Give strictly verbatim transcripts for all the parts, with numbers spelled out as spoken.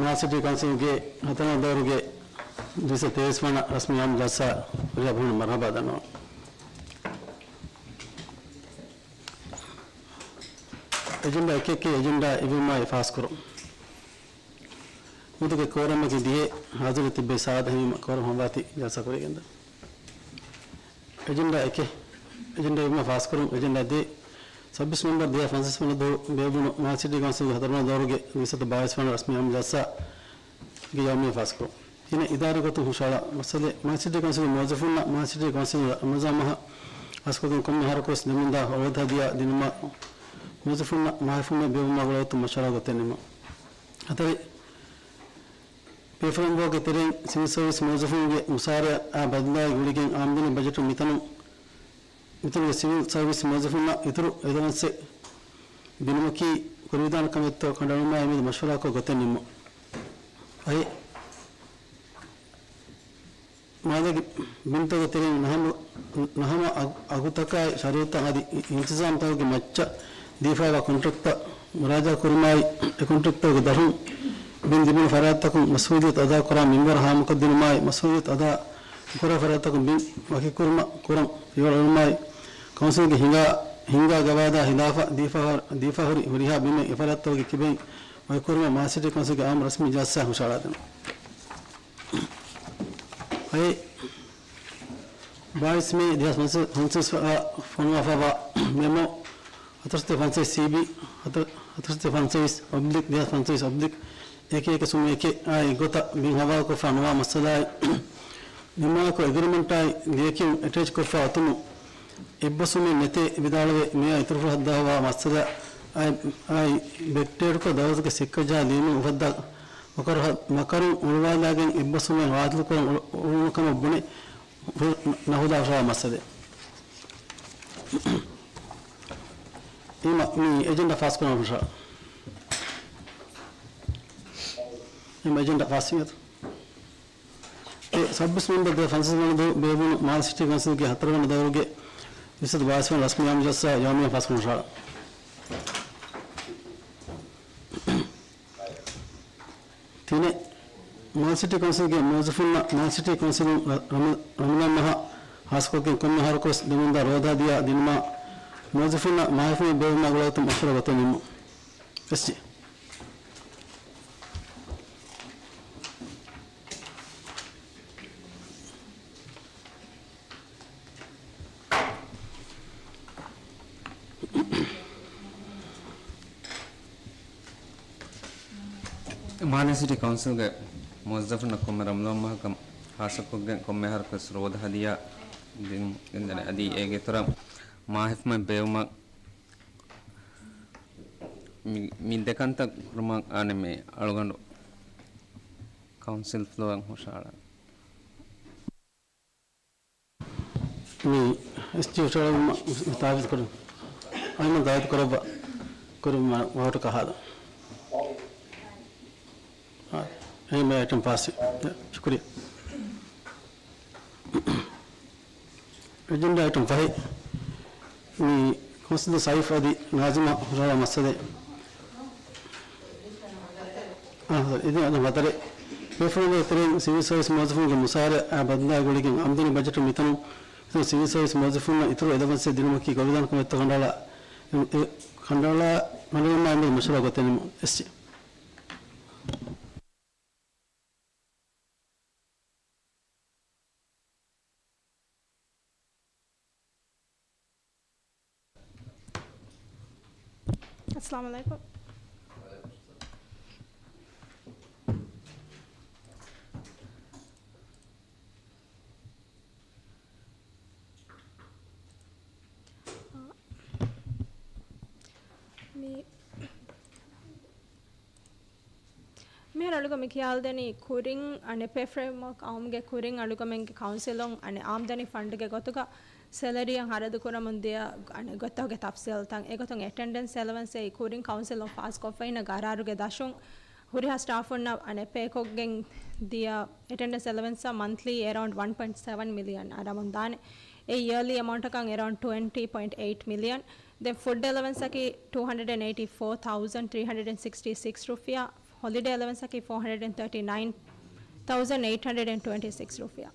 މާލެ ސިޓީ ކައުންސިލްގެ ހަތަރުވަނަ ދައުރުގެ ދުއިސައްތަ ތޭވީސް ވަނަ ރަސްމީ އާއްމު ޖަލްސާ ހުރިހާ ބަހުން މަރުޙަބާ ދަންނަވަން. އެޖެންޑާ އެކެއް، އެޖެންޑާ އިވުމާއި ފާސްކުރުން. މިތަކެއް ކޯރަމަކީ ދިހަ، ހާޒިރު ތިއްބައި ސާދަ ހިމެނުމަށް ކޯރަމް ހަމަވާތީ ޖަލްސާ ކުރިގެންދަ. އެޖެންޑާ އެކެއް، އެޖެންޑާ އިވުމާ ފާސްކުރުން. އެޖެންޑާ ދޭއް، ސައްބީސް ނަވަމްބަރު ދުހާސް ފަންސަވީސް ވަނަ ދުވަހު ބޭއްވުނު މާލެ ސިޓީ ކައުންސިލްގެ ހަތަރުވަނަ ދައުރުގެ ދުއިސައްތަ ބާވީސް ވަނަ ރަސްމީ އާއްމު ޖަލްސާގެ ޔައުމިއްޔާ ފާސްކުރުން. ތިނެއް، އިދާރީ ގޮތުން ހުށަހަޅާ މައްސަލައެއް. މާލެ ސިޓީ ކައުންސިލްގެ މުވައްޒަފުންނަށް މާލެ ސިޓީ ކައުންސިލުން ރަމަޟާން މަހަށް ހާއްސަކޮށްގެން ކޮންމެ އަހަރަކުވެސް ދެމުންދާ ރޯދަ ހަދިޔާ ދިނުމަށް މުވައްޒަފުންނަށް މާހެފުމެއް ބޭއްވުމާ ގުޅައްވައްތުން މަޝްވަރާ ގޮތެއް ނިންމުން. ހަތަރެއް، ޕޭ ފްރޭމްވޯކްގެ ތެރެއިން ސިވިލް ސަރވިސް މުވައްޒަފުންގެ މުސާރަޔާ ބަދަލާއި ގުޅިގެން އާމްދަނީ ބަޖެޓުން މިތަނުން، މިތަނުގެ ސިވިލް ސަރވިސް މުވައްޒަފުންނަށް އިތުރު އެލަވަންސެއް ދިނުމަކީ ކުރެވިދާނެ ކަމެއްތޯ ކަނޑައެޅުމާއި މެދު މަޝްވަރާކޮށް ގޮތެއް ނިންމުން. އައި، މާލޭގެ ބިންތަކުގެ ތެރެއިން ނަހަމަ، ނަހަމަ އަގު، އަގުތަކާއި ޝަރުތުތައް އަދި އިންތިޒާމްތަކުގެ މައްޗަށް ދީފައިވާ ކޮންޓްރެކްޓްތައް މުރާޖާ ކުރުމާއި، އެ ކޮންޓްރެކްޓްތަކުގެ ދަށުން ބިން ލިބުނު ފަރާތްތަކުން މަސްއޫލިއްޔަތު އަދާކުރާ މިންވަރު ހާމަކޮށްދިނުމާއި، މަސްއޫލިއްޔަތު އަދާ ނުކުރާ ފަރާތްތަކުން ބިން ވަކިކުރުމަށް ކުރަން ފިޔަވަޅު އެޅުމާއި، ކައުންސިލްގެ ހިނގާ، ހިންގާ ގަވާއިދާ ހިލާފަށް ދީފަ، ދީފަހުރި ހުރިހާ ބިމެއް އެފަރާތްތަކުގެ ކިބައިން ވަކިކުރުމަށް މާލެ ސިޓީ ކައުންސިލްގެ އާއްމު ރަސްމީ ޖަލްސާ ހުށަހަޅާދިނުން. އައި، ބާވީސް މޭ ދުހާސް ފަންސަވީސް ފޮނުވާފައިވާ މެމޯ ހަތަރުސައްތަ ފަންސަވީސް ސީބީ، ހަތަރު، ހަތަރުސައްތަ ފަންސަވީސް އޮބްލިކް ދުހާސް ފަންސަވީސް އޮބްލިކް އެކެއް އެކެއް ސުމެއް އެކެއް އާއި އެއްގޮތަށް ބިން ހަވާލުކޮށްފަ ނުވާ މައްސަލާއި، ނިންމާކޮށް އެގްރިމެންޓާއި ލިޔެކިޔުން އެޓޭޗްކޮށްފަ އޮތުމުން އެއްބަސްވުމެއް ނެތޭ ވިދާޅުވެ، މިއާ އިތުރުފުޅު ހައްދާފައިވާ މައްސަލަ އާއި، އާއި ބެކްޑޭޓްކޮށް ދައުލަތުގެ ސިއްކަޖަހާ ލިޔުމެއް އުފައްދާ މަކަރު، މަކަރުން އޮޅުވާލާގެން އެއްބަސްވުމެއް ވާތިލުކުރަން އުޅު، އުޅުނު ކަމަށް ބުނެ، ނަހުދާ ހުށަހަޅާ މައްސަލައެއް. އެހެންވީމަ މި އެޖެންޑާ ފާސްކުރަން ހުށަހަޅާ. އެހެންވީމަ އެޖެންޑާ ފާސްވީ އެ ސައްބީސް ނަވަމްބަރު ދުހާސް ފަންސަވީސް ވަނަ ދުވަހު ބޭއްވުނު މާލެ ސިޓީ ކައުންސިލްގެ ހަތަރުވަނަ ދައުރުގެ ދުއިސައްތަ ބާވީސް ވަނަ ރަސްމީ އާއްމު ޖަލްސާ ޔައުމިއްޔާ ފާސްކުރަން ހުށަހަޅާ. ތިނެއް، މާލެ ސިޓީ ކައުންސިލްގެ މުވައްޒަފުންނަށް މާލެ ސިޓީ ކައުންސިލުން ރަ، ރަމަ، ރަމަޟާން މަހަށް ހާއްސަކޮށްގެން ކޮންމެ އަހަރަކުވެސް ދެމުންދާ ރޯދަ ހަދިޔާ ދިނުމަށް މުވައްޒަފުންނަށް މާހެފުމެއް ބޭއްވުމާ ގުޅައްވައްތުން މަޝްވަރާ ގޮތެއް ނިންމުން. އެސްޖީ. މާލެ ސިޓީ ކައުންސިލްގެ މުވައްޒަފުންނަށް ކޮންމެ ރަމަޟާން މަހަކަށް ހާއްސަކޮށްގެން ކޮންމެ އަހަރަކުވެސް ރޯދަ ހަދިޔާ ދިނުން ގެންދަނީ. އަދި އޭގެ އިތުރަށް މާހެފުމެއް ބޭއްވުމަށް މި، މި ދެ ކަންތައް ކުރުމަށް އަނެއް މި އަޅުގަނޑު ކައުންސިލް ފްލޯއަށް ހުށަހަޅާ. މި އެސްޖީ ހުށަހަޅުމަށް ތާވީޒު ކުރަން. އައިމަ ދާއިތު ކުރައްވާ. ކުރިން ވޯޓު ކަހާލަން. އައިމަ އައިޓަމް ފާސް. ޝުކުރިއްޔާ. އެޖެންޑާ އައިޓަމް ފަހެއް. މި ކައުންސިލަރ ސައިފް އަދި ނާޒިމާ ހުށަހަޅާ މައްސަލައެއް. އާ، އިދި އަދަ ހަތަރެއް. ބޭފުޅުންގެ ތެރެއިން ސިވިލް ސަރވިސް މުވައްޒަފުންގެ މުސާރަ އާ ބަދަލާ ގުޅިގެން އާމްދަނީ ބަޖެޓު މިތަނުން ސިވިލް ސަރވިސް މުވައްޒަފުންނަށް އިތުރު އެލަވަންސެއް ދިނުމަކީ ކުރެވިދާނެ ކަމެއްތޯ ކަނޑައަޅާ، އެ، އެ، ކަނޑައަޅާ، ކަނޑައެޅުމާ އެންމެ މަޝްވަރާ ގޮތެއް ނިންމުން. އެސްޖީ. އައްސަލާމު ޢަލައިކުމް. މި މިހާރު އަޅުގަނޑު މި ކިޔާލަދެނީ ކުރިން، އަނެއް، ޕޭ ފްރޭމްވޯކް އައުމުގެ ކުރިން އަޅުގަނޑުމެންގެ ކައުންސިލުން، އަނެއް، އާމްދަނީ ފަންޑްގެ ގޮތުގަ ސެލަރީއަށް ހަރަދު ކުރަމުން ދިޔަ، އަނެއް، ގޮތްތަކުގެ ތަފްސީލްތައް. އެގޮތުން އެޓެންޑެންސް އެލަވަންސް އެއީ ކުރިން ކައުންސިލުން ފާސްކޮށްފައިންނަ ގަރާރުގެ ދަށުން ހުރިހާ ސްޓާފުންނަށް، އަނެއް، ޕޭކޮށްގެން ދިޔަ އެޓެންޑެންސް އެލަވަންސްއަށް މަންތްލީ އެރައުންޑް ވަން ޕޮއިންޓް ސެވަން މިލިއަން އަރަމުން ދާނެ. އެ އިޔަރލީ އެމައުންޓަކަށް އެރައުންޑް ޓްވެންޓީ ޕޮއިންޓް އެއިޓް މިލިއަން. ދެން ފުޑް އެލަވަންސަކީ ޓޫ ހަންޑްރެޑް އެއިޓީ ފޯ ތައުޒަންޑް ތްރީ ހަންޑްރެޑް ސިކްސްޓީ ސިކްސް ރުފިޔާ. ހޮލިޑޭ އެލަވެންސަކީ ފޯ ހަންޑްރެޑް އެންޑް ތާޓީ ނައިން ތައުޒަންޑް އެއިޓް ހަންޑްރެޑް އެންޑް ޓްވެންޓީ ސިކްސް ރުފިޔާ.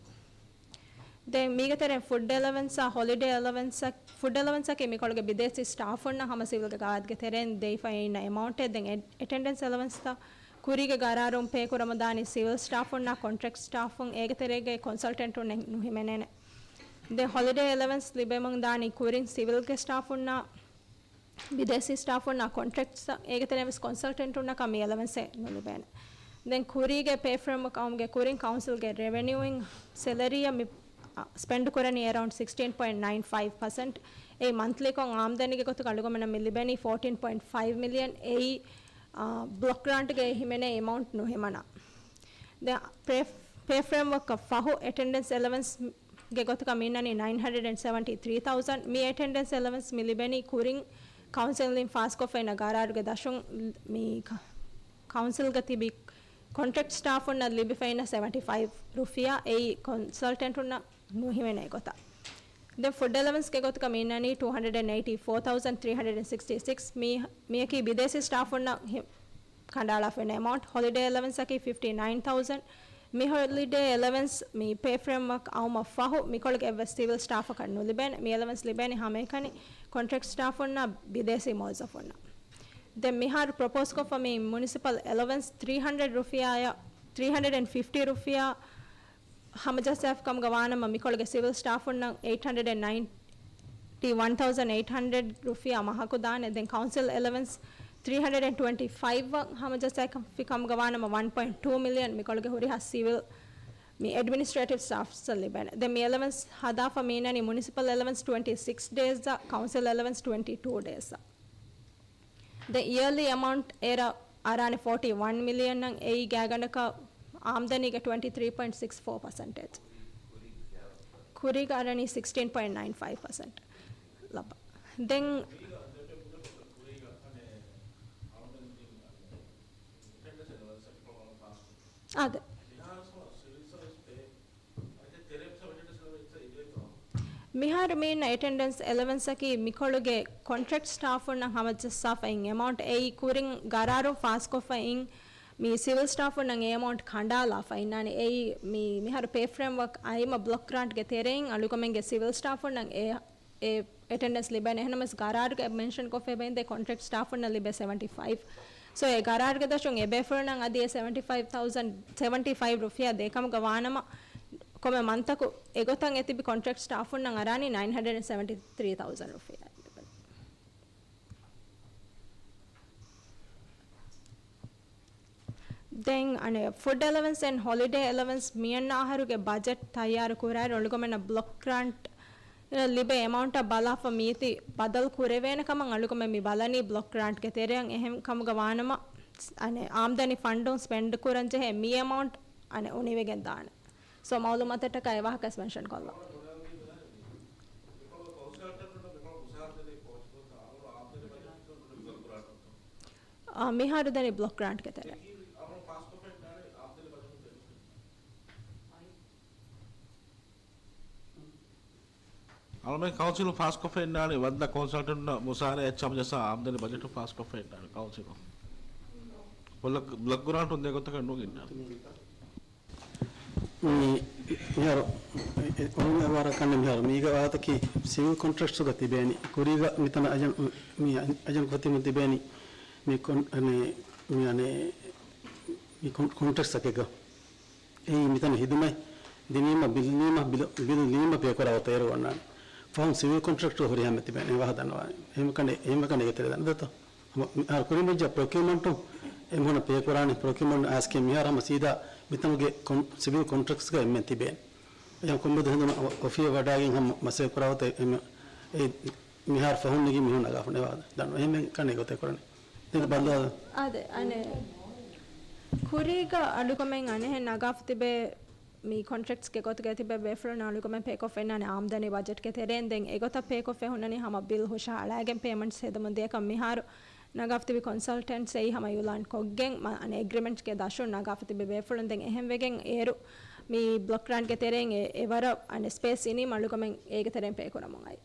ދެން މީގެ ތެރެއިން ފުޑް އެލަވެންސްއާ ހޮލިޑޭ އެލަވެންސަށް، ފުޑް އެލަވެންސަކީ މިކޮޅުގެ ބިދޭސީ ސްޓާފުންނަށް ހަމަ ސިވިލްގެ ގާތްގެ ތެރެއިން ދެވިފައި އިންނަ އެމައުންޓެއް. ދެން އެޓެންޑެންސް އެލަވެންސްތައް ކުރީގެ ގަރާރުން ޕޭކުރަމުން ދާނީ ސިވިލް ސްޓާފުންނާ ކޮންޓްރެކްޓް ސްޓާފުން، އޭގެ ތެރޭގައި ކޮންސަލްޓެންޓުންނެއް ނުހިމެނޭނެ. ދެން ހޮލިޑޭ އެލަވެންސް ލިބެމުން ދާނީ ކުރިން ސިވިލްގެ ސްޓާފުންނާ ބިދޭސީ ސްޓާފުންނާ ކޮންޓްރެކްޓްސް، އޭގެ ތެރެއިން ވެސް ކޮންސަލްޓެންޓުންނަކަށް މި އެލަވެންސެއް ނުލިބޭނެ. ދެން ކުރީގެ ޕޭ ފްރޭމްވަރކް އައުމުގެ ކުރިން ކައުންސިލްގެ ރެވެނިއުއިން ސެލަރީއަށް މި، އަ، ސްޕެންޑް ކުރަނީ އެރައުންޑް ސިކްސްޓީން ޕޮއިންޓް ނައިން ފައިވް ޕަސެންޓް. އެއީ މަންތްލީކޮށް އާމްދަނީގެ ގޮތުގަ އަޅުގަނޑަށް މި ލިބެނީ ފޯޓީން ޕޮއިންޓް ފައިވް މިލިއަން. އެއީ، އާ، ބްލޮކް ގްރާންޓްގެ ހިމެނޭ އެމައުންޓް ނުހިމަނާ. ދެން ޕޭ، ޕޭ ފްރޭމްވަރކަށް ފަހު އެޓެންޑެންސް އެލަވެންސް ގެ ގޮތުގަ މި އިންނަނީ ނައިން ހަންޑްރެޑް އެންޑް ސެވެންޓީ ތްރީ ތައުޒަންޑް. މި އެޓެންޑެންސް އެލަވެންސް މި ލިބެނީ ކުރިން ކައުންސިލްއިން ފާސްކޮށްފައިންނަ ގަރާރުގެ ދަށުން މި ކަ-، ކައުންސިލްގަ ތިބި ކޮންޓްރެކްޓް ސްޓާފުންނަށް ލިބިފައިންނަ ސެވެންޓީ ފައިވް ރުފިޔާ، އެއީ ކޮންސަލްޓެންޓުންނަށް ނުހިމެނޭ ގޮތަށް. ދެން ފުޑް އެލަވެންސްގެ ގޮތުގަ މި އިންނަނީ ޓޫ ހަންޑްރެޑް އެންޑް އެއިޓީ ފޯ ތައުޒަންޑް ތްރީ ހަންޑްރެޑް އެންޑް ސިކްސްޓީ ސިކްސް. މި، މިއަކީ ބިދޭސީ ސްޓާފުންނަށް ހި-، ކަނޑައަޅާފައި އިންނަ އެމައުންޓް. ހޮލިޑޭ އެލަވެންސް އަކީ ފިފްޓީ ނައިން ތައުޒަންޑް. މި ހޮލިޑޭ އެލަވެންސް މި ޕޭ ފްރޭމްވަރކް އައުމަށް ފަހު މިކޮޅުގެ އެއްވެސް ސިވިލް ސްޓާފަކަށް ނުލިބޭނެ. މި އެލަވެންސް ލިބޭނީ ހަމައެކަނި ކޮންޓްރެކްޓް ސްޓާފުންނާ ބިދޭސީ މުވައްޒަފުންނަށް. ދެން މިހާރު ޕްރޮޕޯސްކޮށްފަ މި މުނިސިޕަލް އެލަވެންސް ތްރީ ހަންޑްރެޑް ރުފިޔާއަށް، ތްރީ ހަންޑްރެޑް އެންޑް ފިފްޓީ ރުފިޔާ ހަމަޖައްސާފިކަމުގަ ވާނަމަ، މިކޮޅުގެ ސިވިލް ސްޓާފުންނަށް އެއިޓް ހަންޑްރެޑް އެންޑް ނައިންޓީ ވަން ތައުޒަންޑް އެއިޓް ހަންޑްރެޑް ރުފިޔާ މަހަކު ދާނެ. ދެން ކައުންސިލް އެލަވެންސް ތްރީ ހަންޑްރެޑް އެންޑް ޓްވެންޓީ ފައިވް އަށް ހަމަޖައްސާފިކަމުގަ ވާނަމަ، ވަން ޕޮއިންޓް ޓޫ މިލިއަން މިކޮޅުގެ ހުރިހާ ސިވިލް މި އެޑްމިނިސްޓްރޭޓިވް ސްޓާފްސްއަށް ލިބޭނެ. ދެން މި އެލަވެންސް ހަދާފަ މި އިންނަނީ މުނިސިޕަލް އެލަވެންސް ޓްވެންޓީ ސިކްސް ޑޭސްއަށް، ކައުންސިލް އެލަވެންސް ޓްވެންޓީ ޓޫ ޑޭސްއަށް. ދެން އިޔަރލީ އެމައުންޓް އޭރަށް އަރާނެ ފޯޓީ ވަން މިލިއަން އަށް. އެއީ ގާތްގަނޑަކަށް އާމްދަނީގެ ޓްވެންޓީ ތްރީ ޕޮއިންޓް ސިކްސް ފޯ ޕަސެންޓޭޖް. ކުރީގަ އަރަނީ ސިކްސްޓީން ޕޮއިންޓް ނައިން ފައިވް ޕަސެންޓް ލައްބަ. ދެން އާދެ. މިހާރު މި އިންނަ އެޓެންޑެންސް އެލަވެންސް އަކީ މިކޮޅުގެ ކޮންޓްރެކްޓް ސްޓާފުންނަށް ހަމަޖައްސާފައި އިން އެމައުންޓް. އެއީ ކުރިން ގަރާރުން ފާސްކޮށްފަ އިން މި ސިވިލް ސްޓާފުންނަށް އެ އެމައުންޓް ކަނޑާލާފަ އިންނާނެ. އެއީ މި، މިހާރު ޕޭ ފްރޭމްވަރކް އައިމަ ބްލޮކް ގްރާންޓްގެ ތެރެއިން އަޅުގަމެންގެ ސިވިލް ސްޓާފުންނަށް އެ، އެ އެޓެންޑެންސް ލިބޭނެ. އެހެންނަމަވެސް ގަރާރުގަ މެންޝަން ކޮށްފައި ބެހެން ދޭ ކޮންޓްރެކްޓް ސްޓާފުންނަށް ލިބޭ ސެވެންޓީ ފައިވް. ސޯ އެ ގަރާރުގެ ދަށުން އެ ބޭފުޅުންނަށް އަދި އެ ސެވެންޓީ ފައިވް ތައުޒަންޑް، ސެވެންޓީ ފައިވް ރުފިޔާ ދޭ ކަމުގަ ވާނަމަ، ކޮންމެ މަންތަކު އެގޮތަށް އެތިބި ކޮންޓްރެކްޓް ސްޓާފުންނަށް އަރާނީ ނައިން ހަންޑްރެޑް އެންޑް ސެވެންޓީ ތްރީ ތައުޒަންޑް ރުފިޔާ. ދެން އަނެއް ފުޑް އެލަވެންސް އެންޑް ހޮލިޑޭ އެލަވެންސް މިއަންނަ އަހަރުގެ ބަޖެޓް ތައްޔާރު ކުރާއިރު އަޅުގަމެންނަށް ބްލޮކް ގްރާންޓް ލިބޭ އެމައުންޓަށް ބަލާފަ މީތި ބަދަލު ކުރެވޭނެ ކަމަށް އަޅުގަމެން މި ބަލަނީ ބްލޮކް ގްރާންޓްގެ ތެރެއަށް. އެހެން ކަމުގަ ވާނަމަ، އަނެއް އާމްދަނީ ފަންޑުން ސްޕެންޑް ކުރަން ޖެހޭ މި އެމައުންޓް އަނެއް އުނިވެގެން ދާނެ. ސޯ މައުލޫމާތަށްޓަކާ އެ ވާހަކަ މެންޝަން ކޮށްލަން. އާ، މިހާރު ދަނީ ބްލޮކް ގްރާންޓްގެ ތެރެ. އަޅުމެން ކައުންސިލުން ފާސްކޮށްފައި އިންނާނީ ވައްދަ ކޮންސަލްޓެންޓުންނަށް މުސާރަ އެއްޗާމް ޖައްސާ އާމްދަނީ ބަޖެޓު ފާސްކޮށްފައި އިންނާނީ ކައުންސިލުން. ބްލޮކް، ބްލޮކް ގްރާންޓުން ދޭ ގޮތަކަށް ނޫން އިންނާނީ. މި، މިހާރު އެ، އެ، އޮޅުން އެވާރަކަށް މިހާރު މީގަ ވާހަކަކީ ސިވިލް ކޮންޓްރެކްޓްސްގަ ތިބޭނީ. ކުރީގަ މިތަނަށް އަޖަން، މި އަޖަންކޮށް ތިބެން ތިބޭނީ. މި ކޮން، އަނެ، މި އަނެ، މި ކޮން، ކޮންޓްރެކްޓްސްތަކެއްގަ. އެއީ މިތަނަށް ހިދުމަތް ދިނީމަ ބިލް ލީމަ، ބިލް، ބިލް ލީމަ ޕޭ ކުރާ އޮތޭރު އޮންނާނެ. ފަހުން ސިވިލް ކޮންޓްރެކްޓް ހުރިހާ މެ ތިބޭނެ އެ ވާހަކަ ދަންނަވާނެ. އެހެން ކަނޑެ، އެހެން ކަނޑެ ގެ ތެރެ ދަންނަ ދަތޯ. ހަމަ މިހާރު ކުރިން ވެއްޖެ ޕްރޮކިއުމަންޓު އެމީހުންނަށް ޕޭ ކުރާނެ. ޕްރޮކިއުމަންޓް އައިސްގެން މިހާރު ހަމަ ސީދާ މިތަނުގެ ކޮން، ސިވިލް ކޮންޓްރެކްޓްސްގަ އެންމެން ތިބޭނެ. އެހެން ކޮންމެދު ހެނދުނު އޮފީހަށް ވަޑާގެން ހަމަ މަސައްކަތް ކުރާ އޮތޭ އެ، އެ މިހާރު ފަހުން ނެގި މީހުން ނަގާފަ ނެވާ ދަންނަ. އެހެން ކަން އެގޮތެއް ކުރަނީ. ދެން ބައްލަވާ. އާދެ، އަނެއް ކުރީގަ އަޅުގަމެން އަނެއްހެން ނަގާފަ ތިބޭ މި ކޮންޓްރެކްޓްސްގެ ގޮތުގަ ތިބޭ ބޭފުޅުން އަޅުގަމެން ޕޭކޮށްފަ އިންނާނެ އާމްދަނީ ބަޖެޓްގެ ތެރެއިން. ދެން އެގޮތަށް ޕޭކޮށްފަ ހުންނަނީ ހަމަ ބިލް ހުށަހަޅައިގެން ޕޭމަންޓްސް ހެދުމުން ދިޔަކަށް މިހާރު ނަގާފަ ތިބި ކޮންސަލްޓެންޓްސް އެއީ ހަމަ އިއުލާން ކޮށްގެން މަ-، އަނެއް އެގްރިމެންޓްގެ ދަށުން ނަގާފަ ތިބި ބޭފުޅުން ދެން އެހެން ވެގެން އޭރު މި ބްލޮކް ގްރާންޓްގެ ތެރެއިން އެ-، އެވަރަށް އަނެއް ސްޕޭސް އިނީމަ އަޅުގަމެން އޭގެ ތެރެއިން ޕޭ ކުރަމުން އައި.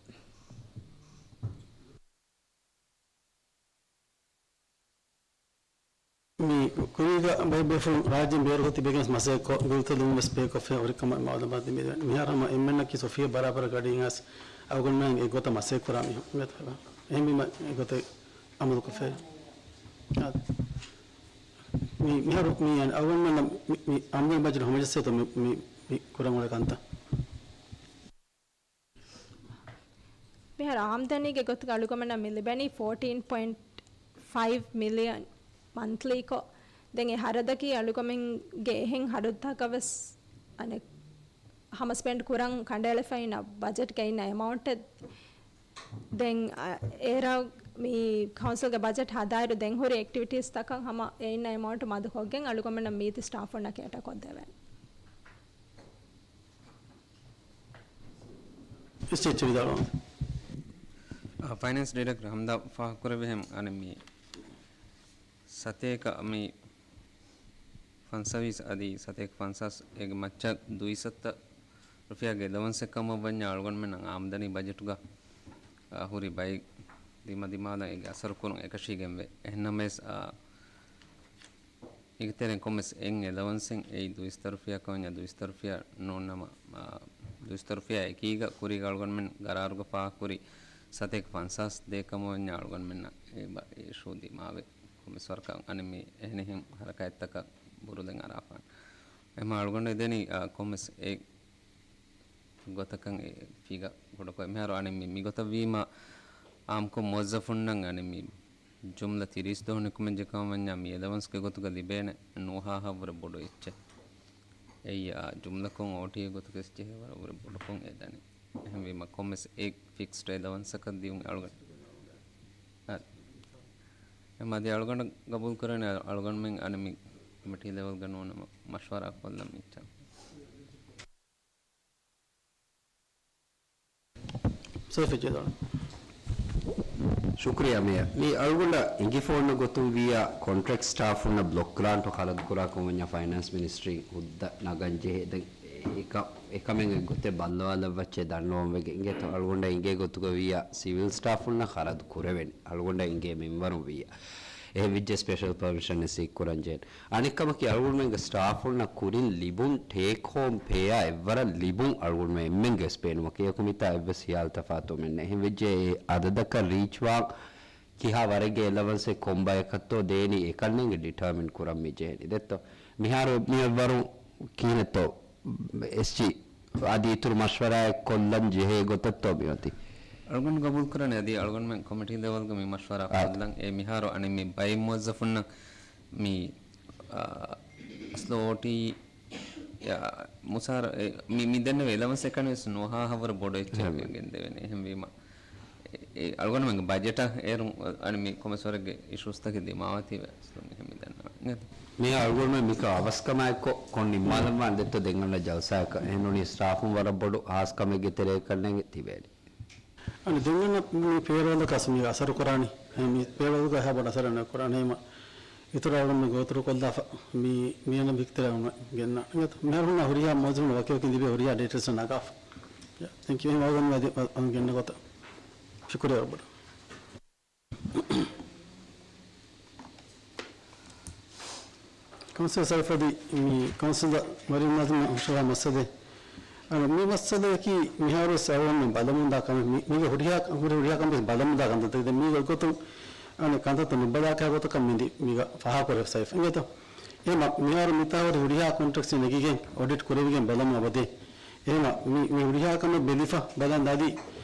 މި ކުރީގަ ބައެއް ބޭފުޅުން ރާއްޖޭން ބޭރު ހޮތި ބެގެން މަސައްކަތް ކޮށް، ބިރުތަލުން ވެސް ބޭކޮށްފައި ހުރި ކަމަށް މައުލޫމާތު ދެމިދެވޭ. މިހާރު ހަމަ އެންމެންނަކީ ސޮފިޔާ ބަރާބަރަށް ގަޑިއިން އައިސް އަޅުގަނޑުމެން އެ ގޮތަށް މަސައްކަތް ކުރާ މީހުން. އެހެންވީމަ އެ ގޮތަށް އަމަލުކޮށްފައި. އާ. މި، މިހާރު މި އަޅުގަނޑުމެންނަށް މި، މި އާއްމުގެ ބަޖެޓު ހަމަޖައްސޭތޯ މި، މި، މި ކުރަން އުޅޭ ކަންތައް؟ މިހާރު އާމްދަނީގެ ގޮތުގަ އަޅުގަނޑަށް މި ލިބެނީ ފޯޓީން ޕޮއިންޓް ފައިވް މިލިއަން މަންތްލީކޮށް. ދެން އެ ހަރަދަކީ އަޅުގަނޑުމެންގެ އެހެން ހަރަދުތަކަށް ވެސް އަނެއް ހަމަ ސްޕެންޑް ކުރަން ކަނޑައެޅިފައި އިންނަ ބަޖެޓްގަ އިންނަ އެމައުންޓެއް. ދެން، އަ، އޭރަށް މި ކައުންސިލްގެ ބަޖެޓް ހަދާއިރު ދެން ހުރި އެކްޓިވިޓީސްތަކަށް ހަމަ އެ އިންނަ އެމައުންޓް މަދުކޮށްގެން އަޅުގަނޑުމެންނަށް މީތި ސްޓާފުންނަށް ކޭޓަ ކޮށްދެވޭނެ. އެސްޓޭޓް ވިދާޅުވާން. އާ، ފައިނޭންސް ޑިރެކްޓަރ ހަމްދާ ފާހަގަކުރެއްވިހެން އަނެއް މި ސަތޭކަ މި ފަންސަވީސް އަދި ސަތޭކަ ފަންސާސް އޭގެ މައްޗަށް ދުއިސައްތަ ރުފިޔާގެ އެލަވަންސެއް ކަމަށް ވަންޏާ އަޅުގަނޑުމެންނަށް އާމްދަނީ ބަޖެޓުގަ، އާ، ހުރި ބައެއް ދިމަދިމާލަށް އޭގެ އަސަރު ކުރުން އެކަށީގެންވޭ. އެހެންނަމަވެސް، އާ، މީގެ ތެރެއިން ކޮންމެސް އެއް އެލަވަންސެއް އެއީ ދުއިސައްތަ ރުފިޔާ ކަމަށް ވަންޏާ ދުއިސައްތަ ރުފިޔާ ނޫން ނަމަ، އާ، ދުއިސައްތަ ރުފިޔާ އެކީގަ ކުރީގަ އަޅުގަނޑުމެން ގަރާރުގަ ފާހަގަކުރި ސަތޭކަ ފަންސާސް ދޭ ކަމަށް ވަންޏާ އަޅުގަނޑުމެންނަށް އެ ބަ-، އެ އިޝޫ ދިމާވޭ. ކޮންމެސް ވަރަކަށް އަނެއް މި އެހެނިހެން ހަރަކާތްތަކަށް ބުރުލެން އަރާފާނެ. އެހެން އަޅުގަނޑު އެދެނީ، އާ، ކޮންމެސް އެ ގޮތަކަށް އެ ފިގަ ބޮޑުކޮށް. މިހާރު އަނެއް މި، މިގޮތަށް ވީމަ، އާއްމުކޮށް މުވައްޒަފުންނަށް އަނެއް މި ޖުމްލަ ތިރީސް ދުވަހު ނިކުމެން ޖެހި ކަމަށް ވަންޏާ މި އެލަވަންސްގެ ގޮތުގަ ލިބޭނެ ނުވަހާހަށްވުރެ ބޮޑު އެއްޗެއް. އެއީ، އާ، ޖުމްލަކޮށް އޯޓީގެ ގޮތުގައި ޖެހޭ ވަރަށް ވުރެ ބޮޑުކޮށް އެދަނީ. އެހެންވީމަ ކޮންމެސް އެ ފިކްސްޑް އެލަވަންސަކަށް ދިޔުން އަޅުގަނޑު، އާ، އެމަ އަދި އަޅުގަނޑަށް ގަބޫލު ކުރަނީ އަޅުގަނޑުމެން އަނެއް މި ކޮމިޓީ ލެވެލްގަ ނޫނަމަ މަޝްވަރާ ކޮށްލަން މިއްޗަށް. ސައިފް ޖެދާން. ޝުކުރިއްޔާ މޭޔަރ. މި އަޅުގަނޑަށް އިނގިފަ އޮންނަ ގޮތުން ވިއްޔާ ކޮންޓްރެކްޓް ސްޓާފުންނަށް ބްލޮކް ގްރާންޓު ޚަރަދު ކުރާ ކަމަށް ވަންޏާ ފައިނޭންސް މިނިސްޓްރީން ހުއްދަ ނަގަން ޖެހޭ. ދެން އެކަ-، އެކަމެއް އެއްގޮތެއް ބައްލަވާލައްވައްޗޭ ދަންނަވަން ވެގެން އިނގޭތޯ. އަޅުގަނޑަށް އިނގޭ ގޮތުގަ ވިއްޔާ ސިވިލް ސްޓާފުންނަށް ޚަރަދު ކުރެވެން. އަޅުގަނޑަށް އިނގޭ މިންވަރުން ވިއްޔާ. އެހެން ވިއްޖެ ސްޕެޝަލް ޕަރމިޝަނެއް ސީކް ކުރަން ޖެހޭނެ. އަނެއްކަމަކީ، އަޅުގަނޑުމެންގެ ސްޓާފުންނަށް ކުރިން ލިބުން ޓޭކް ހޯމް ޕޭއާ އެއްވަރަށް ލިބުން އަޅުގަނޑުމެން އެންމެންގެ ވެސް ބޭނުމަކީ. އެކު މިތާ އެއްވެސް ހިޔާލު ތަފާތުވުމެއް ނެތް. އެހެން ވެއްޖެ އެ އަދަދަކަށް ރީޗް ވާން ކިހާ ވަރެއްގެ އެލަވަންސެއް ކޮން ބަޔަކަށްތޯ ދޭނީ އެކަންނޭނގެ ޑިޓާމިން ކުރަން މި ޖެހެނީ. ދެއްތޯ؟ މިހާރު މި އެއްވަރު ކިހިނެއްތޯ؟ އެސްޖީ އަދި އިތުރު މަޝްވަރާއެއް ކޮށްލަން ޖެހޭ ގޮތެއްތޯ މިއޮތީ؟ އަޅުގަނޑު ގަބޫލު ކުރަނީ އަދި އަޅުގަނޑުމެން ކޮމިޓީ ލެވެލްގަ މި މަޝްވަރާ އާ. ކޮށްލަން. އެ މިހާރު އަނެއް މި ބައެއް މުވައްޒަފުންނަށް މި، އާ، އަސްލު އޯޓީ، އާ، މުސާރަ، އެ، މި، މި ދެންނެވި އެލަވަންސް އެކަނިވެސް ނުވަހާ ހަވަރު ބޮޑު އެއްޗެއް ގެންދެވޭނެ. އެހެންވީމަ، އެ، އެ، އަޅުގަނޑުމެންގެ ބަޖެޓަށް އޭރުން އަނެއް މި ކޮމެސްވަރެއްގެ އިޝޫސްތަކެއް ދިމާވަތީވެ. މިހެން މި ދަންނަވަން. މި އަޅުގަނޑުމެން މިކަ އަވަސްކަމާއެއްކޮށް ކޮން ނިންމާލަންވާން ދެއްތޯ ދެން އަންނަ ޖަލްސާއަކަށް. އެހެންނޫނީ ސްޓާފުން ވަރަށް ބޮޑު ހާސްކަމެއްގެ ތެރެއަކަށް ނޭނގެ ތިބޭނެ. އަނެއް ދެން އަންނަ މި ޕޭރޯލަކަސް މީ އަސަރު ކުރާނީ. އެ މި ޕޭރޯލްގަ ހާ ބޮޑު އަސަރެއް ނުކުރާނެ. އެހެމަ އިތުރަށް އަޅުގަނޑު ގޯތުރުކޮށްލާފަ މި، މި އަންނަ ބިކްތެރެއް ގެންނާ. މިހާރު ހުންނަ ހުރިހާ މުވައްޒަފުން ވަކިވަކިން ލިބޭ ހުރިހާ ޑީޓެއިލްސް ނަގާފަ. ތެންކް ޔޫ. އެހެމަ އަޅުގަނޑު އަދި އަ-، އަ-، ގެންނަ ގޮތަށް ޝުކުރިއްޔާ ބޮޑަށް. ކައުންސިލް ސައިފް އަދި މި ކައުންސިލް މަރިޔަމް ނާޒިމް ހުށަހަޅާ މައްސަލައެއް. އަނެއް މި މައްސަލަޔަކީ މިހާރުވެސް އަޅުގަނޑުމެން ބަލަމުންދާ ކަމެއް. މި-، މީގެ ހުރިހާ، ހުރި، ހުރިހާ ކަންތައް ބަލަމުންދާ ކަންތައް. މީގެ ގޮތުން އަނެއް ކަންތައްތައް ނުބަލާކަށް ގޮތަކަށް މިދި މީގަ ފާހަގަކުރެވޭ ސައިފް. އިނގޭތޯ؟ އެހެމަ މިހާރު މިތާ ހުރި ހުރިހާ ކޮންޓްރެކްޓްސް ނެގިގެން އޮޑިޓް ކުރެވިގެން ބަލަމުން އަބަދޭ. އެހެމަ މި، މި ހުރިހާ ކަމެއް ބެލިފަ ބަލަން އަދި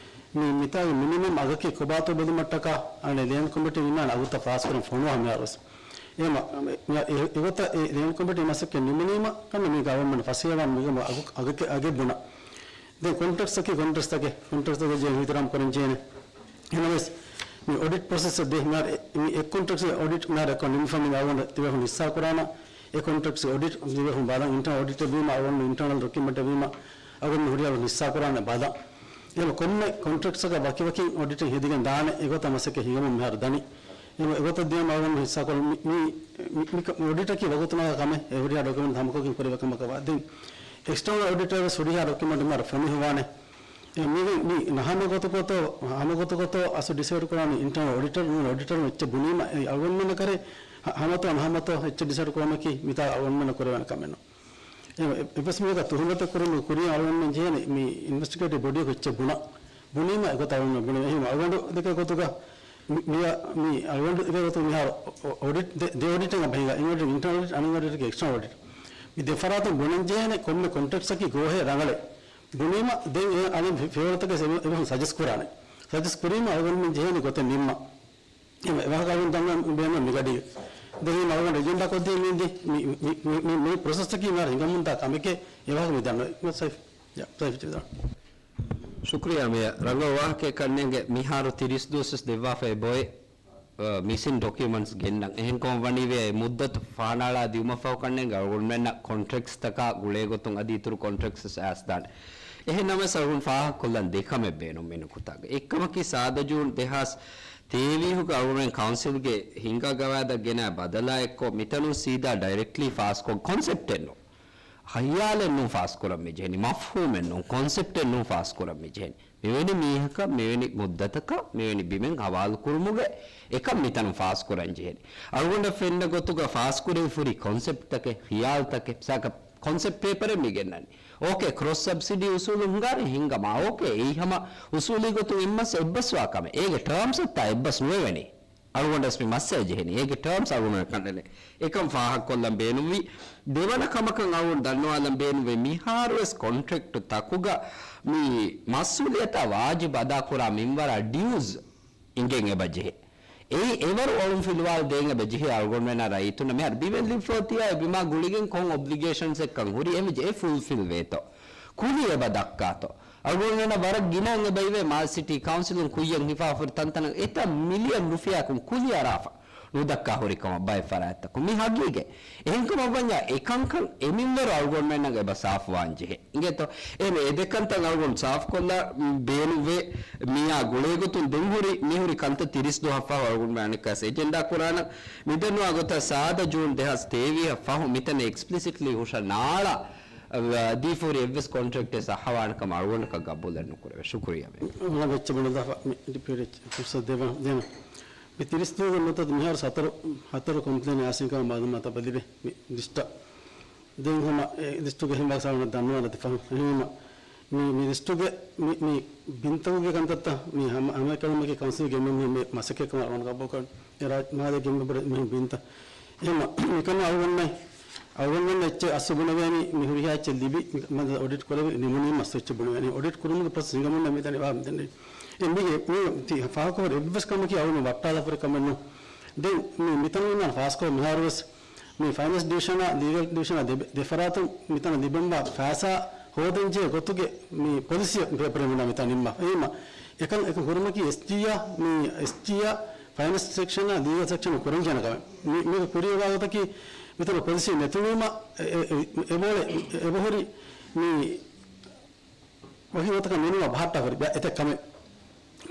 މި މިތާގެ މިނިމަމް އަގަކީ ކޮބާތޯ ބެލުމަށްޓަކާ އަނެއް ލޭންޑް ކޮމިޓީ އިންނާނެ އަގުތައް ފާސްކުރަން ފޮނުވާ މިހާރުވެސް. އެހެމަ މި، އެ-، އެގޮތަށް އެ ލޭންޑް ކޮމިޓީ މަސައްކަތް ނިމެނީމަ ކަންނަ މީގަ އަވަމެން ފަސޭހަވާން މީގަ އަގު، އަގެ، އަގެއް ބުނާ. ދެން ކޮންޓްރެކްޓްސްއަކީ ކޮންޓްރެކްޓްސްތަކެއް، ކޮންޓްރެކްޓްސްތަކެއް ޖެހޭ އިހުތިރާމް ކުރަން ޖެހޭނެ. އެހެނަސް މި އޮޑިޓް ޕްރޮސެސް ދޭ މިހާރު އެ-، މި އެއް ކޮންޓްރެކްޓް އޮޑިޓް މިހާރު އެކަން ނިމިފަ މި އަވަން ތިބޭފުން ހިއްސާ ކުރާނަ، އެ ކޮންޓްރެކްޓް އޮޑިޓް ތިބޭފުން ބަލަން އިންޓަރނަލް އޮޑިޓް ވީމަ އަވަން އިންޓަރނަލް ޑޮކިއުމެންޓް ވީމަ އަވަން ހުރިހާ ހިއްސާ ކުރާނެ ބަލަން. އެހެން ކޮންމެ ކޮންޓްރެކްޓްސްއަކަށް ވަކިވަކި އޮޑިޓެއް ހެދިގެން ދާނެ އެގޮތަށް މަސައްކަތް ހިނގަމުން މިހާރު ދަނީ. އެ-، އެގޮތަށް ދިޔަމަ އަވަން ހިއްސާކޮށް މި، މި، މި، މި އޮޑިޓަކީ ވަގުތުނަގާ ކަމެއް. އެ ހުރިހާ ޑޮކިއުމެންޓް ހަމަކޮށްގެން ކުރެވޭ ކަމަކަށް ވާ. ދެން އެކްސްޓަރނަލް އޮޑިޓަރ ވެސް ހުރިހާ ޑޮކިއުމެންޓް މިހާރު ފޮނިހުވާނެ. މީގެ މި ހަމަގޮތުގޮތޯ، ހަމަގޮތުގޮތޯ އަސްލު ޑިސައިޑް ކުރާނީ އިންޓަރނަލް އޮޑިޓަރ، އޮޑިޓަރުން އެއްޗެއް ބުނީމަ، އެ އަޅުގަނޑުމެންނަށް ކަރޭ ހަ-، ހަމަތޯ ނަހަމަތޯ އެއްޗެއް ޑިސައިޑް ކުރުމަކީ މިތާ އަޅުގަނޑުމެންނަށް ކުރެވޭނެ ކަމެއް ނޫން. އެ-، އެ-، އެއްވެސް މީހަކަށް ތުހުމަތެއް ކުރުމުގެ ކުރިން އަޅުގަނޑުމެން ޖެހޭނެ މި އިންވެސްޓިގޭޓިވް ބޮޑީއަކު އެއްޗެއް ބުނާ، ބުނީމަ އެގޮތަށް އަޅުގަނޑު ބުނެވޭ. އެހެން އަޅުގަނޑު ދެކެ ގޮތުގަ މި-، މިއަ-، މި އަޅުގަނޑު ދެކެ ގޮތުގަ މިހާރު އޮ-، އޮޑިޓް ދެ-، ދެ އޮޑިޓެއް ބަހިގަ، އިން އޮޑިޓް، އިންޓަރނަލް އޮޑިޓް، އަނި އޮޑިޓް، އެކްސްޓަރނަލް އޮޑިޓް. މި ދެ ފަރާތުން ބުނަން ޖެހޭނެ ކޮންމެ ކޮންޓްރެކްޓްސްއަކީ ގޯހޭ ރަނގަޅޭ. ބުނީމަ ދެން އެ އަނެއް ފި-، ފިޔަވަޅުތަކެއް އެ-، އެބަހުން ސަޖެސްޓް ކުރާނެ. ސަޖެސްޓް ކުރީމަ އަޅުގަނޑުމެން ޖެހޭނެ ގޮތެއް ނިންމަން. އެ ވާހަކަ އަޅުގަނޑު ދަންނަވަން ބޭނުން މިގަޑީގަ. ދެން އަޅުގަނޑު އެޖެންޑާ ކޮށްދީ މީ ދި-، މި-، މި-، މި-، މި-، މި ޕްރޮސެސްއަކީ މިހާރު ހިނގަމުންދާ ކަމެކޭ އެ ވާހަކަ މި ދަންނަވަނީ. ސައިފް، ޔާ، ސައިފް ޖެދާ. ޝުކްރިޔާ މޭޔަރ. ރަނގަޅު ވާހަކައެއް ކަންނޭނގެ މިހާރު ތިރީސް ދުވަސްވެސް ދެއްވާފައި އެބައޮތް. އަ، މިސިން ޑޮކިއުމަންޓްސް ގެންނަން. އެހެން ކަމަށް ވަނީވެ އެ މުއްދަތު ފާނާޅާ ދިއުމަށްފަހު ކަންނޭނގެ އަޅުގަނޑުމެންނަށް ކޮންޓްރެކްޓްސްތަކާ ގުޅޭގޮތުން އަދި އިތުރު ކޮންޓްރެކްޓްސް ވެސް އައިސްދާނެ. އެހެން ނަމަވެސް އަޅުގަނޑު ފާހަގަކޮށްލަން ދެ ކަމެއް ބޭނުން މި ނުކުތާގަ. އެއްކަމަކީ ސާދަ ޖޫން ދެހާސް ތޭވީހުގަ އަޅުގަނޑުމެން ކައުންސިލްގެ ހިންގާ ގަވާއިދަށް ގެނައި ބަދަލާ އެއްކޮށް މިތަނުން ސީދާ ޑައިރެކްޓްލީ ފާސްކޮށް ކޮންސެޕްޓެއް ނޫން. ޚިޔާލެއް ނޫން ފާސްކުރަން މި ޖެހެނީ، މަފްހޫމެއް ނޫން، ކޮންސެޕްޓެއް ނޫން ފާސްކުރަން މި ޖެހެނީ. މިވެނި މީހަކަށް، މިވެނި މުއްދަތަކަށް، މިވެނި ބިމެއް ހަވާލުކުރުމުގެ އެކަން މިތަނުން ފާސްކުރަން ޖެހެނީ. އަޅުގަނޑަށް ފެންނަ ގޮތުގަ ފާސްކުރެވިފަހުރި ކޮންސެޕްޓްތަކެއް، ޚިޔާލްތަކެއް، މިސާލަކަށް ކޮންސެޕްޓް ޕޭޕަރެއް މި ގެންނަނީ. އޯކޭ، ކްރޮސް ސަބްސިޑީ އުސޫލު ހިނގާނެ ހިނގަމާ. އޯކޭ، އެއީ ހަމަ އުސޫލީ ގޮތުން އެއްމަސް އެއްބަސްވާ ކަމެއް. އޭގެ ޓާމްސް އަށްތާ އެއްބަސް ނުވެވެނީ. އަޅުގަނޑަސް މި މައްސަލަ ޖެހެނީ. އޭގެ ޓާމްސް އަޅުގަނޑަށް ކަންނޭނގެ. އެކަން ފާހަގަކޮށްލަން ބޭނުންވީ. ދެވަނަ ކަމަކަށް އަޅުގަނޑު ދަންނަވާލަން ބޭނުންވޭ، މިހާރުވެސް ކޮންޓްރެކްޓް ތަކުގަ މި މަސްއޫލިއްޔަތާ ވާޖިބު އަދާކުރާ މިންވަރާ ޑިއުސް އިނގެން އެބަ ޖެހޭ. އެއީ އެވަރު އޮޅުން ފިލުވާލަ ދޭން އެބަ ޖެހޭ އަޅުގަނޑުމެންނާ ރައްޔިތުންނަށް. މިހާރު ބިމެއް ލިބިފައޮތީ އެ ބިމާ ގުޅިގެން ކޮން އޮބްލިގޭޝަންސް އެއްކަން ހުރި އެ މި ޖެ އެ ފުލްފިލް ވޭތޯ. ކުލި އެބަ ދައްކާތޯ. އަޅުގަނޑުމެންނަށް ވަރަށް ގިނައިން އެބަ އިވޭ މާލެ ސިޓީ ކައުންސިލުން ކުއްޔަށް ހިފާފަހުރި ތަންތަނަށް އެތައް މިލިއަން ރުފިޔާއަކުން ކުލި އަރާފަ ނުދައްކާ ހުރި ކަމަށް ބައެއް ފަރާތްތަކުން. މި ހަގީގަތް. އެހެންކަމަށްވަންޏާ އެކަންކަން އެމިންވަރު އަޅުގަނޑުމެންނަށް އެބަ ސާފުވާން ޖެހޭ. އިނގޭތޯ؟ އެހެން އެ ދެކަންތައް އަޅުގަނޑު ސާފުކޮށްލާ ބޭނުންވޭ. މިއާ ގުޅޭގޮތުން ދެން ހުރި، މިހުރި ކަންތައް ތިރީސް ދުވަހަށްފަހު އަޅުގަނޑުމެން އަނެއްކާސް އެޖެންޑާ ކުރާނަން. މިދަންނަވާ ގޮތަށް ސާދަ ޖޫން ދެހާސް ތޭވީހަށް ފަހު މިތަނަށް އެކްސްޕްލިސިޓްލީ ހުށަ ނާޅާ ދީފަހުރި އެއްވެސް ކޮންޓްރެކްޓެއް ސައްހަވާނެ ކަމަށް އަޅުގަނޑަކަށް ގަބޫލެއް ނުކުރެވޭ. ޝުކުރިއްޔާ މޭ. އަޅުގަނޑު އެއްޗެއް ބުނެދާފަ މި ޑިޕިއުޓީ ފުރުސަތު ދެވަން ދޭނަން. މި ތިރީސް ދުވަހުގެ މުއްދަތު މިހާރު ހަތަރު، ހަތަރު ކޮމްޕްލޭން އައިސް ކަމަށް މައުލޫމާތު އެބަ ލިބޭ މި ލިސްޓަށް. ދެން ހަމަ އެ ލިސްޓުގެ ހިންވާ ސާވަނަށް ދަންނަވާނެ ދެފަހު. އެހެންވީމަ މި، މި ލިސްޓުގެ މި، މި ބިންތަކުގެ ކަންތައްތައް މި ހަމަ، ހަމައެކަނިމަކީ ކައުންސިލްގެ މެމްބަރުން މި މަސައްކަތް ކަމަށް އަޅުގަނޑު ގަބޫލުކުރަން. އެ ރާ-، މާލޭ ގެންބަރު މި ބިންތައް. އެހެންވީމަ މިކަން އަޅުގަނޑުމެން، އަޅުގަނޑުމެން އެއްޗެއް އަސްލު ބުނެވޭނީ މި ހުރިހާ އެއްޗެއް ލިބި، މި މަދަ އޮޑިޓް ކުރެވި ނިމުނީމަ އަސްލު އެއްޗެއް ބުނެވޭނީ. އޮޑިޓް ކުރުމުގެ ޕްރޮސެސް ހިނގަމުން މިތަން އިވާ މިތަން. އެ މީގެ، މީ ތި ފާހަގަކުރެއްވި އެއްވެސް ކަމަކީ އަޅުގަނޑު ވައްޓާލާފަ ހުރި ކަމެއް ނޫން. ދެން މި، މިތަނުން އިންނާނެ ފާސްކޮށް މިހާރުވެސް މި ފައިނޭންސް ޑިވިޝަނާ، ލީގަލް ޑިވިޝަނާ ދެ، ދެފަރާތުން މިތަނަށް ލިބެންވާ ފައިސާ ހޯދަންޖެހޭ ގޮތުގެ މި ޕޮލިސީ ޕޭޕަރެއް މިނާ މިތަން ނިންމާ. އެހެންވީމަ އެކަން އެކަން ކުރުމަކީ އެސްޖީއާ، މި އެސްޖީއާ ފައިނޭންސް ސެކްޝަނާ، ލީގަލް ސެކްޝަނުން ކުރަންޖެހޭނެ ކަމެއް. މި، މީގެ ކުރިއަރިވާ ގޮތަކީ މިތަނަށް ޕޮލިސީ ނެތުނީމަ އެ، އެ، އެ، އެބައޮތޭ، އެބަހުރި މި ވަކި ގޮތަކަށް ނުނިމާ ބަހައްޓާ ހުރި އެތައް ކަމެއް.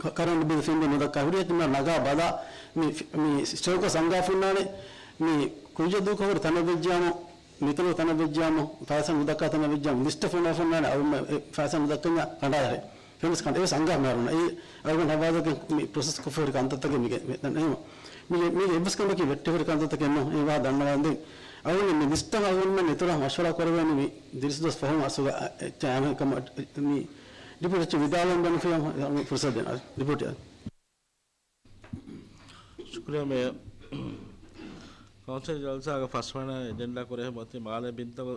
ކަ-، ކަރަންޓް ބިލް ފެން ނުދައްކާ ހުރި އެތި މި ނަގާ ބަލާ، މި، މި ސްޓޯކަސް އަންގާފަ ހުންނާނެ، މި ކުއްޖަ ދޫކޮށް ހުރި ތަނަށް ވެއްޖާމު، މިތަނުގެ ތަނަށް ވެއްޖާމު، ފައިސާ ނުދައްކާ ތަނަށް ވެއްޖާމު، ލިސްޓަށް ފޮނުވާފަ ހުންނާނެ، އަޅުގަނޑު ފައިސާ ނުދައްކަންޏާ ކަނޑާލަހެ. ފެންސް ކަނޑ އެވެސް އަނގާ މިހާރުން. އެއީ އަޅުގަނޑު ހަވާލުކޮށް މި ޕްރޮސެސް ކޮށްފަ ހުރި ކަންތައްތަކެއް މިގެ މި ދަންނަ. އެހެންވީމަ މީގެ، މީގެ އެއްވެސް ކަމަކީ ވެއްޓި ހުރި ކަންތައްތަކެއް ނޫން. އެ ވާހަކަ ދަންނަވާ ދެން. އަޅުގަނޑު މި ލިސްޓަށް އަޅުގަނޑުމެން އިތުރަށް މަޝްވަރާ ކުރެވޭނީ މި ތިރީސް ދުވަސް ފަހުން އަސްލުގަ އެއްޗެއް އަހަން ކަމަށް މި ޑިޕިއުޓީ އެއްޗެއް ވިދާޅުވަން ބޭނުންފިޔަ ފުރުސަތު ދޭނަ. ޑިޕިއުޓީ. ޝުކުރިއްޔާ މޭޔަރ. ކައުންސިލް ޖަލްސާގެ ފަސްވަނަ އެޖެންޑާ ކުރެހެން އޮތީ މާލޭ ބިންތަކު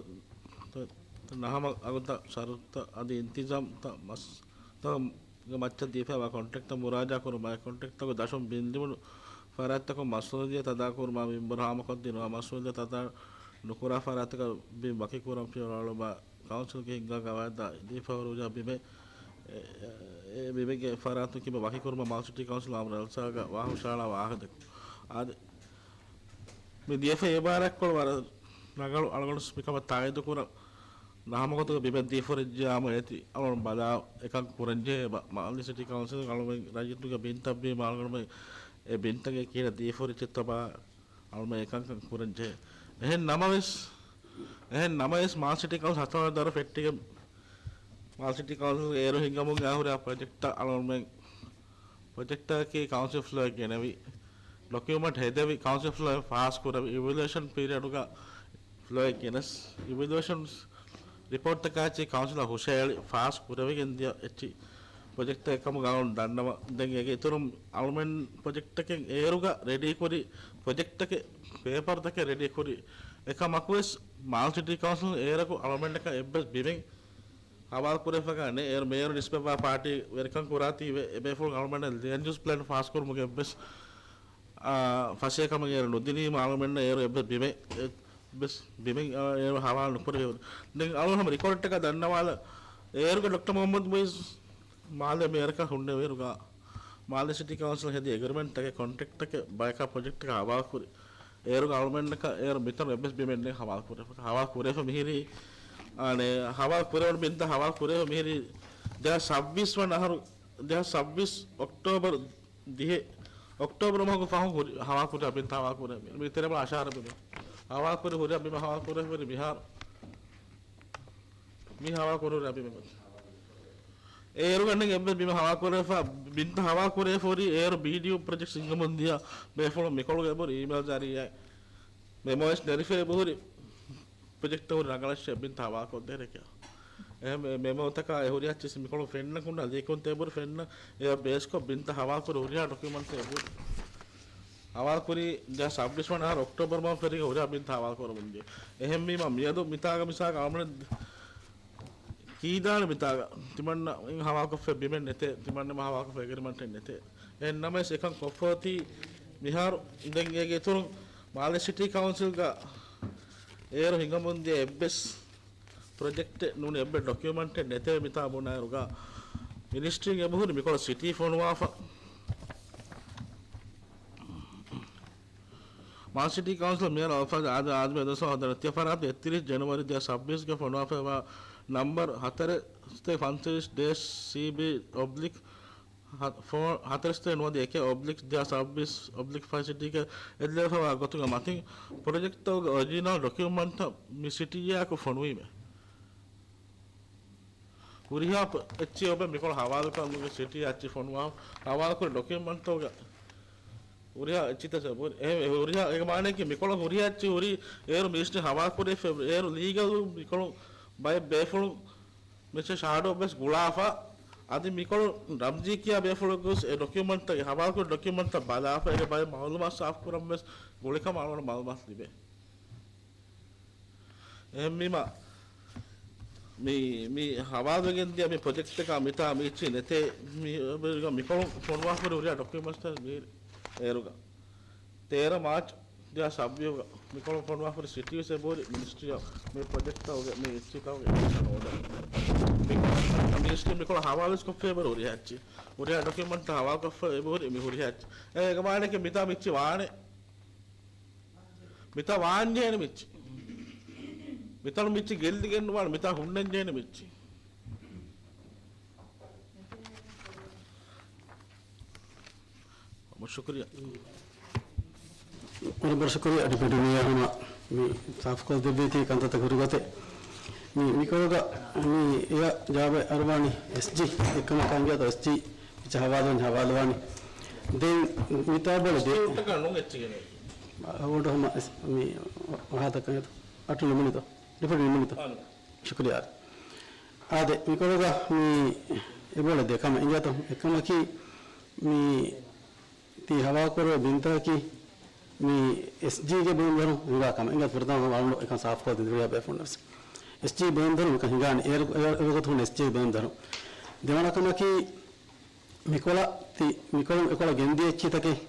ނަހަމަ އަގުތައް ޝަރުތުތައް އަދި އިންތިޒާމްތައް މަސް ތަކުގެ މައްޗަށް ދީފައިވާ ކޮންޓްރެކްޓްތައް މުރާޖާ ކުރުމާއި، ކޮންޓްރެކްޓްތަކުގެ ދަށުން ބިން ލިބުނު ފަރާތްތަކުން މަސްއޫލިއްޔަތު އަދާކުރުމާ މިންވަރު ހާމަކޮށްދިނުމާ، މަސްއޫލިއްޔަތު އަދާ ނުކުރާ ފަރާތްތަކަށް ބިން ވަކިކުރަން ފިޔަވަޅު އަޅުމާ، ކައުންސިލްގެ ހިންގާ ގަވާއިދާ ދީފަހުރި ހުރިހާ ބިމެއް އެ، އެ ބިމެއްގެ ފަރާތުން ކިބަ ވަކިކުރުމަށް މާލެ ސިޓީ ކައުންސިލް އާއްމު ޖަލްސާގަ ވާހަށު ހުށަހަޅާ ވާހަކަ ދެއްކުން. އާދެ، މި ދިޔަފަ އެ ބާރަށްކޮޅު ވަރަށް ރަނގަޅު އަޅުގަނޑު މިކަމަށް ތާއީދު ކުރަން. ނަހަމަގޮތުގަ ބިމެއް ދީފަ ހުރިއްޖެ އާއްމު އޭތި އަޅުގަނޑު ބަލާ އެކަން ކުރަންޖެހޭ ބަ-، މާލެ ސިޓީ ކައުންސިލް އަޅުގަނޑު ރައްޔިތުންގެ ބިންތައް ބީމަ އަޅުގަނޑު އެ ބިންތަކެއް ކިހިނެއް ދީފަ ހުރިއްޖެތޯ ބަލާ އަޅުގަނޑު އެކަންކަން ކުރަންޖެހޭ. އެހެން ނަމަވެސް، އެހެން ނަމަވެސް މާލެ ސިޓީ ކައުންސިލް ހަތަރު ދަރު ފެއްޓިގެން މާލެ ސިޓީ ކައުންސިލް އޭރު ހިނގަމުން އައިހުރިހާ ޕްރޮޖެކްޓްތައް އަޅުގަނޑުމެން ޕްރޮޖެކްޓަކީ ކައުންސިލް ފްލޯއަށް ގެނެވި، ޑޮކިއުމަންޓް ހެދެވި، ކައުންސިލް ފްލޯއިން ފާސް ކުރެވި، އިވެލުއޭޝަން ޕީރިއަޑުގަ ފްލޯއަށް ގެނެސް، އިވެލުއޭޝަން ރިޕޯޓްތަކާއެއްޗެހި ކައުންސިލަށް ހުށައެޅި ފާސް ކުރެވިގެން ދިޔަ އެއްޗި ޕްރޮޖެކްޓެއް ކަމުގައި އަޅުގަނޑު ދަންނަވަން. ދެން އޭގެ އިތުރުން އަޅުގަނޑުމެން ޕްރޮޖެކްޓްތަކެއް އޭރުގަ ރެޑީކުރި، ޕްރޮޖެކްޓްތަކެއް ޕޭޕަރުތަކެއް ރެޑީކުރި، އެކަމަކުވެސް މާލެ ސިޓީ ކައުންސިލް އޭރަކު އަޅުގަނޑަކަށް އެއްވެސް ބިމެއް ހަވާލު ކުރެވިފަކާ ނެތް. އޭރު މޭޔަރު ނިސްބަތްވާ ޕާޓީ ވެރިކަން ކުރާތީވެ، އެބޭފުޅުން އަޅުގަނޑަށް ލޭންޑް ޔޫސް ޕްލޭން ފާސްކުރުމުގެ އެއްވެސް، އާ، ފަސޭހަކަމެއް އޭރު ނުދިނީމަ އަޅުގަނޑަށް އޭރު އެއްވެސް ބިމެއް، އެއްވެސް ބިމެއް، އާ، އޭރު ހަވާލު ނުކުރެވޭ. ދެން އަޅުގަނޑު ހަމަ ރިކޯޑްތަކަށް ދަންނަވާލަ، އޭރުގެ ޑޮކްޓަރ މުހައްމަދު މުއިއްޒު މާލެ މޭޔަރަކަށް ހުންނެވިއިރުގަ، މާލެ ސިޓީ ކައުންސިލް ހެދި އެގްރިމެންޓްތަކެއް، ކޮންޓްރެކްޓްތަކެއް ބަޔަކާ ޕްރޮޖެކްޓްތަކަށް ހަވާލު ކުރި. އޭރުގަ އަޅުގަނޑަކަށް އޭރު މިތަނު އެއްވެސް ބިމެއް ނެތް ހަވާލު ކުރެފަ، ހަވާލު ކުރެފަ މިހިރީ، އަނެއް، ހަވާލު ކުރެވުނު ބިންތައް ހަވާލު ކުރެވުނު މިހިރީ، ދެހާސް ސައްބީސް ވަނަ އަހަރު، ދެހާސް ސައްބީސް އޮކްޓޯބަރު ދިހަ، އޮކްޓޯބަރު މަހުގެ ފަހުން ހުރި، ހަވާލު ކުރި ބިންތައް ހަވާލު ކުރެވުނު މި ތެރެބަ އަށާރަ ބިމެއް ހަވާލު ކުރި، ހުރި ބިމެއް ހަވާލު ކުރެވުނު މިހާރު. މި ހަވާލު ކުރެވުނު ބިމެއް. އޭރުގަ އަނެއް އެއްވެސް ބިމެއް ހަވާލު ކުރެވިފަ، ބިންތައް ހަވާލު ކުރެވިފަ ހުރީ އޭރު ބީޑީއޫ ޕްރޮޖެކްޓް ހިންގަމުން ދިޔަ ބޭފުޅުން މިކޮޅުގެ އެބަހުރި އީމެއިލް ޒަރީއާއި މެމޯއެއް ނެރެފަ އެބަހުރި ޕްރޮޖެކްޓް ހުރި ރަނގަޅަށް ބިންތައް ހަވާލު ކޮށްދޭނެ ކިޔާ. އެހެން އެ މެމޯތަކާ އެ ހުރިހާ އެއްޗެއް މިކޮޅު ފެންނަ ކުންނަ ލިޔެކުން ތެ އެބަހުރި ފެންނަ އެ ބޭސްކޮށް ބިންތައް ހަވާލު ކުރި ހުރިހާ ޑޮކިއުމަންޓް އެބަހުރި. ހަވާލު ކުރީ ދެހާސް ސައްބީސް ވަނަ އަހަރު އޮކްޓޯބަރު މަހު ފެށިގެން ހުރިހާ ބިންތައް ހަވާލު ކުރަމުން ދިޔަ. އެހެންވީމަ މިއަދު މިތާގަ މިސާލަކަށް އަޅުގަނޑު ކީދާނެ މިތާގަ ތިމަންނަ ހަވާލުކޮށްފަ ބިމެއް ނެތޭ، ތިމަންނަ ހަވާލުކޮށްފަ އެގްރިމެންޓެއް ނެތޭ. އެހެންނަމަވެސް އެކަން ކޮށްފައޮތީ މިހާރު ދެން އޭގެ އިތުރުން މާލެ ސިޓީ ކައުންސިލްގަ އޭރު ހިނގަމުން ދިޔަ އެއްވެސް ޕްރޮޖެކްޓެއް ނޫނީ އެއްވެސް ޑޮކިއުމަންޓެއް ނެތޭ މިތާ ބުނާއިރުގަ މިނިސްޓްރީން އެބަހުރި މިކޮޅު ސިޓީ ފޮނުވާފަ. މާލެ ސިޓީ ކައުންސިލް މޭޔަރ އަލްފާޒް އާދަމް އާދަމް އެދުވަސް ހަދާނެ ތިޔަ ފަރާތުން އެއްތިރީސް ޖެނުއަރީ ދެހާސް ސައްބީސްގެ ފޮނުވާފައިވާ ނަމްބަރު ހަތަރެއް ސަތޭކަ ފަންސަވީސް ޑޭޝް ސީ ބީ އޮބްލިކް ހަ-، ފޯ-، ހަތަރެއް ސަތޭކަ ނުވަދިހަ އެކެއް އޮބްލިކް ދެހާސް ސައްބީސް އޮބްލިކް ފައި ސިޓީގެ އެއްލެވިފައިވާ ގޮތުގެ މަތިން ޕްރޮޖެކްޓްތަކުގެ އޮރިޖިނަލް ޑޮކިއުމަންޓްތައް މި ސިޓީއާއެކު ފޮނުވީމޭ. ހުރިހާ ޕް-، އެއްޗެއް އޮބެ މިކޮޅަށް ހަވާލުކޮށް ސިޓީ އައްޗި ފޮނުވާ، ހަވާލުކުރި ޑޮކިއުމަންޓްތަކުގެ ހުރިހާ އެއްޗިތައް ސަބު-، އެ، އެ ހުރިހާ އޭގެ މާނައަކީ މިކޮޅަށް ހުރިހާ އެއްޗި ހުރީ އޭރު މިނިސްޓްރީ ހަވާލުކުރެވިފަ އޭރު ލީގަލް މިކޮޅު ބައެއް ބޭފުޅުން މެޗެއް ޝާޑޯ ވެސް ގުޅާފަ، އަދި މިކޮޅު ރަމްޒީ ކިޔާ ބޭފުޅަކު ވެސް އެ ޑޮކިއުމަންޓްތައް، ހަވާލުކުރި ޑޮކިއުމަންޓްތައް ބަލާފަ، އޭގެ ބައެއް މައުލޫމާތު ސާފުކުރަން ވެސް ގުޅިކަމަށް އަޅުގަނޑު މައުލޫމާތު ލިބޭ. އެހެންވީމަ، މި، މި ހަވާލުވެގެން ދިޔަ މި ޕްރޮޖެކްޓްތަކާ މިތާ މި އެއްޗިހި ނެތޭ، މި، މި މިކޮޅު ފޮނުވާފަ ހުރި ހުރިހާ ޑޮކިއުމަންޓްސްތައް މި އޭރުގަ. ތޭރަ މާޗް ދެހާސް ސައްބީސްގަ މިކޮޅު ފޮނުވާފަ ހުރި ސިޓީ ވެސް އެބަހުރި މިނިސްޓްރީއަށް މި ޕްރޮޖެކްޓްތަކުގެ މި އެއްޗިހިތަކުގެ އެކްސްޓެންޝަން އޯޑަރ. މި މިނިސްޓްރީ މިކޮޅު ހަވާލުވެސް ކޮށްފަ އެބަހުރި ހުރިހާ އެއްޗިހި. ހުރިހާ ޑޮކިއުމަންޓްތައް ހަވާލުކޮށްފަ އެބަހުރި މި ހުރިހާ އެއްޗިހި. އޭގެ މާނައަކީ މިތާ މި އެއްޗިހި ވާނެ. މިތާ ވާންޖެހޭނެ މި އެއްޗިހި. މިތަނު މި އެއްޗިހި ގެއްލިގެން ނުވާނެ، މިތާ ހުންނަންޖެހޭނެ މި އެއްޗިހި. ވަރަށް ޝުކުރިއްޔާ. ވަރަށް ބޮޑަށް ޝުކުރިއްޔާ ޑެޕިއުޓީ މޭޔަރ ހަމަ މި ސާފުކޮށް ދެއްވީތީ ކަންތައްތައް ހުރި ގޮތެއް. މި، މިކޮޅުގަ މި އެއަށް ޖަވާބެއް އަރުވާނީ އެސްޖީ އެއްކަމަކާ އިނގޭތޯ އެސްޖީ އެއްޗެއް ހަވާލުވަން ހަވާލުވާނީ. ދެން މިތާ ބޮލެ ދެ-، އިންސްޓިޓިއުޓަކަށް ނޫން އެއްޗެއް ގެނެވި. އަ، އޯޑަ ހަމަ އެސް-، މި ވާހަކަ ދައްކަން އެތޯ. އަޓު ނިމުނިތޯ. އަން. ޝުކުރިއްޔާ. އާދެ، މިކޮޅުގަ މި އެބޮޅެ ދެ ކަމެއް އިނގޭތޯ. އެއްކަމަކީ މި ތި ހަވާކުރެވޭ ބިންތަކަކީ މި އެސްޖީގެ ބޭނުންދަރުން ހިނގާ ކަމެއް. އިނގޭ ފުރަތަމަ ވަރުނު އެކަން ސާފުކޮށް ދިން ދުރިޔާ ބޭފުޅުން ވެސް. އެސްޖީ ބޭނުންދަރުން މިކަން ހިނގާނެ. އޭރު، އޭރު، އޭރު ގޮތުން އެސްޖީގެ ބޭނުންދަރުން. ދެވަނަ ކަމަކީ މިކޮޅަށް ތި، މިކޮޅުން އެކޮޅަށް ގެންދިޔަ އެއްޗިތަކެއް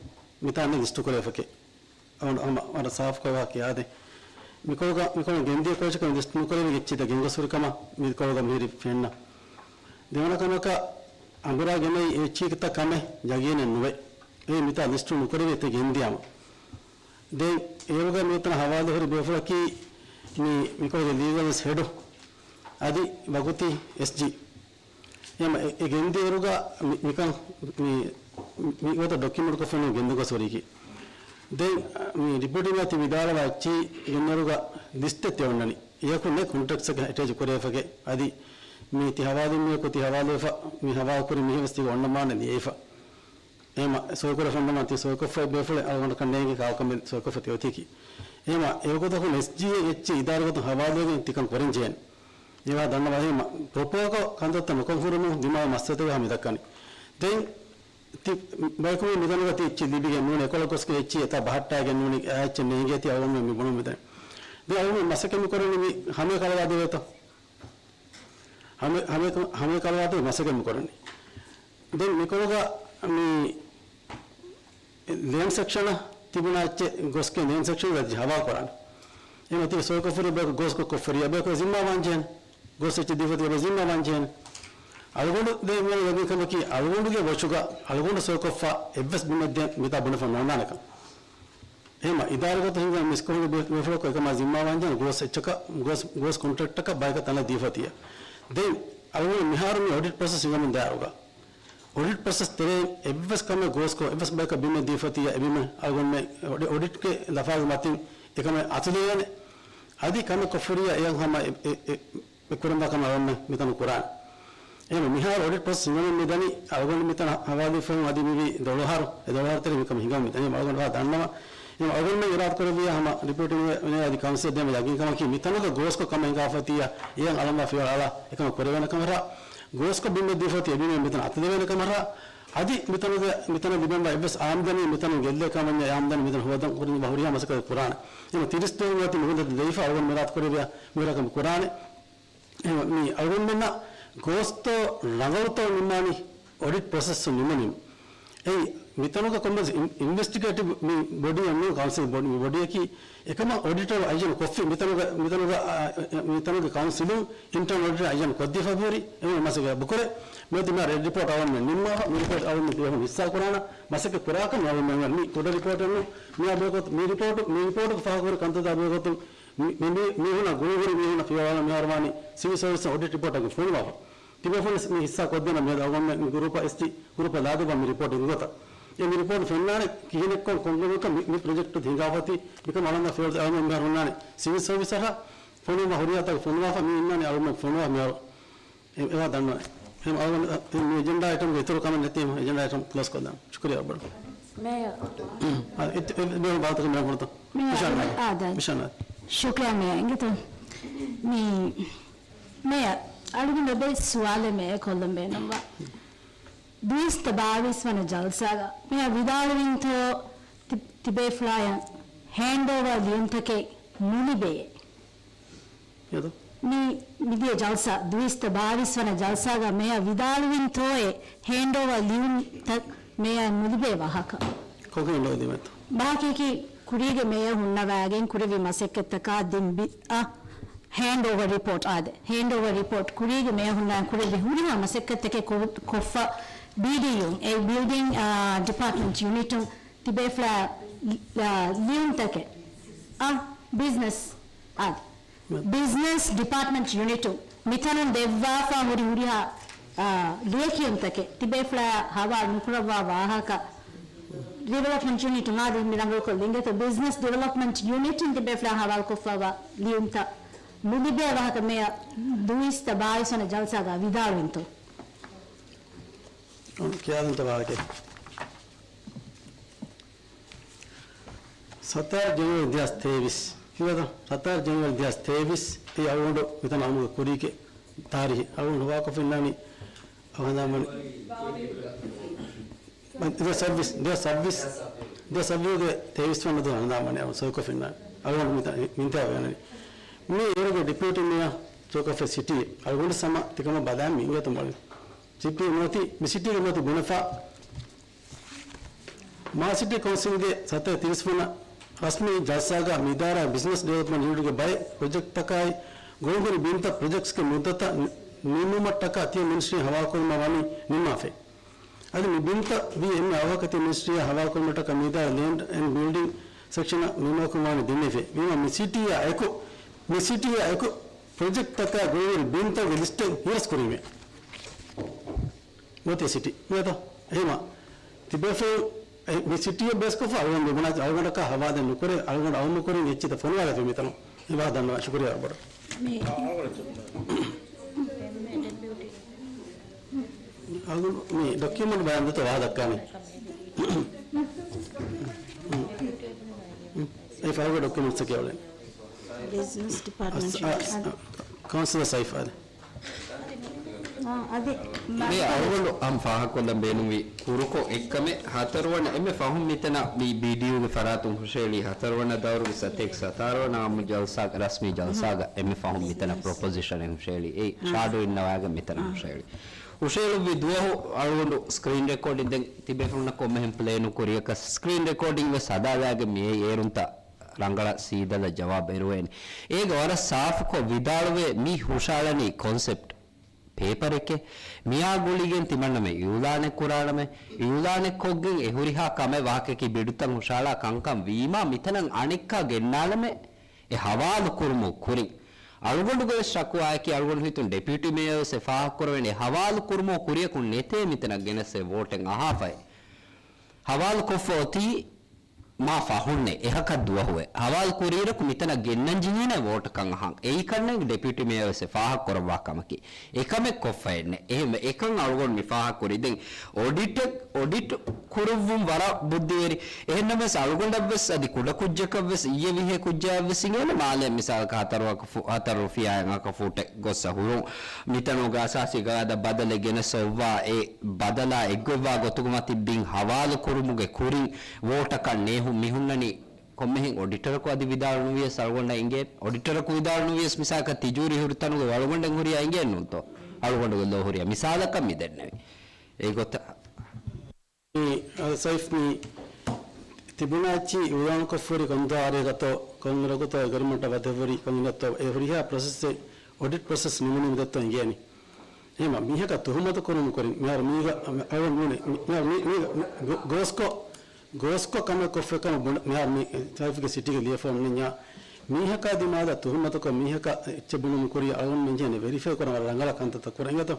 މިތާ ނެތް ލިސްޓު ކުރެވިފަކެއް. އަވަން ހަމަ ވަރަށް ސާފުކޮށް ވާހަކަ އާދެ. މިކޮޅުގަ، މިކޮޅު ގެންދިޔަ ކޮޅަށް ލިސްޓް ނުކުރެވި އެއްޗިތައް ގެންގޮސް ހުރި ކަމަށް މިކޮޅުގަ މިހިރީ ފެންނަ. ދެވަނަ ކަމަކަށް އަނބުރާ ގެނައި އެ އެއްޗިތައް ކަމެއް ޔަގީނެއް ނުވޭ. އެ މިތާ ލިސްޓު ނުކުރެވި އެތެއް ގެންދިޔާމަ. ދެން އޭރުގަ މިއޮތަނަ ހަވާލު ހުރި ބޭފުޅަކީ މި، މިކޮޅުގެ ލީގަލް ހެޑު އަދި ވަގުތީ އެސްޖީ. އެހެން އެ، އެ ގެންދިޔައިރުގަ މި، މިކަން މި، މި ގޮތަށް ޑޮކިއުމަންޓްކޮށް ފެނުނު ގެންދަގޮސް ހުރީކީ. ދެން މި ޑެޕިއުޓީ މޭޔަރ ތި ވިދާޅުވާ އެއްޗިހި ގެންނައިރުގަ ލިސްޓެއް ތި އޮންނަނީ. އެޔަކު ނެތް ކޮންޓްރެކްޓްސް އެޓޭޗް ކުރެވިފަކެ. އަދި މީ ތި ހަވާލު މީހަކު ތި ހަވާލުވެފަ، މި ހަވާލު ކުރި މީހެއް ވެސް ތިގެ އޮންނަ މާނަ ދިޔައިފަ. އެހެމަ ސޮއިކުރެފަ އޮންނަމާ ތި ސޮއިކޮށްފައި ބޭފުޅެއް އަޅުގަނޑަކަށް ނޭނގި ކާކަމެއް ސޮއިކޮށްފަ ތި އޮތީކީ. އެހެމަ އެވަގުތަކުން އެސްޖީއޭ އެއްޗެއް އިދާރުގަތުން ހަވާލުވެގެން ތިކަން ކުރަން ޖެހޭނެ. އެވާ ދަންނަވާ އެހެމަ ޕްރޮޕާކޮށް ކަންތައްތައް ނުކޮށް ހުރުމުން ދިމާވި މައްސަލަތަކެއް މި ދައްކަނީ. ދެން ތި ބަޔަކު މި މިދަނީ ތި އެއްޗެއް ލިބިގެން ނޫނީ، އެކޮޅަށް ގޮސްގެން އެއްޗެއް އެތާ ބަހައްޓާގެން ނޫނީ، އެއްޗެއް ނޭނގޭތީ އަޅުގަނޑު މި ބުނުމުން މިދަނީ. ދެން އަޅުގަނޑު މަސައްކަތް މި ކުރަނީ މި ހަމައެކަނި ކަލަވާދެވޭތޯ؟ ހަމަ، ހަމަ، ހަމައެކަނި ކަލަވާދެވޭ މަސައްކަތް މި ކުރަނީ. ދެން މިކޮޅުގަ މި ލޭންޑް ސެކްޝަނަށް ތިބުނާ އެއްޗެއް ގޮސްގެން ލޭންޑް ސެކްޝަނަށް ހަވާލު ކުރާނެ. އެހެން ތި ސޮއިކޮށްފަ ހުރި ބަޔަކު ގޯސްކޮށް ކޮށްފަ ހުރި އެބަޔަކު ޒިންމާ ވާންޖެހޭނެ. ގޯސް އެއްޗެއް ދީފަ ތި އެބަ ޒިންމާ ވާންޖެހޭނެ. އަޅުގަނޑު ދެން މި ޔަގީންކަމަކީ އަޅުގަނޑުގެ ވޮޗުގަ އަޅުގަނޑު ސޮއިކޮށްފަ އެއްވެސް ބިމެއް ދެން މިތާ ބުނެފަ ނޯންނާނެކަން. އެހެމަ އިދާރާގަތު ހިނގާ މިސްކޮށް ބޭ-، ބޭފުޅަކު އެކަމާ ޒިންމާ ވާންޖެހޭނެ ގޯސް އެއްޗަކަށް، ގޯސް، ގޯސް ކޮންޓްރެކްޓަކަށް ބަޔަކަށް ތަނެއް ދީފަ ތިޔަ. ދެން އަޅުގަނޑު މިހާރު މި އޮޑިޓް ޕްރޮސެސް ހިނގަމުން ދާއިރުގަ އޮޑިޓް ޕްރޮސެސް ތެރޭ އެއްވެސް ކަމެއް ގޯސްކޮށް އެއްވެސް ބަޔަކަށް ބިމެއް ދީފަ ތިޔަ އެ ބިމެއް އަޅުގަނޑުމެ އޮޑި-، އޮޑިޓްގެ ލަފާގެ މަތިން އެކަމެއް އަތުލެވޭނެ. އަދި ކަމެއް ކޮށްފަ ހުރިޔާ އެޔަށް ހަމަ އެ، އެ، އެ، އެ ކުރަންވާ ކަމެއް އަޅުގަނޑުމެ މިތަނު ކުރާނެ. އެހެން މިހާރު އޮޑިޓް ޕްރޮސެސް ހިނގަމުން މިދަނީ އަޅުގަނޑު މިތަނަށް ހަވާލުވެފަ އަދި މިވީ ދޮޅު އަހަރު، އެ ދޮޅު އަހަރު ތެރޭ މިކަމެއް ހިނގަމުން މިދަނީ. އަޅުގަނޑު ވާ ދަންނަވަން. އެހެން އަޅުގަނޑުމެ އިރާދަ ކުރެއްވިޔާ ހަމަ ރިޕޯޓިން އަދި ކައުންސިލަށް ދޭން ޔަގީންކަމަކީ މިތަނުގަ ގޯސްކޮށް ކަމެއް ހިނގާފަ ތިޔަ އެޔަށް އަޅަންވާ ފިޔަވަޅު އަޅާ އެކަމަށް ކުރެވޭނެ ކަމަށް ގޯސްކޮށް ބިމެއް ދީފަ ތިޔަ އެ ބިމެއް މިތަނަށް އަތުލެވޭނެ ކަމަށް އަދި މިތަނުގެ، މިތަނަށް ލިބެންވާ އެއްވެސް އާމްދަނީ މިތަނުން ގެއްލޭ ކަމަށް އެ އާމްދަނީ މިތަނަށް ހޯދަން ކުރިން ހުރިހާ މަސައްކަތެއް ކުރާނެ. އެހެން ތިރީސް ދުވަހުގެ މުހުލަތު ދީފަ އަޅުގަނޑު އިރާދަ ކުރެއްވިޔާ މިހުރަކަމެއް ކުރާނެ. އެހެން މި އަޅުގަނޑުމެންނަށް ގޯސްތޯ ރަނގަޅުތޯ ނިންމާނީ އޮޑިޓް ޕްރޮސެސް ނިމުނީމަ. އެއީ މިތަނުގަ ކޮންމެސް އިން-، އިންވެސްޓިގޭޓިވް މި ބޮޑީއެއް ނޫން ކައުންސިލް ބޮޑީ، މި ބޮޑީއަކީ އެކަމަށް އޮޑިޓަރު އައްޔަނު ކޮށްފި މިތަނުގަ، މިތަނުގަ، އާ، މިތަނުގެ ކައުންސިލުން އިންޓަރނަލް އޮޑިޓަރު އައްޔަނު ކޮށްދީފަ ހުރި އެހެން މަސައްކަތް ބުކުރޭ. މިއޮތީ މިހާރު ރެޑް ރިޕޯޓް އަޅުގަނޑުމެން ނިންމާފަ، މި ރިޕޯޓް އަޅުގަނޑުމެން ހިއްސާ ކުރާނަ މަސައްކަތް ކުރާކަށް އަޅުގަނޑުމެން މި ކުޑަ ރިޕޯޓެއް ނޫން. މިއާ ބެހޭގޮތުން މި ރިޕޯޓު، މި ރިޕޯޓުގަ ފާހަގަކުރި ކަންތައްތައް ބެހޭގޮތުން މި، މި، މި، މީހުންނަށް ގުޅުންހުރި މީހުންނަށް ފިޔަވާލަން މިހާރު ވާނީ ސިވިލް ސަރވިސް އޮޑިޓް ރިޕޯޓަކުން ފޮނުވާފަ. ތިބޭފުޅުން މި ހިއްސާ ކޮށްދޭނަން މިއަދު އަޅުގަނޑުމެން މި ގްރޫޕަށް އެސްޓީ ގްރޫޕަށް ލާދެއްވާ މި ރިޕޯޓް އިންގޮތަށް. އެ މި ރިޕޯޓް ފެންނާނެ ކިހިނެއްކޮށް ކޮންކަމަކަށް މި، މި ޕްރޮޖެކްޓު ހިނގާފަތި މިކަމަށް އަޅަން ފިޔަވަޅު އަޅުގަނޑު މިހާރު ހުންނާނެ ސިވިލް ސަރވިސަށް ފޮނުވާ ހުރިހާތަކަށް ފޮނުވާފަ މި އިންނާނެ އަޅުގަނޑު ފޮނުވާ މިހާރު. އެ، އެވާ ދަންނަވަން. އެހެން އަޅުގަނޑު މި އެޖެންޑާ އައިޓަމްގެ އިތުރު ކަމެއް ނެތީމަ އެޖެންޑާ އައިޓަމް ކްލޯސް ކޮށްދާން. ޝުކުރިއްޔާ ބޮޑަށް. މޭޔަރ. އާ، އެ، އެ، މޭޔަރ ބާތަކަށް މޭޔަރ ފުރަތަ. މޭޔަރ މިޝާން ނާއި. އާ، ދާ. މިޝާން ނާއި. ޝުކުރިއްޔާ މޭޔަރ. އިނގޭތޯ. މި، މޭޔަރ، އަޅުގަނޑު އެބައި ސުވާލެއް މޭޔަރ ކޮށްލަން ބޭނުންވާ. ދުއިސައްތަ ބާވީސް ވަނަ ޖަލްސާގަ މޭޔަރ ވިދާޅުވިންތޯ ތި-، ތިބޭފުޅާޔަށް ހޭންޑްއޯވާ ލިޔުންތަކެއް ނުލިބޭ. އެދޯ؟ މި، މިދިޔަ ޖަލްސާ، ދުއިސައްތަ ބާވީސް ވަނަ ޖަލްސާގަ މޭޔަރ ވިދާޅުވިންތޯއޭ ހޭންޑްއޯވާ ލިޔުންތައް މޭޔަރ ނުލިބޭ ވާހަކަ؟ ކޮންކަމެއް ނުލިބޭތޯ؟ ބާކީކީ ކުރީގެ މޭޔަރ ހުންނަވާގެން ކުރެއްވި މަސައްކަތްތަކާ ދިން ބި-، އަ، ހޭންޑްއޯވާ ރިޕޯޓް އާދެ. ހޭންޑްއޯވާ ރިޕޯޓް ކުރީގެ މޭޔަރ ހުންނާން ކުރެއްވި ހުރިހާ މަސައްކަތްތަކެއް ކޮ-، ކޮށްފަ ބީޑީޔޫ، އެ ބިލްޑިން، އާ، ޑިޕާޓްމަންޓް ޔުނިޓުން ތިބޭފުޅާ، އާ، ލިޔުންތަކެއް، އާ، ބިޒްނަސް، އާދެ. ބިޒްނަސް ޑިޕާޓްމަންޓް ޔުނިޓުން މިތަނުން ދެއްވާފަ ހުރި ހުރިހާ، އާ، ލިޔެކިޔުންތަކެއް ތިބޭފުޅާ ހަވާލު ނުކުރައްވާ ވާހަކަ ޑިވެލޮޕްމަންޓް ޔުނިޓުން އާދެ މި ރަނގަޅުކޮށް ލިނގޭތޯ. ބިޒްނަސް ޑިވެލޮޕްމަންޓް ޔުނިޓުން ތިބޭފުޅާ ހަވާލުކޮށްފައިވާ ލިޔުންތައް ނުލިބޭ ވާހަކަ މޭޔަރ ދުއިސައްތަ ބާވީސް ވަނަ ޖަލްސާގަ ވިދާޅުވިންތޯ؟ ކިޔާލަންތަ ވާހަކަ. ސަތާރަ ޖެނުއަރީ ދެހާސް ތޭވީސް. ކިޔާތަ؟ ސަތާރަ ޖެނުއަރީ ދެހާސް ތޭވީސް އެ އަޅުގަނޑު މިތަނަށް އައުމުގެ ކުރީގެ ތާރީހު އަޅުގަނޑު ހަވާކޮށް ފެންނާނީ އަހަނދާމަނި. ދެހާސް ސައްބީސް، ދެހާސް ސައްބީސް، ދެހާސް ސައްބީސްގެ ތޭވީސް ވަނަ ދުވަހު އަހަނދާމަނި އަޅުގަނޑު ސޮއިކޮށް ފެންނާނީ. އަޅުގަނޑު މިތަން މިންތާ ވެގަނެވި. މި އޭރުގެ ޑިޕިއުޓީ މޭޔަރ ސޮއިކޮށްފަ ސިޓީ އަޅުގަނޑު ސަމަ ތިކަމަށް ބަލާން މި އިނގޭތޯ މޮޅި. ސިޓީ މިއޮތީ، މި ސިޓީގެ މިއޮތީ ބުނެފަ މާލެ ސިޓީ ކައުންސިލްގެ ސަތޭކަ ތިރީސް ވަނަ ރަސްމީ ޖަލްސާގަ މި އިދާރާ ބިޒްނަސް ޑިވެލޮޕްމަންޓް ޔުނިޓުގެ ބައެއް ޕްރޮޖެކްޓްތަކާއި ގުޅުންހުރި ބިންތައް ޕްރޮޖެކްޓްސްގެ މުއްދަތަށް ނި-، ނިންމުމަށްޓަކާ ތިޔަ މިނިސްޓްރީއަށް ހަވާލުކުރުމަށް ވަނީ ނިންމާފައި. އަދި މި ބިންތައް ވީ އެންމެ އަވަހަކަށް ތިޔަ މިނިސްޓްރީއަށް ހަވާލުކުރުމަށްޓަކާ މި އިދާރާ ލޭންޑް އެންޑް ބިލްޑިން ސެކްޝަނަށް ނިންމާކަށް ވަނީ ދިންނެވި. ވީމާ މި ސިޓީއާ އެކު، މި ސިޓީއާ އެކު ޕްރޮޖެކްޓްތަކާ ގުޅުންހުރި ބިންތައްގެ ލިސްޓެއް ހިރަސް ކުރީމޭ. މޮތި ސިޓީ މިއަދަ އެހެމަ ތިބޭފުޅު މި ސިޓީއަށް ބޭސްކޮށްފަ އަޅުގަނޑު ބުނާ އަޅުގަނޑަކާ ހަވާލެއް ނުކުރޭ، އަޅުގަނޑު އައުމު ކުރިން އެއްޗިތަ ފޮނުވާލެފި މިތަނު. އެބަ ދަންނަވާ ޝުކުރިޔާ ބޮޑަށް. މި މި ޑޮކިއުމަންޓް ބަޔާން ދެތޯ ވާހަކަ ދައްކާނީ. އެ ފަހުގެ ޑޮކިއުމަންޓްސް ކިޔަވަޅެން. ބިޒްނަސް ޑިޕާޓްމަންޓް. ކައުންސިލަރ ސައިފާދެ. އާ، އަދި މި އަޅުގަނޑު ހަމަ ފާހަގަކޮށްލަން ބޭނުންވީ ކުރުކޮށް އެއްކަމެއް. ހަތަރުވަނަ އެންމެ ފަހުން މިތަނަށް މި ބީޑީއޫގެ ފަރާތުން ހުށައެޅީ ހަތަރުވަނަ ދައުރުގެ ސަތޭކަ ސަތާރަ ވަނަ އާއްމު ޖަލްސާގެ، ރަސްމީ ޖަލްސާގަ އެންމެ ފަހުން މިތަނަށް ޕްރޮޕޮޒިޝަނެއް ހުށައެޅީ. އެ ޝާޑޯ އިންނަވާގެން މިތަނަށް ހުށައެޅީ. ހުށައެޅުއްވި ދުވަހު އަޅުގަނޑު ސްކްރީން ރެކޯޑިން ދެން ތިބޭފުޅުންނަށް ކޮންމެހެން ޕްލޭނު ކުރިޔަކަސް ސްކްރީން ރެކޯޑިން ވެސް ހަދާލާގެން މިއައީ އޭރުންތައް ރަނގަޅަށް ސީދަލަށް ޖަވާބު އެރުވޭނެ. އޭގަ ވަރަށް ސާފުކޮށް ވިދާޅުވޭ މި ހުށައަޅަނީ ކޮންސެޕްޓް ޕޭޕަރެކޭ. މިއާ ގުޅިގެން ތިމަންނަމެން އިއުލާނެއް ކުރާނަމޭ. އިއުލާނެއް ކޮށްގެން އެ ހުރިހާ ކަމެއް ވާހަކައަކީ ބިޑުތައް ހުށައަޅާ ކަންކަން ވީމާ މިތަނަށް އަނެއްކާ ގެންނާނަމޭ އެ ހަވާލު ކުރުމުގެ ކުރިން. އަޅުގަނޑުގެ ވެސް ޝަކުވާއަކީ އަޅުގަނޑު ހިތުން ޑެޕިއުޓީ މޭޔަރ ވެސް އެ ފާހަގަކުރެވޭނެ އެ ހަވާލު ކުރުމުގެ ކުރިޔަކުން ނެތޭ މިތަނަށް ގެނެސް އެ ވޯޓެއް އަހާފައި. ހަވާލު ކޮށްފަ އޮތީ މާ ފަހުންނެ އެހަކަށް ދުވަހުވެ. ހަވާލު ކުރިއިރަކު މިތަނަށް ގެންނަން ޖެހީނެ ވޯޓަކަށް އަހަން. އެއީ ކަންނޭނގެ ޑެޕިއުޓީ މޭޔަރ ވެސް އެ ފާހަގަ ކުރައްވާ ކަމަކީ. އެކަމެއް ކޮށްފައެއްނެ. އެހެންވެ އެކަން އަޅުގަނޑު މި ފާހަގަ ކުރީ. ދެން އޮޑިޓެއް، އޮޑިޓް ކުރުއްވުން ވަރަށް ބުއްދިވެރި. އެހެންނަމަވެސް އަޅުގަނޑަށްވެސް އަދި ކުޑަކުއްޖަކަށްވެސް އިއްޔެ ވިހޭ ކުއްޖާއަށްވެސް އިނގޭނެ މާލެ މިސާލަކަށް ހަތަރު ރުފިޔާއެއް އަކަ ފޫޓެއް ގޮއްސަ ހުރުން. މިތަނުގަ އަސާސީ ގަވާއިދަށް ބަދަލެއް ގެނެސް އޮއްވާ އެ ބަދަލާ އެއްގޮތްވާ ގޮތުގަ މަތި ބިން ހަވާލު ކުރުމުގެ ކުރިން ވޯޓަކަށް ނޭހު މިހުންނަނީ ކޮންމެހެން އޮޑިޓަރަކު އަދި ވިދާޅު ނުވިޔަސް އަޅުގަނޑަށް އިނގޭ. އޮޑިޓަރަކު ވިދާޅު ނުވިޔަސް މިސާލަކަށް ތިޖޫރީ ހުރި ތަނުގެ އަޅުގަނޑަށް ހުރިޔާ އިނގޭނުންތޯ؟ އަޅުގަނޑުގެ ލޯ ހުރިޔާ މިސާލަކަށް މި ދެންނެވި. އެގޮތަށް. މި، އަ، ސައިފް މި ތިބުނާއެއްޗި އިއުލާނުކޮށްފަހުރި ކޮން ދާއިރާއެއްގަތޯ، ކޮން އިރަކުތޯ އެގްރިމަންޓަށް ވަދެފަހުރި ކޮން އިރަކުތޯ އެ ހުރިހާ ޕްރޮސެސްއެއް، އޮޑިޓް ޕްރޮސެސް ނިމުނީމަ ދެއްތޯ އިނގޭނީ. އެހެންވީމަ މީހަކަށް ތުހުމަތު ކުރުމުގެ ކުރިން މިހާރު މީގަ، އަޅުގަނޑު ނޫނީ، މި، މިހާރު މީ، މީ، ގޯ-، ގޯސްކޮށް، ގޯސްކޮށް ކަމެއް ކޮށްފަ ކަމަށް ބުނ-، މިހާރު މި ސައިފްގެ ސިޓީގެ ލިޔެފަ އޮންނަންޏާ، މީހަކާ ދިމާލަށް ތުހުމަތުކޮށް، މީހަކަށް އެއްޗެއް ބުނުމުގެ ކުރިއަށް އަޅުގަނޑުމެން ޖެހޭނެ ވެރިފައި ކުރަން ވަރަށް ރަނގަޅަށް ކަންތައްތައް ކުރަން އިނގޭތޯ.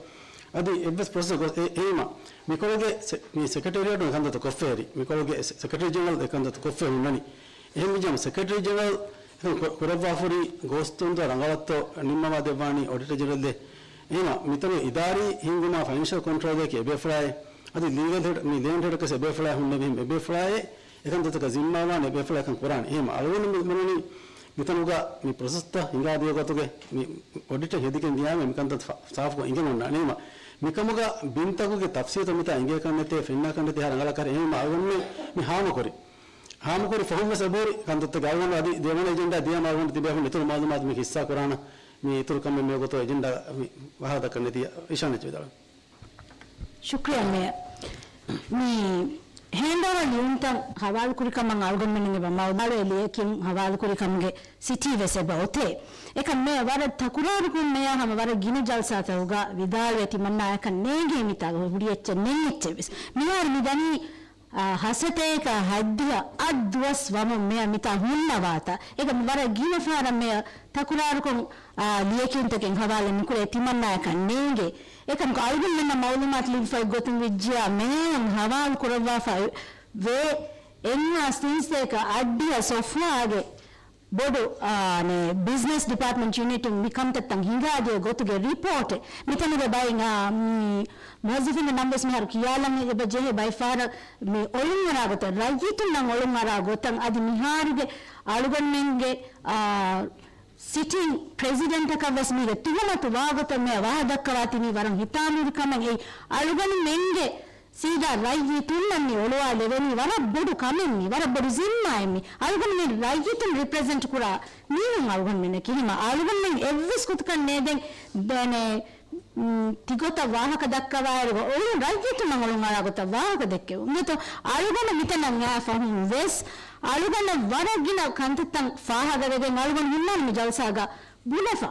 އަދި އެއްވެސް ޕްރޮސެސް ގޮ-، އެ-، އެހީމަ، މިކޮޅުގެ ސެ-، މި ސެކްރެޓޭރިއޭޓުން ކަންތައްތައް ކޮށްފަ ހުރި، މިކޮޅުގެ ސެ-، ސެކްރެޓަރީ ޖެނެރަލް އެ ކަންތައްތައް ކޮށްފަ ހުންނަނީ. އެހެންވީމަ ސެކްރެޓަރީ ޖެނެރަލް ކު-، ކުރައްވާފަ ހުރި ގޯސްތައްތައް ރަނގަޅަށްތޯ ނިންމަވާ ދެއްވާނީ އޮޑިޓަރ ޖެނެރަލް ދޭ. އެހެންވީމަ މިތަނުގެ އިދާރީ ހިންގުމާ ފައިނޭންޝަލް ކޮންޓްރޯލަރަކީ އެބޭފުޅާއޭ. އަދި ލީގަލް ހެޑް، މި ލޭންޑް ހެޑަކަސް އެބޭފުޅާ ހުންނެވި އެބޭފުޅާއޭ. އެކަންތައްތަކަށް ޒިންމާވާން އެބޭފުޅާ އެކަން ކުރާނެ. އެހެންވީމަ އަޅުގަނޑު މި-، މި-، މިތަނުގަ މި ޕްރޮސެސްތައް ހިނގާދިޔަ ގޮތުގެ މި އޮޑިޓަށް ހެދިގެން ދިޔާމެ މިކަންތައް ސާ-، ސާފުކޮށް އިނގެން އޮންނާނެ. އެހެންވީމަ މިކަމުގަ ބިންތަކުގެ ތަފްސީލްތައް މިތާ އިނގޭކަށް ނެތޭ، ފެންނާކަށް ނެތޭ، ހަރަ ރަނގަޅަކަށް. އެހެންވީމަ އަޅުގަނޑުމެން މި ހާމަކުރި. ހާމަކުރި ފަހުން ވެސް އެބަހުރި ކަންތައްތަކެއް އަޅުގަނޑު އަދި ދެވަނަ އެޖެންޑާ ދިޔަމަ އަޅުގަނޑު ތިބޭފުޅުން އިތުރު މައުލޫމާތު މި ހިއްސާ ކުރާނަ މި އިތުރު ކަމެއް މިވަގުތު އެޖެންޑާ މި ވާހަކަ ދައްކަން ނެތި އިޝާން އެޗް ވިދާޅުވި. ޝުކްރިޔާ މޭޔަރ. މި ހޭންޑްއޯވަރ ލިޔުންތައް ހަވާލުކުރި ކަމަށް އަޅުގަނޑުމެން އެބަ މައުލާރެ ލިޔެކިން ހަވާލުކުރި ކަމުގެ ސިޓީ ވެސް އެބަ އޮތޭ. އެކަން މޭޔަރ ވަރަށް ތަކުރާރުކޮށް މޭޔަރ ހަމަ ވަރަށް ގިނަ ޖަލްސާތަކުގަ ވިދާޅުވެ ތިމަންނާ އެކަން ނޭނގޭ މިތާގަ ހުރި އެއްޗެއް ނެތް އެއްޗެއް ވެސް. މިހާރު މި ދަނީ އާ، ހަސަތޭކަ ހައްދިހަ އަށް ދުވަސް ވަމުން މެޔަރ މިތާ ހުންނަވާތާ. އެކަމް ވަރަށް ގިނަ ފަހަރަށް މެޔަރ ތަކުރާރުކޮށް، އާ، ލިޔެކިންތަކެއް ހަވާލެއް ނުކުރޭ ތިމަންނާއަކަށް ނޭނގޭ. އެކަމަކު އަޅުގަނޑުމެންނަށް މައުލޫމާތު ލިބިފައި ގޮތުން ވެއްޖިޔާ މެޔަރ ހަވާލު ކުރައްވާފައި ވޭ އެންހާސް ތިންސަތޭކަ އަށްޑިހަ ސޮފްވާގެ ބޮޑު، އާ، ނޭ، ބިޒްނަސް ޑިޕާޓްމަންޓް ޔުނިޓުން މި ކަންތައްތައް ހިނގާދިޔަ ގޮތުގެ ރިޕޯޓެއް. މިތަނުގެ ބައި، އާ، މި މުވައްޒަފުންގެ ނަން ވެސް މިހާރު ކިޔާލަން އެބަ ޖެހޭ ބައިފަހަރަށް މި އޮޅުންއަރާ ގޮތަށް، ރައްޔިތުންނަށް އޮޅުންއަރާ ގޮތަށް އަދި މިހާރުގެ އަޅުގަނޑުމެންގެ، އާ، ސިޓިން ޕްރެޒިޑެންޓަކަށް ވެސް މީގެ ތުހުމަތު ވާގޮތަށް މި ވާހަކަ ދައްކަވާތީ މީ ވަރަށް ހިތާމަހުރި ކަމެއް. އެއީ އަޅުގަނޑުމެންގެ ސީދާ ރައްޔިތުންނަށް މި އޮޅުވާލެވެނީ ވަރަށް ބޮޑު ކަމެއް މީ، ވަރަށް ބޮޑު ޒިންމާއެއް މީ. އަޅުގަނޑުމެން ރައްޔިތުން ރިޕްރެޒެންޓް ކުރާ މީހުން އަޅުގަނޑުމެންނަކީ. ހަމަ އަޅުގަނޑުމެން އެއްވެސް ގޮތަކަށް ނޭދެން ދޭނެ، މް، ތިގޮތަށް ވާހަކަ ދައްކަވާއިރު އޮޅުން ރައްޔިތުންނަށް އޮޅުން އަރާ ގޮތަށް ވާހަކަ ދެއްކެވުން. އެތޯ އަޅުގަނޑު މިތަނަށް އާ ފަހުން ވެސް އަޅުގަނޑަށް ވަރަށް ގިނަ ކަންތައްތައް ފާހަގަވެގެން އަޅުގަނޑު ހުންނާނެ މި ޖަލްސާގަ ބުނެފަ.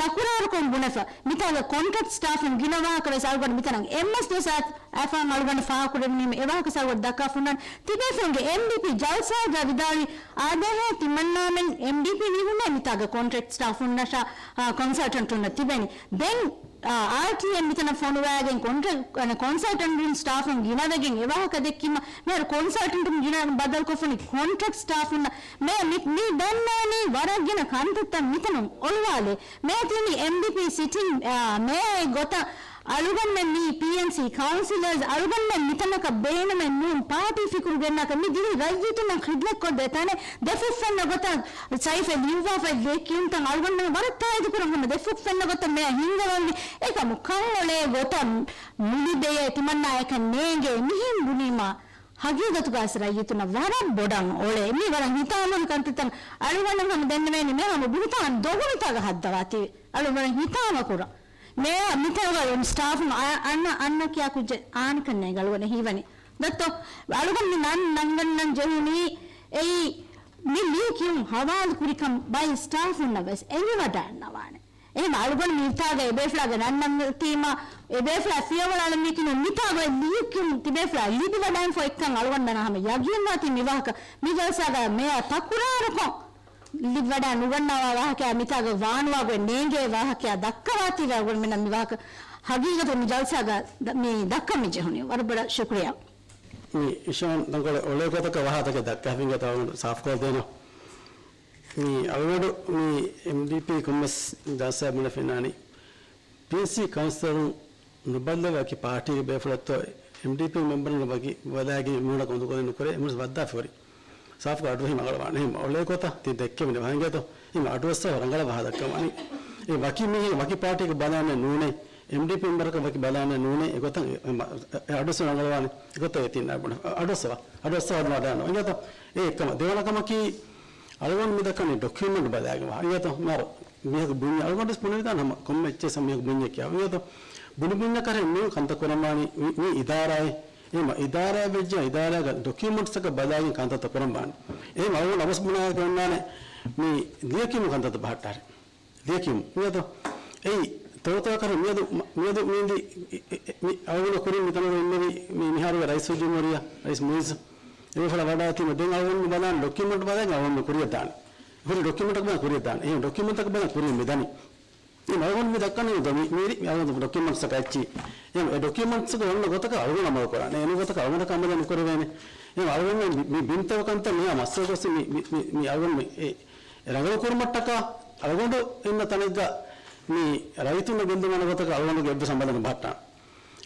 ތަކުރާރުކޮށް ބުނެފަ، މިތާގަ ކޮންޓްރެކްޓް ސްޓާފުން ގިނަ ވާހަކަ ވެސް އަޅުގަނޑު މިތަނަށް އެއްމަސް ދުވަސް އައިފަހަން އަޅުގަނޑު ފާހަގަކުރެވުނީމަ އެ ވާހަކަ ސަރުވަރު ދައްކާފަ ހުންނާނެ. ތިބޭފުޅުންގެ އެމްޑީޕީ ޖަލްސާގަ ވިދާޅުވި އާދެހޭ ތިމަންނާމެން އެމްޑީޕީ މީހުންނޭ މިތާގަ ކޮންޓްރެކްޓް ސްޓާފުންނަށާ، އާ، ކޮންސަލްޓަންޓުންނަށް ތިބެނީ. ދެން، އާ، އާރްޓީއެމް މިތަނަށް ފޮނުވާގެން ކޮންޓްރެ-، އަނެ، ކޮންސަލްޓަންޓުން ސްޓާފުން ގިނަވެގެން އެ ވާހަކަ ދެއްކީމަ މިހާރު ކޮންސަލްޓަންޓުން ގިނަ ބަދަލުކޮށްފަނީ ކޮންޓްރެކްޓް ސްޓާފުންނަށް. މޭ މި-، މި ދަންނާނީ ވަރަށް ގިނަ ކަންތައްތައް މިތަނުން އޮޅުވާލޭ. މޭ ތިނީ އެމްޑީޕީ ސިޓިން، އާ، މޭ ގޮތަށް އަޅުގަނޑުމެން މީ ޕީއެމްސީ ކައުންސިލަރސް، އަޅުގަނޑުމެން މިތަނަކަށް ބޭނުމެއް ނޫން ޕާޓީ ފިކުރު ގެންނާކަށް. މި ދިވެހި ރައްޔިތުންނަށް ޚިދްމަތް ކޮށްދޭ ތަނެއް. ދެފުށްފެންނަ ގޮތަށް ސައިފަށް ލިޔުއްވާފައި ލިޔެކިޔުންތައް އަޅުގަނޑުމެން ވަރަށް ތާއީދު ކުރަން ހަމަ ދެފުށްފެންނަ ގޮތަށް މެޔަރ ހިންގަވަންވީ. އެކަމު ކަން އޮޅޭ ގޮތަށް ނުލިބެޔޭ ތިމަންނާޔަކަށް ނޭނގޭ މިހެން ބުނީމާ ހަގީގަތުގަސް ރައްޔިތުންނަށް ވަރަށް ބޮޑަށް އޮޅޭ. މި ވަރަށް ހިތާމަހުރި ކަންތައްތައް. އަޅުގަނޑު ހަމަ ދެންނެވޭނީ މޭ ހަމަ ބުހުތާން ދޮގު މިތާގަ ހައްދަވާތީ. އަޅުގަނޑު ހިތާމަ ކުރަން. މޭ މިތާގަ ސްޓާފުން އަ-، އަންނަ، އަންނަ ކިޔާ ކުއްޖެއް އާނިކަން ނޭނގެ އަޅުގަނޑަށް ހީވަނީ. ދައްތޯ، އަޅުގަނޑު މި ނަން ނަންގަންނަން ޖެހުނީ އެއީ މި ލިޔެކިޔުން ހަވާލު ކުރިކަން ބައެއް ސްޓާފުންނަށް ވެސް އެނގިވަޑައިގަންނަވާނެ. އެހެން އަޅުގަނޑު މިތާގަ އެބޭފުޅާގެ ނަންނަންތީމަ، އެބޭފުޅާ ފިޔަވަޅު އަޅަންވީކިނު މިތާގަ ލިޔެކިޔުން ތިބޭފުޅާ ލިބިވަޑައިންފަ އެއްކަން އަޅުގަނޑުމެންނަށް ހަމަ ޔަގީންވާތީ. މި ވާހަކަ މި ޖަލްސާގަ މޭޔަރ ތަކުރާރުކޮށް ލިބިވަޑައި ނުގަންނަވާ ވާހަކައާ މިތާގަ ވާނުވާގޮތް ނޭނގޭ ވާހަކައާ ދައްކަވާތީވެ އަޅުގަނޑުމެންނަށް މި ވާހަކަ ހަގީގަތުގަ މި ޖަލްސާގަ ދަ-، މި ދައްކަން މި ޖެހުނީ. ވަރަށް ބޮޑަށް ޝުކުރިއްޔާ. މި އިޝާން ތަންކޮޅެއް އޮޅޭ ގޮތަކަށް ވާހަކަތަކެއް ދައްކާފިނގޭތޯ އަޅުގަނޑު ސާފުކޮށްދޭނަން. މި އަޅުގަނޑު މި އެމްޑީޕީ ކޮންމެސް ޖަލްސާއެއް ބުނެފިންނާނީ، ޕީއެމްސީ ކައުންސިލަރުން ނުބައްލަވާ ވަކި ޕާޓީގެ ބޭފުޅެއްތޯ، އެމްޑީޕީ މެމްބަރުން ވަކި ބަލާގެން މީހުންނަށް އުނދަގޫކުރެއްވުމެއް ނުކުރޭ، އެމީހުން ވައްދާފަ ހުރި. ސާފުކޮށް އަޑުއެހީމަ އަޅުވާނެ. އެހެން އޮޅޭ ގޮތަށް ތި ދެއްކެވިނެ ވާހަކަތޯ، އެހެން އަޑުއައްސަވާ ރަނގަޅަށް ވާހަކަ ދައްކަވާނީ. އެ ވަކި މީހެއް ވަކި ޕާޓީގެ ބަލާނެ ނޫނޭ، އެމްޑީޕީ މެމްބަރަކަށް ވަކި ބަލާނެ ނޫނޭ، އެގޮތަށް އެ، އެ، އެ އަޑުއައްސަވާ ރަނގަޅަށް ވާނެ. އެގޮތަށް އެ ތިން އަޑު، އަޑުއައްސަވާ، އަޑުއައްސަވާ އަޑު ވަޑާނަ. އެގޮތަށް އެ އެއްކަމަށް ދެވަނަ ކަމަކީ، އަޅުގަނޑު މި ދައްކަނީ ޑޮކިއުމަންޓް ބަލާގެން ވާ. އެގޮތަށް މިހާރު މީހަކު ބުންޏަށް އަޅުގަނޑުވެސް ބުނެވިދާނެ ހަމަ ކޮންމެ އެއްޗެއް ސަމީހަކު ބުންޏެއް ކިޔާ. އެގޮތަށް ބުނި ބުންޏަކަށް މި ކަންތައް ކުރަންވާނީ މި، މި އިދާރާއެއް، އެހެން އިދާރާއެއް ވެއްޖެ އިދާރާގަ ޑޮކިއުމަންޓްސްތަކަށް ބަލާގެން ކަންތައްތައް ކުރަންވާނެ. އެހެން އަޅުގަނޑު އަވަސް ބުނާކަށް އޮންނާނެ މި ލިޔެކިޔުމުގެ ކަންތައްތައް ބަހައްޓާށޭ. ލިޔެކިޔުމު. މިއަދު އެއީ ތައުތައު ކަރު މިއަދު، މިއަދު މީނދި އެ، އެ، އެ، މި އަޅުގަނޑު ކުރިން މިތަނުގަ އިންނެވި މި މިހާރުގެ ރައީސުލްޖުމްހޫރިއްޔާ، ރައީސް މުއިއްޒު އެބޭފުޅާ ވަޑައިގަތީމަ ދެން އަޅުގަނޑު ބަލާން ޑޮކިއުމަންޓް ބަލާގެން އަޅުގަނޑު ކުރިއަށް ދާނެ. ހުރި ޑޮކިއުމަންޓަކަށް ބަލާން ކުރިއަށް ދާނެ. އެހެން ޑޮކިއުމަންޓަކަށް ބަލާން ކުރިއަށް މި ދަނީ. އެ އަޅުގަނޑު މި ދައްކަނީ މި، މި، މި އަޅުގަނޑު ޑޮކިއުމަންޓްސްތަކަށް އެއްޗި. އެ ޑޮކިއުމަންޓްސްތަކަށް އޮންނަ ގޮތަކަށް އަޅުގަނޑު އަމަލު ކުރާނެ. އެނޫން ގޮތަކަށް އަޅުގަނޑަކަށް އަމަލެއް ނުކުރެވޭނެ. އެ އަޅުގަނޑު މި، މި ބިންތައް ކަންތައް މިހާ މައްސަލަ ގޮސް މި، މި، މި، މި އަޅުގަނޑު މި، އެ، އެ ރަނގަޅު ކުރުމަށްޓަކާ އަޅުގަނޑު އިންނަ ތަނެއްގަ މި ރައްޔިތުންނަށް ގެންދިއުމަށް އަންނަ ގޮތަކަށް އަޅުގަނޑުގެ އެއްވެސް އަމަލެއް ނުބަހައްޓާނެ.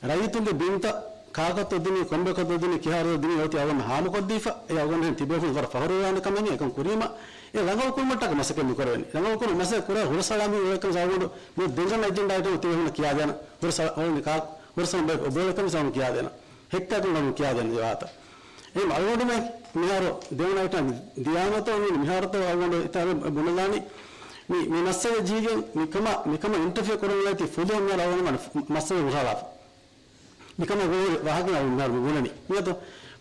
ރައްޔިތުންގެ ބިންތައް ކާކަށްތޯ ދިނީ، ކޮންބައަކަށްތޯ ދިނީ، ކިހާރަތޯ ދިނީ އޮތީ އަޅުގަނޑު ހާމަކޮށްދީފަ، އެ އަޅުގަނޑު އެހެން ތިބޭފުޅުން ވަރަށް ފަޚުރުވެވާނެ ކަމެއް. އެކަން ކުރީމަ އެ ރަނގަޅު ކުރުމަށްޓަކަ މަސައްކަތް މި ކުރެވެނީ. ރަނގަޅު ކުރުމަށް މަސައްކަތް ކުރާ ހުރަސްއަޅާ މި އޮވެ ކަމަށް އަޅުގަނޑު މި ދެން ގަންނަ އެޖެންޑާ އައިޓަމް ތިބޭފުޅުންނަށް ކިޔާދޭނަން. ހުރަސް ހުރަސް ހުރަސް އަޅުގަނޑު ކާ، ހުރަސް އަޅުގަނޑު ބޭ އޮބޭލެ ކަމަށް އަޅުގަނޑު ކިޔާދޭނަން. ހެއްކާކަން އަޅުގަނޑު ކިޔާދޭނަން ދެވާތަ. އެހެން އަޅުގަނޑުމެ މިހާރު ދެވަނަ އައިޓަމް ދިޔާމަތޯ މި މިހާރުތޯ އަޅުގަނޑު އިތާރަ ބުނެލާނީ މި، މި މައްސަލަ ޖީގެން މިކަމަށް، މިކަމަށް އިންޓަފިއަ ކުރަން އައިތި ފުލުހުން މިހާރު އަޅުގަނޑު މައްސަލަ ހުށަހަޅާފަ. މިކަމަށް ގުޅުން ވާހަކަ އަޅުގަނޑު މިހާރު މި ބުނަނީ. މިއަދު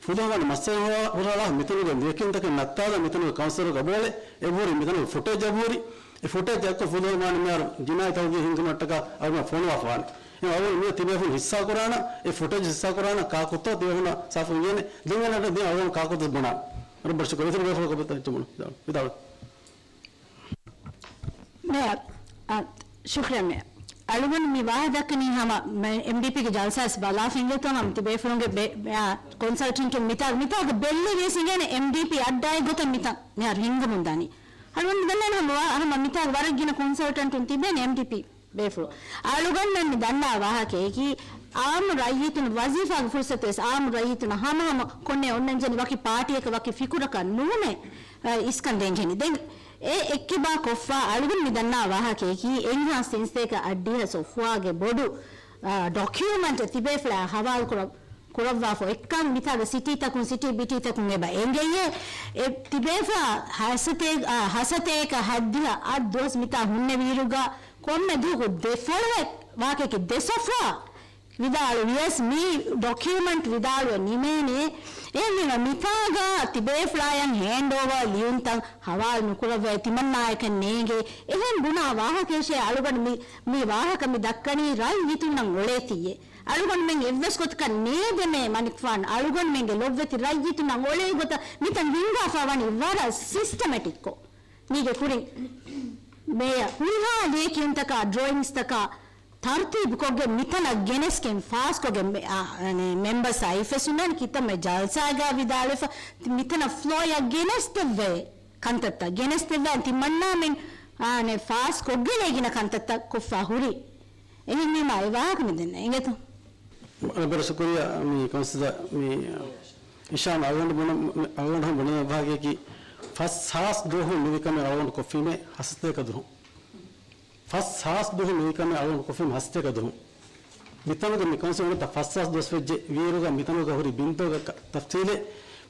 ފުލުހުން މައްސަލަ ހުށަ، ހުށަހަޅާ މިތަނުގެ ލިޔެކިޔުންތަކެއް ނައްތާލާ މިތަނުގެ ކައުންސިލަރު ގަބޫލެއް އެބަހުރި މިތަނުގެ ފުޓޭޖް އެބަހުރި. އެ ފުޓޭޖް އެއްކޮށް ފުލުހުން މިހާރު ޖިނާއީ ތަހުގީގު ހިންގުމަށްޓަކާ އަޅުގަނޑު ފޮނުވާފަވާނެ. އެ އަޅުގަނޑު މި ތިބޭފުޅުން ހިއްސާ ކުރާނަ، އެ ފުޓޭޖް ހިއްސާ ކުރާނަ، ކާކުތޯ ތިބޭފުޅުން ސާފު އިނގޭނެ. ދެން އަނެއް ދެން އަޅުގަނޑު ކާކުތޯ ބުނާނަ. ވަރަށް ބޮޑަށް ޝުކުރިއްޔާ. ތިބޭފުޅުން ކޮބެތަ އެއްޗެއް ބުނާ. ވިދާޅު. ވިދާޅު. މޭޔަރ، އާ، ޝުކްރިޔާ މޭޔަރ. އަޅުގަނޑު މި ވާހަކަ ދައްކަނީ ހަމަ މެ-، އެމްޑީޕީގެ ޖަލްސާސް ބަލާފަ އިނގޭތޯ ހަމަ ތިބޭފުޅުންގެ ބެ-، ބެ-، އާ، ކޮންސަލްޓެންޓުން މިތާ، މިތާގަ ބެއްލެވިޔަސް އިނގޭނެ އެމްޑީޕީ އައްޑާއި ގޮތަށް މިތަން މިހާރު ހިންގަމުން ދާނީ. އަޅުގަނޑު ދަންނަވަން ހަމަ ވާ-، ހަމަ މިތާގަ ވަރަށް ގިނަ ކޮންސަލްޓެންޓުން ތިބޭނެ އެމްޑީޕީ ބޭފުޅު. އަޅުގަނޑުމެން މި ދަންނަވާ ވާހަކައަކީ، އާއްމު ރައްޔިތުން ވަޒީފާގެ ފުރުސަތުވެސް އާއްމު ރައްޔިތުން ހަމަހަމަ ކޮންނެ އޮންނަންޖެހެނީ ވަކި ޕާޓީއަކަށް ވަކި ފިކުރަކަށް ނޫނޭ، އަ، އިސްކަން ދޭންޖެހެނީ. ދެން އެ އެއްކިބާ ކޮށްފަ އަޅުގަނޑު މި ދަންނަވާ ވާހަކައަކީ، އެންހާންސް ސެންސްތޭކަ އައްޑިހަ ސޮފްވާގެ ބޮޑު، އަ، ޑޮކިއުމަންޓެއް ތިބޭފުޅާ ހަވާލު ކުރަ-، ކުރައްވާފަ އެއްކަން މިތާގަ ސިޓީތަކުން، ސިޓީ ބިޓީތަކުން އެބަ އެނގެޔޭ. އެ ތިބޭފަ ހަސަތޭ-، އާ، ހަސަތޭކަ ހައްދިހަ އަށް ދުވަސް މިތާ ހުންނެވިއިރުގަ ކޮންމެ ދުވަހަކު ދެ ފޮޅުވެ ވާހަކައަކީ ދެ ސޮފްވާ ވިދާޅުވިޔަސް މި ޑޮކިއުމަންޓް ވިދާޅުވެ ނިމޭނެ. އެހެންވީމަ މިތާގަ ތިބޭފުޅާޔަށް ހޭންޑް އޯވާ ލިޔުންތައް ހަވާލު ނުކުރައްވައި ތިމަންނާޔަކަށް ނޭނގޭ. އެހެން ބުނާ ވާހަކައެއް އަޅުގަނޑު މި، މި ވާހަކަ މި ދައްކަނީ ރައްޔިތުންނަށް އޮޅޭތީއޭ. އަޅުގަނޑުމެން އެއްވެސް ގޮތަކަށް ނޭދެމޭ މަނިކުފާން އަޅުގަނޑުމެންގެ ލޮބުވެތި ރައްޔިތުންނަށް އޮޅޭ ގޮތަށް މިތަން ހިންގާފަ ވަނީ ވަރަށް ސިސްޓަމެޓިކްކޮށް. މީގެ ކުރިން މޭޔަރ ހުރިހާ ލިޔެކިޔުންތަކާ، ޑްރޮއިންގްސްތަކާ ތަރުތީބުކޮށްގެން މިތަނަށް ގެނެސްގެން ފާސްކޮށްގެން މެ-، އާ، އަނެ، މެމްބަރސް އައިފެސުންނާނެ ކިތަންމެ ޖަލްސާގަ ވިދާޅުވެފަ މިތަނަށް ފްލޯއަށް ގެނެސްދެއްވޭ ކަންތައްތައް ގެނެސްދެއްވާ ތިމަންނާމެން، އާނެ، ފާސް ކޮށްގެން އޭގިނަ ކަންތައްތައް ކޮށްފަ ހުރި. އެހެންވީމާ އެ ވާހަކަ މި ދެންނެވި އިނގޭތޯ؟ ވަރަށް ބޮޑަށް ޝުކުރިއްޔާ މި ކައުންސިލަރ މި އިޝާން އަޅުގަނޑު ބުނަ-، އަޅުގަނޑު ބުނެ ވާހަކައަކީ ފަސް ހާސް ދުވަހު މިވި ކަމެއް އަޅުގަނޑު ކޮށްފީމޭ ހަސަތޭކަ ދުވަހު. ފަސް ހާސް ދުވަހު މިވި ކަމެއް އަޅުގަނޑު ކޮށްފީމޭ ހަސަތޭކަ ދުވަހު. މިތަނުގަ މި ކައުންސިލް އޮންނަތާ ފަސް ހާސް ދުވަސް ވެއްޖެ ވީއިރުގަ މިތަނުގަ ހުރި ބިންތަކުގެ ތަފްސީލެއް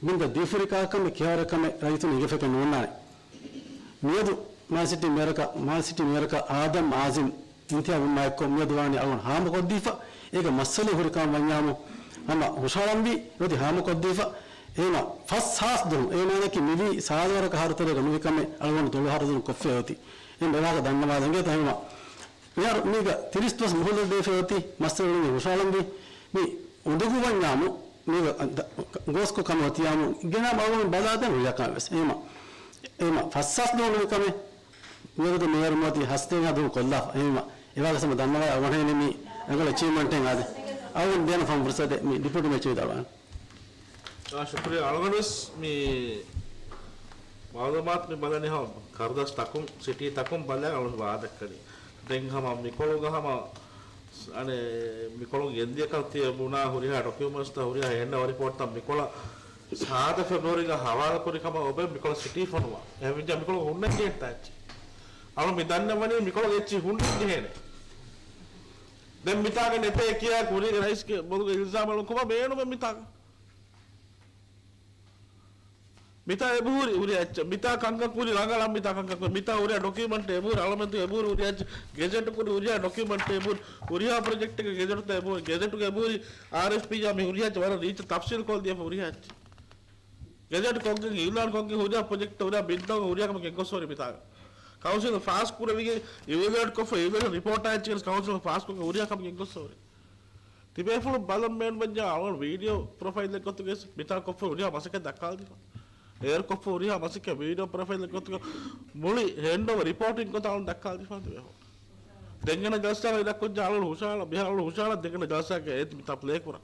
ބިންތައް ދީފަ ހުރި ކާކަމެއް ކިހާވަރެއް ކަމެއް ރައްޔިތުން އެނގިފައެއް ނޯންނާނެ. މިއަދު މޭން ސިޓީ މޭޔަރަކަށް، މޭން ސިޓީ މޭޔަރަކަށް އާދަމް އާޒިމް އިންތިހާބުވުމާ އެއްކޮށް މިއަދު ވާނީ އަޅުގަނޑު ހާމަކޮށްދީފަ، އޭގެ މައްސަލަ ހުރި ކަމަށް ވަންޏާމު ހަމަ ހުށަހަޅަންވީ އޮތީ ހާމަކޮށްދީފަ. އެހެންވީމާ ފަސް ހާސް ދުވަހު، އޭ މާނައަކީ މިވީ ސާދަވަރަކަށް އަހަރު ތެރޭގަ ނުވި ކަމެއް އަޅުގަނޑު ދޮޅު ހަރަދުން ކޮށްފައި އޮތީ. އެ ބަލާކަށް ދަންނަވާލަން އިނގޭތޯ. އެހެންވީމާ މިހާރު މީގަ ތިރީސް ދުވަސް މުހުލަތް ދީފައި އޮތީ މައްސަލަ ހުށަހަޅަންވީ. މި އުނދަގޫ ވަންޏާމު މީގަ ގޯސްކޮށް ކަމެއް އޮތިޔާމު ގެނައިމަ އަޅުގަނޑު ބަލާދޭން ހުރިހާ ކަމެއް ވެސް. އެހެންވީމާ، އެހެންވީމާ ފަސް ހާސް ދުވަހު ނުވި ކަމެއް މިވަގުތު މޭޔަރު މޯދީ ހަސަތޭކަ ދުވަހު ކޮށްލާފަ. އެހެންވީމާ އެވާހަކަ ސަމަ ދަންނަވާ އަޅުގަނޑަށް މި ރަނގަޅު އެޗީވްމަންޓެއް އާދެ. އަޅުގަނޑު ދޭން ފަހުން ފުރުސަތެއް މި ޑިޕިއުޓީ މޭޔަރ ވިދާޅުވާން. އާ، ޝުކުރިއްޔާ. އަޅުގަނޑު ވެސް މި މައުލޫމާތު މި ބަލަނީ ހަމަ ކަރުދަސް ތަކުން، ސިޓީ ތަކުން ބަލާ އަޅު ވާދަކަނީ. ދެން ހަމަ މިކޮޅުގަ ހަމަ އަނެއް މިކޮޅު ގެންދިޔަކަން ތިޔަ ބުނާ ހުރިހާ ޑޮކިއުމަންޓްސްތައް ހުރިހާ ހެންނަ ރިޕޯޓްތައް މިކޮޅަށް ސާދަ ފެބްރުއަރީގަ ހަވާލުކުރި ކަމަށް އޮބެ މިކޮޅަށް ސިޓީ ފޮނުވާ. އެހެންވެއްޖެ މިކޮޅު ހުންނަން ޖެހޭނެތާ އެއްޗެއް. އަޅު މި ދަންނަވަނީ މިކޮޅު އެއްޗެއް ހުންނަން ޖެހޭނެ. ދެން މިތާގަ ނެތޭ ކިޔާ ކުރީގެ ރައީސްގެ ބޮލުގަ އިލްޒާމް އަޅުން ކޮބާ ބޭނުމެއް މިތާގަ؟ މިތާ އެބަހުރި ހުރި އެއްޗެއް. މިތާ ކަންކަން ކުރި ރަނގަޅަށް މިތާ ކަންކަން ކުރި. މިތާ ހުރިހާ ޑޮކިއުމަންޓް އެބަހުރި އަޅަމެންތު އެބަހުރި ހުރި އެއްޗެއް. ގެޒެޓް ކުރި ހުރިހާ ޑޮކިއުމަންޓް އެބަހުރި. ހުރިހާ ޕްރޮޖެކްޓެއްގެ ގެޒެޓްތައް އެބަހުރި. ގެޒެޓުގެ އެބަހުރި އާރްއެފްޕީ އާ މި ހުރިހާ ވަރަށް ރީއްޗަށް ތަފްސީލް ކޮށްދިޔަފަ ހުރިހާ އެއްޗެއް. ގެޒެޓް ކޮށްގެން އިއުލާން ކޮށްގެން ހުރިހާ ޕްރޮޖެކްޓް ހުރިހާ ބިންތަކުގެ ހުރިހާ ކަމެއް ގެންގޮސްފަ ހުރި މިތާގަ. ކައުންސިލް ފާސް ކުރެވިގެން އިވެލުއޭޓް ކޮށްފަ އިވެލުއޭޝަން ރިޕޯޓާ އެއްޗެއް ކައުންސިލް ފާސް ކޮށްގެން ހުރިހާ ކަމެއް ގެންގޮސްފަ ހުރި. ތިބޭފުޅުން ބަލަން ބޭނުންވެއްޖެ އަޅުގަނޑު ވީޑިއޯ ޕްރޮފައިލް އެއްގޮތުގައި މިތާ ކޮށްފަ ހުރިހާ މަސައްކަތް ދައްކާލަދީފަ. އޭރު ކޮށްފަ ހުރިހާ މަސައްކަތް ވީޑިއޯ ޕްރޮފައިލް އެއްގޮތުގަ މުޅި ހޭންޑްއޯވަރ ރިޕޯޓިން ގޮތަށް އަޅުގަނޑު ދައްކާލަދީފަ ތިބޭފުޅުން. ދެންގެން ޖަލްސާގަ އިރަކު ކޮށްޖާ އަޅުގަނޑު ހުށަހަޅާ، މިހާރު އަޅުގަނޑު ހުށަހަޅާ ދެންގެން ޖަލްސާގަ އޭތި މިތާ ޕްލޭ ކުރާ.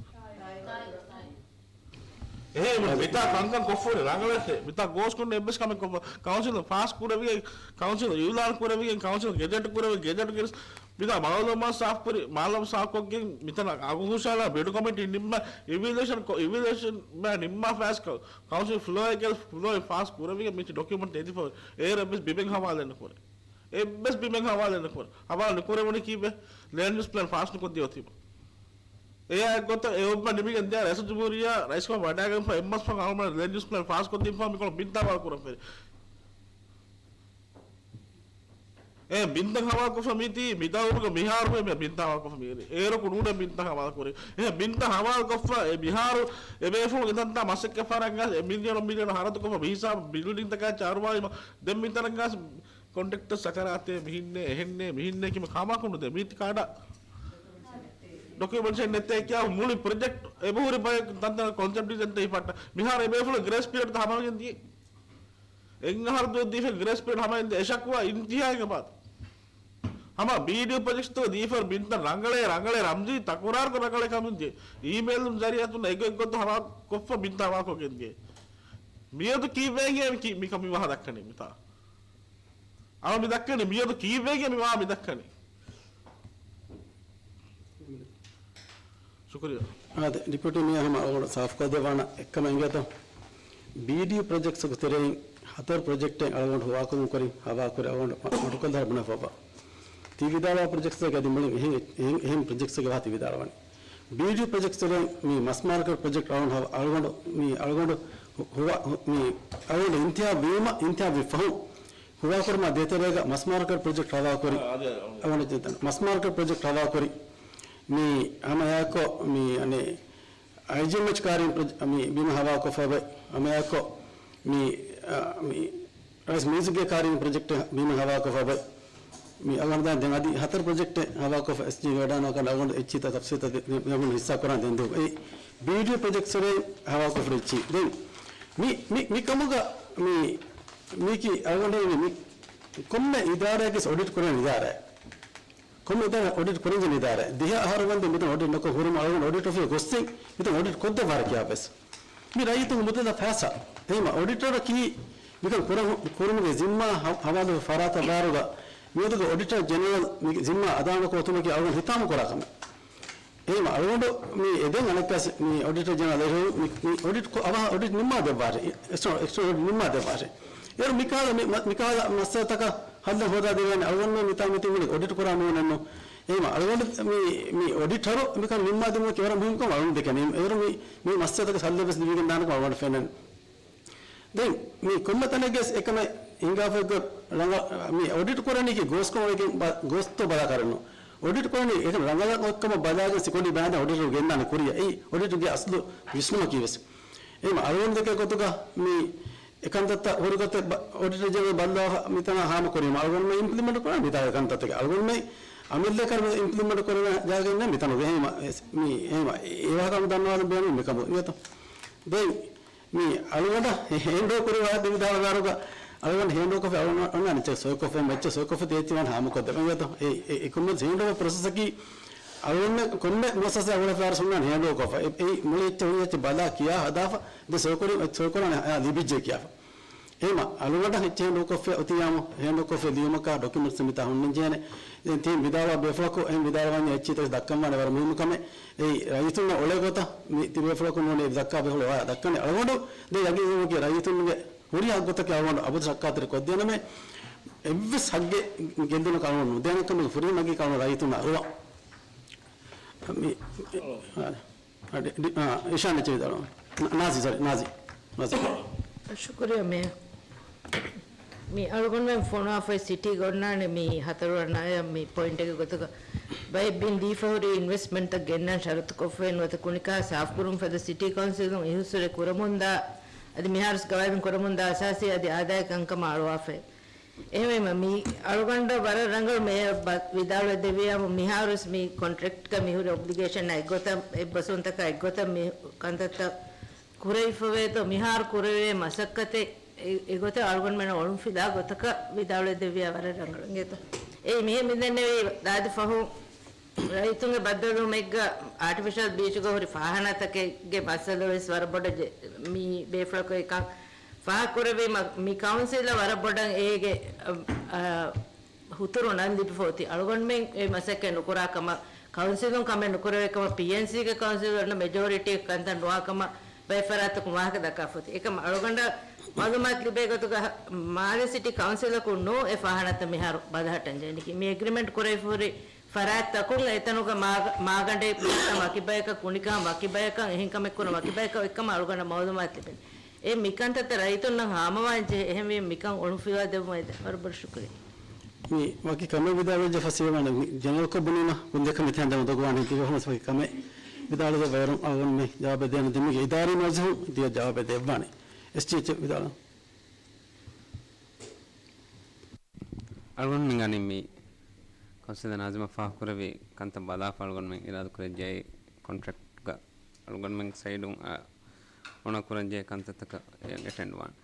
އެހެން މިތާ ކަންކަން ކޮށްފަ ހުރި ރަނގަޅަށް މިތާ ގޯސް ކުން އެއްވެސް ކަމެއް ކޮށްފަ ކައުންސިލް ފާސް ކުރެވިގެން، ކައުންސިލް އިއުލާން ކުރެވިގެން، ކައުންސިލް ގެޒެޓް ކުރެވި، ގެޒެޓް ގެނެސް މިތާ މައުލޫމާތު ސާފުކުރި، މައުލޫމާތު ސާފުކޮށްގެން މިތަނަށް އަގުހުށަހަޅާ ބިޑް ކޮމިޓީ ނިންމާ، އިވެލުއޭޝަން ކޮ-، އިވެލުއޭޝަން މާ ނިންމާ ފާސް ކަ-، ކައުންސިލް ފްލޯއެއްގެ ފްލޯއެއް ފާސް ކުރެވިގެން މި ޑޮކިއުމަންޓް އެދިފަ އޭރު އެއްވެސް ބިމެއް ހަވާލެއް ނުކުރޭ. އެއްވެސް ބިމެއް ހަވާލެއް ނުކުރޭ. ހަވާލު ނުކުރެވުނީ ކީއްވެ؟ ލޭންޑް ޔޫސް ޕްލޭން ފާސް ނުކޮށްދިޔަ އޮތީމަ. އެއާ އެއްގޮތަށް އެ އޮއްވަ ނިމިގެން ދިޔަ ރައީސުލްޖުމްހޫރިއްޔާ ރައީސްކަމަށް ވަޑައިގެންފަ އެއްމަސް ފަހުން އަޅުގަނޑު ލޭންޑް ޔޫސް ޕްލޭން ފާސް ކޮށްދީފަ މިކޮޅު ބިންތައް ހަވާލު ކުރަން ފެރި. އެ ބިންތައް ހަވާލުކޮށްފަ މީތީ މިދައުރުގަ މިހާރު މި ބިންތައް ހަވާލުކޮށްފަ މިއެރި. އޭރުކު ނޫނޭ ބިންތައް ހަވާލު ކުރި. އެ ބިންތައް ހަވާލުކޮށްފަ އެ މިހާރު އެ ބޭފުޅުން އެތަންތާ މަސައްކަތް ފަރާތް ގާސް އެ މިލިއަނު މިލިއަނު ހަރަދުކޮށްފަ މިހިސާބު ބިލްޑިންތަކާ ޗާރުވާލީމަ ދެން މިތަނަށް ގާސް ކޮންޓްރެކްޓަރ ސަކަރާތޭ މިހިންނޭ، އެހެންނޭ، މިހިންނޭ ކިމަ ކާމާ ކުނޑުދޭ މީތި ކާޑަށް ޑޮކިއުމެންޓޭޝަން ނެތޭ ކިޔާ މުޅި ޕްރޮޖެކްޓް އެބަހުރި ބައެއް ތަންތަނަށް ކޮންސެޕްޓް ޑިޒައިންތައް ހިފައްޓާ. މިހާރު އެބޭފުޅުން ގްރޭސް ޕީރިއަޑް ހަމަވެގެން ދިޔަ. އެއް އަހަރު ދުވަސް ދީފަ ގްރޭސް ޕީރިއަޑް ހަމަވެގެން ދިޔަ. އެ ޝަކުވާ އިންތިހާގެ ބާދު. ހަމަ ބީޑީއޫ ޕްރޮޖެކްޓްތައް ދީފަ ބިންތައް ރަނގަޅޭ، ރަނގަޅޭ ރަމްޒީ ތަކުރާރުކޮށް ރަނގަޅޭ ކަމުން ދިޔަ. އީމެއިލުން ޒަރީއަތުން އެގޮތް ގޮތަށް ހަވާ ކޮށްފަ ބިންތައް ހަވާ ކޮށްގެން ދިޔަ. މިއަދު ކީއްވެގެން ކި-، މިކަ މި ވާހަ ދައްކަނީ މިތާ. އަޅު މި ދައްކަނީ މިއަދު ކީއްވެގެން މި ވާހަ މި ދައްކަނީ. ޝުކުރިއްޔާ. އާދެ، ޑިޕިއުޓީ މޭޔަރ ހަމަ އަޅުގަނޑު ސާފުކޮށްދެއްވާނަ އެއްކަމެއް އިނގޭތޯ. ބީޑީއޫ ޕްރޮޖެކްޓްސްގެ ތެރެއިން ހަތަރު ޕްރޮޖެކްޓެއް އަޅުގަނޑު ހުވާކުރުމުން ކުރިން ހަވާކުރި އަޅުގަނޑު މަ-، މަޑުކޮށްލާ ބުނެފައިވާ. ތި ވިދާޅުވާ ޕްރޮޖެކްޓްސްގެ އަދި މުޅިން އެހެން، އެހެން، އެހެން ޕްރޮޖެކްޓްސްގެ ވާހަކަ ތި ވިދާޅުވަނީ. ބީޑީއޫ ޕްރޮޖެކްޓްސް ތެރެއިން މި މަސް މާރކެޓް ޕްރޮޖެކްޓް އަޅުގަނޑު ހަ-، އަޅުގަނޑު މި އަޅުގަނޑު ހު-، ހުވާ-، ހު-، މި އަޅުގަނޑު އިންތިހާބު ވީމަ، އިންތިހާބު ވި ފަހުން ހުވާކުރުމާ ދޭތެރޭގަ މަސް މާރކެޓް ޕްރޮޖެކްޓް ހަވާކުރި. އާ، އާދެ، އާދެ. އަވަނަ މަސް މާރކެޓް ޕްރޮޖެކްޓް ހަވާކުރި. މި ހަމަ އެއާއެކު މި އަނެއް އައިޖީއެމްއެޗް ކާރިން ޕްރޮޖެ-، މި ބިމެއް ހަވާކޮށްފަ އޮތް. ހަމަ އެއާއެކު މި، އާ، މި ރައީސް މިއުޒިކްގެ ކާރިން ޕްރޮޖެކްޓް ބިމެއް ހަވާކޮށްފަ އޮތް. މި އަޅުގަނޑު ދާން ދެން އަދި ހަތަރު ޕްރޮޖެކްޓެއް ހަވާކޮށްފަ އެސްޖީގެ ވެޑާނާކަން އަޅުގަނޑު އެއްޗިތައް ތަފްސީލްތައް ދެ-، ދެ-، ދެމުން ހިއްސާ ކުރާން ދެން ދޫ. އެ ބީޑީއޫ ޕްރޮޖެކްޓްސް ވެރި ހަވާކޮށްފަ އެއްޗި. ދެން މި، މި، މި ކަމުގަ މި، މީކީ އަޅުގަނޑު މި ކޮންމެ އިދާރާއެއްގެ އޮޑިޓް ކުރަން އިދާރާ. ކޮންމެ އިދާރާ އޮޑިޓް ކުރަން ޖެހޭ އިދާރާ. ދިހަ އަހަރު ވަންދެން މިތަން އޮޑިޓް ނުކޮށް ހުރުމަށް އަޅުގަނޑު އޮޑިޓް އޮފީހަށް ގޮސްސިން މިތަން އޮޑިޓް ކޮށްދެއްވާރަ ކިޔާވެސް. މި ރައްޔިތުންގެ މުދަލަށް ފައިސާ. އެހެންވީމަ އޮޑިޓަރަކީ މިކަން ކުރަން، ކުރުމުގެ ޒިންމާ ހަ-، ހަވާލު ފަރާތަށް ބާރުގަ މިއަދުގެ އޮޑިޓަރ ޖެނެރަލް މި ޒިންމާ އަދާނުކޮށް އޮތުމަކީ އަޅުގަނޑު ހިތާމަކުރާ ކަމެއް. އެހެންވީމަ އަޅުގަނޑު މި އެދެން އަނެއްކާސް މި އޮޑިޓަރ ޖެނެރަލް އެހެން މި، މި އޮޑިޓް ކޮ-، އަވަހަށް އޮޑިޓް ނިންމާ ދެއްވާށޭ. އެކްސްޓްރާ، އެކްސްޓްރާ އޮޑިޓް ނިންމާ ދެއްވާށޭ. އޭރު މިކަހަލަ މި، މަ-، މިކަހަލަ މައްސަލަތަކަށް ހައްލެއް ހޯދާދެވޭނެ އަޅުގަނޑުމެން މިތާ މިތިން އުޅެނީ އޮޑިޓް ކުރާ މޫނެއްނު. އެހެންވީމަ އަޅުގަނޑު މި، މި އޮޑިޓަރު މިކަން ނިންމާ ދިއުމަކީ ވަރަށް މުހިންމު ކަމެއް އަޅުގަނޑު ދެކެނީ. އޭރު މި، މި މައްސަލަތަކަށް ހައްލެއް ވެސް ލިބިގެން ދާނެ ކަމަށް އަޅުގަނޑަށް ފެންނަނީ. ދެން މި ކޮންމެ ތަނެއްގެސް އެކަމެއް ހިނގާފައިގެ ރަނގަ-، މި އޮޑިޓް ކުރަނީކީ ގޯސްކަމަށް ވެގެން ބަ-، ގޯސްތޯ ބަލާކަށްނު. އޮޑިޓް ކުރަނީ އެކަން ރަނގަޅަށް އޮތްކަމަށް ބަލާގެން ސިކިއުރިޓީ ބައިން އޮޑިޓަރު ގެންދާނެ ކުރިއަށް. އެއީ އޮޑިޓަރުގެ އަސްލު ވިސްނުމަކީ ވެސް. އެހެންވީމަ އަޅުގަނޑު ދެކޭ ގޮތުގަ މި އެކަންތައްތައް ހުރި ގޮތެއް ބަ-، އޮޑިޓަރ ޖެނެރަލް ބައްލަވާ މިތަނަށް ހާމަ ކުރީމަ އަޅުގަނޑުމެން އިމްޕްލިމެންޓް ކުރާ މިތާގެ ކަންތައްތަކެއް. އަޅުގަނޑުމެން އަމިއްލައަކަށް އިމްޕްލިމެންޓް ކުރަން ޖާގައެއް ނެތް މިތަނުގަ. އެހެންވީމަ މި، އެހެންވީމަ އެ ވާހަކަ ދަންނަވާލަން ބޭނުން މިކަމު ނިޔަތަ. ދެން މި އަޅުގަނޑަށް ހޭންޑް އޯވަރ ކުރި ވާހަކަ ވިދާޅުވާރުގަ އަޅުގަނޑު ހޭންޑް އޯވަރ ކޮށްފަ އަޅުގަނޑު އޮންނާނެ އެއްޗެއް ސޮއިކޮށްފަ، އެއްޗެއް ސޮއިކޮށްފަ ތި އެއްޗެއް ވާން ހާމަކޮށްދެމެ އިނގޭތޯ. އެ، އެ، އެ ކޮންމެ ހޭންޑް އޯވަރ ޕްރޮސެސަކީ އަޅުގަނޑު ކޮންމެ މުއައްސަސާއެއް އުޅެފައިވާރު ހުންނާނެ ހޭންޑް އޯވަރ ކޮށްފަ. އެ، އެ މުޅި އެއްޗެއް ހުރި އެއްޗެއް ބަލާ ކިޔާ ހަދާފަ ދެން ސޮއިކޮށް، ސޮއިކޮށްލާނެ އަޔާ ލިބިއްޖެ ކިޔާފަ. އެހެންވީމަ އަޅުގަނޑަށް އެއްޗެއް ހޭންޑް އޯވަރ ކޮށްފަ އޮތިއްޔާމު ހޭންޑް އޯވަރ ކޮށްފަ ލިޔުމަކާ ޑޮކިއުމެންޓްސް މިތާ ހުންނަންޖެހޭނެ. ދެން ތިން ވިދާޅުވާ ބޭފުޅަކު އެހެން ވިދާޅުވަންޏާ އެއްޗިހިތަކެއް ދައްކަންވާނެ ވަރަށް މުހިންމު ކަމެއް. އެއީ ރައްޔިތުންނަށް އުޅޭ ގޮތަށް މި ތި ބޭފުޅަކު ނޫނީ ދައްކާ ބޭފުޅު އޮވާ ދައްކަނީ. އަޅުގަނޑު ދެން ޔަގީންވުމަކީ ރައްޔިތުންގެ ހުރިހާ ގޮތަކީ އަޅުގަނޑު އަބަދު ސައްކާތެރި ކޮށްދޭނަމޭ. އެއްވެސް ހައްގެއް ގެއްލުނަކަށް އަޅުގަނޑު ނުދޭނެ ކަމަށް ފުރިހަމަ އަގީ ކަމަށް ރައްޔިތުންނަށް އަރުވާ. މި، އާ، ޑި-، ޑި-، އާ، އިޝާން އެއްޗެއް ވިދާޅުވާ. ނާ-، ނާޒި، ސޮރީ، ނާޒި. ނާޒި. ޝުކުރިއްޔާ މޭޔަރ. މި އަޅުގަނޑުމެން ފޮނުވާފައި ސިޓީގަ އޮންނާނެ މި ހަތަރު ވަނަ އަޔަށް މި ޕޮއިންޓެއްގެ ގޮތުގަ ބައެއް ބިން ދީފަ ހުރި އިންވެސްޓްމަންޓްތައް ގެންނަން ޝަރުތުކޮށްފައި ނުވަތަ ކުނިކާ ސާފުކުރުން ފަދަ ސިޓީ ކައުންސިލުން އިހުސުރެ ކުރަމުންދާ، އަދި މިހާރުސް ގަވާއިދުން ކުރަމުންދާ އަސާސީ އަދި އާދައިގެ ކަންކަމާ އަޅުވާފައި. އެހެންވީމަ، މި އަޅުގަނޑަށް ވަރަށް ރަނގަޅު މޭޔަރ ބަ-، ވިދާޅުވެ ދެއްވިއްޔާމު، މިހާރުވެސް މި ކޮންޓްރެކްޓްގަ މިހުރި އޮބްލިގޭޝަން އެއްގޮތަށް، އެއްބަސްވުންތަކާ އެއްގޮތަށް މި ކަންތައްތައް ކުރެވިފަވޭތޯ، މިހާރު ކުރެވޭ މަސައްކަތެއް އެ-، އެގޮތަށް އަޅުގަނޑުމެން އޮޅުންފިލާ ގޮތަކަށް ވިދާޅުވެ ދެއްވިއްޔާ ވަރަށް ރަނގަޅު އިނގޭތޯ. އެއީ މިހެން މިދެންނެވީ ދާދި ފަހުން ރައްޔިތުންގެ ބައްދަލުވުމެއްގަ އާޓިފިޝަލް ބީޗުގަ ހުރި ފާހާނާތަކެއްގެ މައްސަލަ ވެސް ވަރަށް ބޮޑަށް ޖެ-، މި ބޭފުޅަކު އެކަން ފާހަގަކުރެއްވީމަ، މި ކައުންސިލަށް ވަރަށް ބޮޑަށް އޭގެ، އަ، އަ، ހުތުރު ނަން ލިބިފަ އޮތީ. އަޅުގަނޑުމެން އެ މަސައްކަތް ނުކުރާ ކަމަށް، ކައުންސިލުން ކަމެއް ނުކުރެވޭ ކަމަށް، ޕީއެންސީގެ ކައުންސިލަރުން މެޖޯރިޓީ ކަންތައް ނުވާ ކަމަށް ބައެއް ފަރާތްތަކުން ވާހަކަ ދައްކާފަ އޮތީ. އެކަމަށް އަޅުގަނޑަށް މައުލޫމާތު ލިބޭ ގޮތުގަ މާލެ ސިޓީ ކައުންސިލަކުން ނޫން އެ ފާހާނާތައް މިހާރު ބަލަހައްޓަން ޖެހެނީކީ. މި އެގްރިމެންޓް ކުރެވިފަހުރި ފަރާތްތަކުން އެތަނުގަ މާގަ-، މާގަނޑެއް ބައްޓަން ވަކި ބަޔަކަށް، ކުނިކަން ވަކި ބަޔަކަށް، އެހެން ކަމެއް ކުރަން ވަކި ބަޔަކަށް އޮތްކަމަށް އަޅުގަނޑަށް މައުލޫމާތު ލިބެނީ. އެ މިކަންތައްތައް ރައްޔިތުންނަށް ހާމަވާން ޖެހޭ. އެހެންވީމަ މިކަން އޮޅުންފިލާ ދެއްވުމަށް ވަރަށް ބޮޑަށް ޝުކުރިއްޔާ. މި ވަކި ކަމެއް ވިދާޅުވެއްޖެ ފަސޭހަވާނެ. މި ޖެނެރަލްކޮށް ބުނީމަ ކުންދެކަ މިތެހެން ދެމުދޮގުވާނެ ތިބެ ހުނަސް ވަކި ކަމެއް ވިދާޅުވެ ވައިރުން އަޅުގަނޑު މި ޖަވާބެއް ދޭނެ ދެމީގެ އިދާރީ މަޖިލިހުން ދިޔަ ޖަވާބެއް ދެއްވާނެ. އެސްޖީއެޗް ވިދާޅު. އަޅުގަނޑުމެން އަނި މި ކައުންސިލަރ ނާޒިމަށް ފާހަގަކުރެއްވި ކަންތައް ބަލާފަ އަޅުގަނޑުމެން އިރާދަކުރެއްޖެ ކޮންޓްރެކްޓްގަ އަޅުގަނޑުމެން ސައިޑުން އަ، އޮނަ ކުރަންޖެހޭ ކަންތައްތަކަށް އެޓެންޑް ވާން.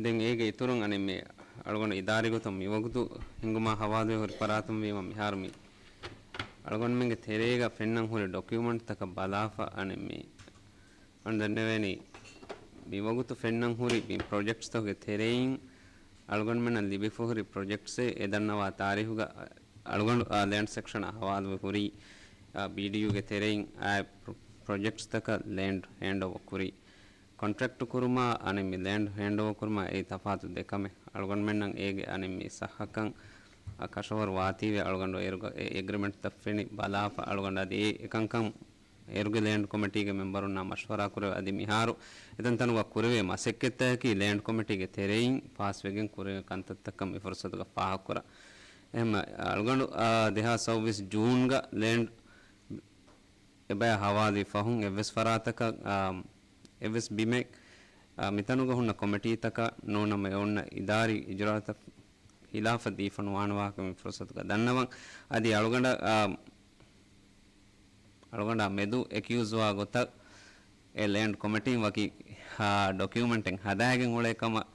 ދެން އޭގެ އިތުރުން އަނެއް މި އަޅުގަނޑު އިދާރީ ގޮތުން މިވަގުތު ހިނގުމާ ހަވާލުވެ ހުރި ފަރާތުން ވީމަ މިހާރު މި އަޅުގަނޑުމެންގެ ތެރޭގަ ފެންނަން ހުރި ޑޮކިއުމެންޓްތަކަށް ބަލާފަ އަނެއް މި އަން ދެންނެވޭނީ މިވަގުތު ފެންނަން ހުރި މި ޕްރޮޖެކްޓްސްތަކުގެ ތެރެއިން އަޅުގަނޑުމެންނަށް ލިބިފަ ހުރި ޕްރޮޖެކްޓްސް އެ ދަންނަވާ ތާރީހުގަ އަޅުގަނޑު އާ ލޭންޑް ސެކްޝަނަށް ހަވާލުވެ ހުރީ، އާ، ބީޑީޔޫގެ ތެރެއިން އާ ޕްރޮ-، ޕްރޮޖެކްޓްސްތަކަށް ލޭންޑް ހޭންޑްއޯވަ ކުރީ. ކޮންޓްރެކްޓް ކުރުމާ އަނެއް މި ލޭންޑް ހޭންޑްއޯވަ ކުރުމާ އެއީ ތަފާތު ދެ ކަމެއް. އަޅުގަނޑުމެންނަށް އޭގެ އަނެއް މި ސައްހަކަން އާ ކަށަވަރު ވާތީވެ އަޅުގަނޑު އޭރުގަ އެ އެގްރިމެންޓްތައް ފެނި ބަލާފަ އަޅުގަނޑު އަދި އެ އެކަންކަން އޭރުގެ ލޭންޑް ކޮމިޓީގެ މެމްބަރުންނާ މަޝްވަރާ ކުރެވެ އަދި މިހާރު އެތަންތަނުގަ ކުރެވޭ މަސައްކަތްތަކަކީ ލޭންޑް ކޮމިޓީގެ ތެރެއިން ފާސްވެގެން ކުރެވޭ ކަންތައްތައްކަން މި ފުރުސަތުގަ ފާހަގަކުރާ. އެހެން އަޅުގަނޑު، އާ، ދެހާސް ސައުވީސް ޖޫންގަ ލޭންޑް އެބަޔަށް ހަވާލުވި ފަހުން އެއްވެސް ފަރާތަކަށް، އާ، އެއްވެސް ބިމެއް، އާ، މިތަނުގަ ހުންނަ ކޮމިޓީތަކަށް ނޫނަމަ އެ އޮންނަ އިދާރީ އިޖުރާއަތަށް ހިލާފަށް ދީފަ ނުވާނެ ވާހަކަ މި ފުރުސަތުގަ ދަންނަވަން. އަދި އަޅުގަނޑަށް، އާ، އަޅުގަނޑާ މެދު އެކިއުޒްވާ ގޮތަށް އެ ލޭންޑް ކޮމިޓީން ވަކި، އާ، ޑޮކިއުމެންޓެއް ހަދާގެން އުޅޭ ކަމަށް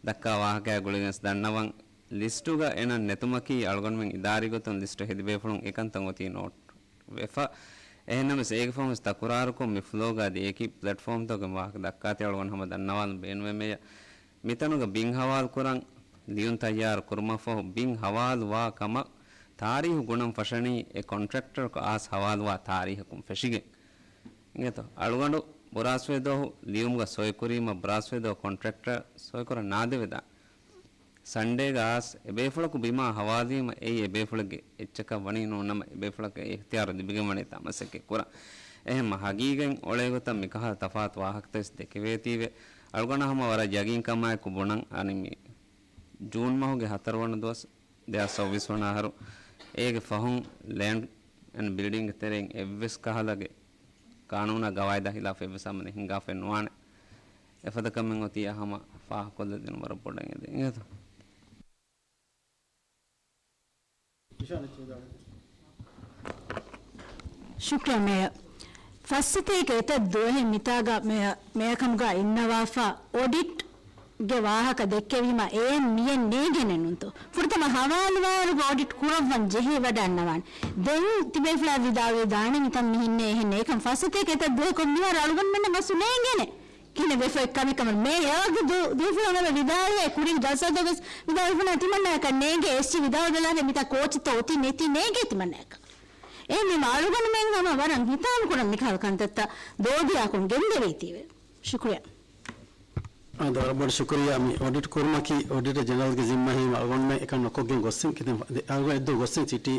ދައްކާ ވާހަކައާ ގުޅިގެން ދަންނަވަން. ލިސްޓުގަ އެނަން ނެތުމަކީ އަޅުގަނޑުމެން އިދާރީ ގޮތުން ލިސްޓު ހެދި ބޭފުޅުން އެކަންތައް އޮތީ ނޯޓް ވެފަ. އެހެންނަމަވެސް އޭގެ ފަހުންވެސް ތަކުރާރުކޮށް މި ފްލޯގަ އަދި އެކި ޕްލެޓްފޯމްތަކުގެ ވާހަކަ ދައްކާތީ އަޅުގަނޑު ހަމަ ދަންނަވާލަން ބޭނުމެއް މެޔަ. މިތަނުގަ ބިން ހަވާލު ކުރަން ލިޔުން ތައްޔާރު ކުރުމަށްފަހު ބިން ހަވާލުވާ ކަމަށް ތާރީހު ގުނަން ފަށަނީ އެ ކޮންޓްރެކްޓަރަކު އައިސް ހަވާލުވާ ތާރީހަކުން ފެށިގެން. އިނގޭތޯ؟ އަޅުގަނޑު ބުރާސްވޭ ދުވަހު ލިޔުމުގަ ސޮއިކުރީމަ، ބުރާސްވޭ ދުވަހު ކޮންޓްރެކްޓަރ ސޮއިކުރަން ނާދެވިދާނެ. ސަންޑޭގަ އައިސް އެބޭފުޅަކު ބިމާ ހަވާލުވީމަ، އެއީ އެބޭފުޅެއްގެ އެއްޗަކަށް ވަނީ ނޫންނަމަ، އެބޭފުޅަކަށް އިޚްތިޔާރު ލިބިގެންވަނީތާ މަސައްކަތް ކުރަން. އެހެންމަ ހަގީގަތް އޮޅޭގޮތަށް މިކަހަލަ ތަފާތު ވާހަކަތައް ވެސް ދެކެވޭތީވެ، އަޅުގަނޑަށް ހަމަ ވަރަށް ޔަގީންކަމާއެކު ބުނަން އަންނަނީ މި ޖޫން މަހުގެ ހަތަރުވަނަ ދުވަސް، ދެހާސް ސައުވީސް ވަނަ އަހަރު. އޭގެ ފަހުން ލޭންޑް އެންޑް ބިލްޑިންގ ތެރެއިން އެއްވެސް ކަހަލަގެ ޤާނޫނާ ގަވާއިދާ ހިލާފަށް އެއްވެސް އަމަލެއް ހިނގާފައެއް ނުވާނެ. އެފަދަ ކަމެއް އޮތީ ހަމަ ފާހަގަކޮށްލަދިނުން ވަރަށް ބޮޑަށް އެދެން އިނގޭތޯ. ޝުކްރިޔާ މޭޔަރ. ފައްސަތޭކަ އެތައް ދުވަހެއް މިތާގަ މޭޔަ-، މޭޔަކަމުގަ އިންނަވާފަ އޮޑިޓް ގެ ވާހަކަ ދެއްކެވީމަ، އެއެން މިއެން ނޭނގޭނެ ނޫންތޯ؟ ފުރަތަމަ ހަވާލުވާވަރުގެ އޮޑިޓް ކުރައްވަން ޖެހޭ ވަޑައިގަންނަވާނެ. ދެން ތިބޭފުޅާ ވިދާޅުވި ދާނެ މިތަން މިހެންނޭ އެހެންނޭ. އެކަން ފައްސަތޭކަ އެތައް ދުވަހަކުން މިހާރު އަޅުގަނޑުމެންނަށް އަސްލު ނޭނގޭނެ. ކިހިނެއް ވެފަ އެއްކަމެއް ކަމަށް މޭޔަރގެ ދު-، ދުވެފުޅުން އެބަ ވިދާޅުވޭ، ކުރިން ޖަލްސާތައް ވެސް ވިދާޅުވިފަ ތިމަންނައަކަށް ނޭނގޭ އެސްޖީ ވިދާޅުވެލާފަ މިތާ ކޯޗެއްތޯ އޮތީ ނެތީ ނޭނގޭ ތިމަންނައަކަށް. އެހެންވީމަ އަޅުގަނޑުމެން ހަމަ ވަރަށް ހިތާމަކުރަން މިކަހަލަ ކަންތައްތައް ދޯދިޔާކޮށް ގެންދެވީތީވެ. ޝުކުރިޔާ. އާ، ވަރަށް ބޮޑަށް ޝުކުރިޔާ. މި އޮޑިޓް ކުރުމަކީ އޮޑިޓަރ ޖެނެރަލްގެ ޒިންމާ ހިމަ އަޅުގަނޑުމެން އެކަން ނުކޮށްގެން ގޮއްސިން ކިތަން އަޅުގަނޑު އެއްދުވަހު ގޮއްސިން ސިޓީ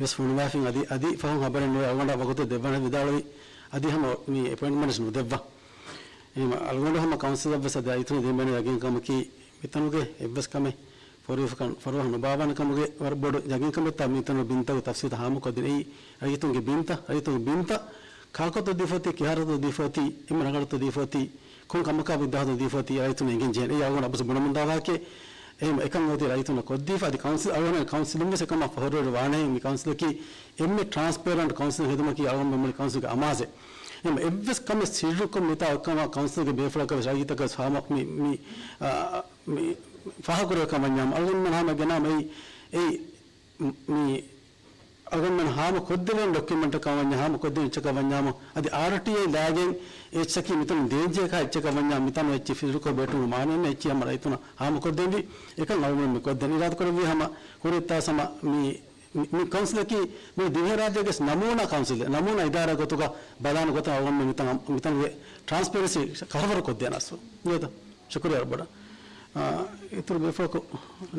ވެސް ފޮނުވާފިން އަދި، އަދި ފަހުން ހަބަރެއް ނުވެ އަޅުގަނޑަށް ވަގުތެއް ދެއްވާނެ ވިދާޅުވި އަދި ހަމަ މި އެޕޮއިންޓްމަންޓް ނުދެއްވާ. އެހެން އަޅުގަނޑު ހަމަ ކައުންސިލަށް ވެސް އަދި ރައްޔިތުން ދެން ބޭނުން ޔަގީންކަމަކީ މިތަނުގެ އެއްވެސް ކަމެއް ފޮރުވިފަކަން ފަރުވާ ނުބާވާނެ ކަމުގެ ވަރަށް ބޮޑު ޔަގީންކަމެއްތާ މިތަނު ބިންތަކުގެ ތަފްސީލްތައް ހާމަކޮށްދިން. އެއީ ރައްޔިތުންގެ ބިންތައް، ރައްޔިތުންގެ ބިންތައް ކާކުތަ ދީފައޮތީ، ކިހާރަތަ ދީފައޮތީ، އެންމެ ރަނގަޅުތަ ދީފައޮތީ، ކޮން ކަމަކާ ވިއްދާހަތަ ދީފައޮތީ، ރައްޔިތުން އެނގެން ޖެހޭނެ. އެއީ އަޅުގަނޑު އަބަސް ބުނަމުންދާ ވާހަކައެއް. އެހެން އެކަން އޮތީ ރައްޔިތުންނަށް ކޮށްދީފަ އަދި ކައުންސިލް، އަޅުގަނޑު ކައުންސިލުން ވެސް އެކަމާ ފަހުރުވެރި ވާނެ. މި ކައުންސިލަކީ އެންމެ ޓްރާންސްޕޭރަންޓް ކައުންސިލް ހިދުމަތް އަޅުގަނޑު މެމޮރީ ކައުންސިލްގެ އަމާޒެއް. އެހެން އެއްވެސް ކަމެއް ސިއްރުކޮށް މިތާ އޮތްކަމަށް ކައުންސިލްގެ ބޭފުޅަކަށް ވެސް ރައްޔިތަކަށް ވެސް ހާމަ މި، މި، އާ، މި ފާހަގަކުރެވޭ ކަމަށް ވަންޏާ އަޅުގަނޑުމެން ހާމަ ގެނާ މި، އެއީ، އެއީ، މި، އަޅުގަނޑުމެން ހާމަ ކޮށްދެވޭނެ ޑޮކިއުމެންޓަކަށް ވަންޏާ، ހާމަ ކޮށްދޭނެ އެއްޗަކަށް ވަންޏާމު، އަދި އާރްޓީއައި ލާގެން އެއްޗަކީ މިތަނުން ދޭންޖެހޭ ކަހަލަ އެއްޗަކަށް ވަންޏާ، މިތަނުން އެއްޗެއް ފިލްޓަރކޮށް ބޭއްޓުނު މާނައެއް ނެތް. އެއްޗެއް ހަމަ ރައްޔިތުންނަށް ހާމަ ކޮށްދޭންވީ. އެކަން އަޅުގަނޑު މި ކޮށްދޭން އިރާދަކުރެއްވީ. ހަމަ ކުރިއަށް ތާސް ހަމަ މި، މި، މި ކައުންސިލަކީ މި ދިވެހިރާއްޖޭގެ ނަމޫނާ ކައުންސިލެއް، ނަމޫނާ އިދާރާ ގޮތުގަ ބަލާނެ ގޮތަށް އަޅުގަނޑު މިތަން، މިތަނުގެ ޓްރާންސްޕޭރެންސީ ކަވަރ ކޮށްދޭނަސް. ނޭތަ؟ ޝުކުރިޔާ ވަރަށް ބޮޑަށް. އާ، އިތުރު ބޭފުޅަކު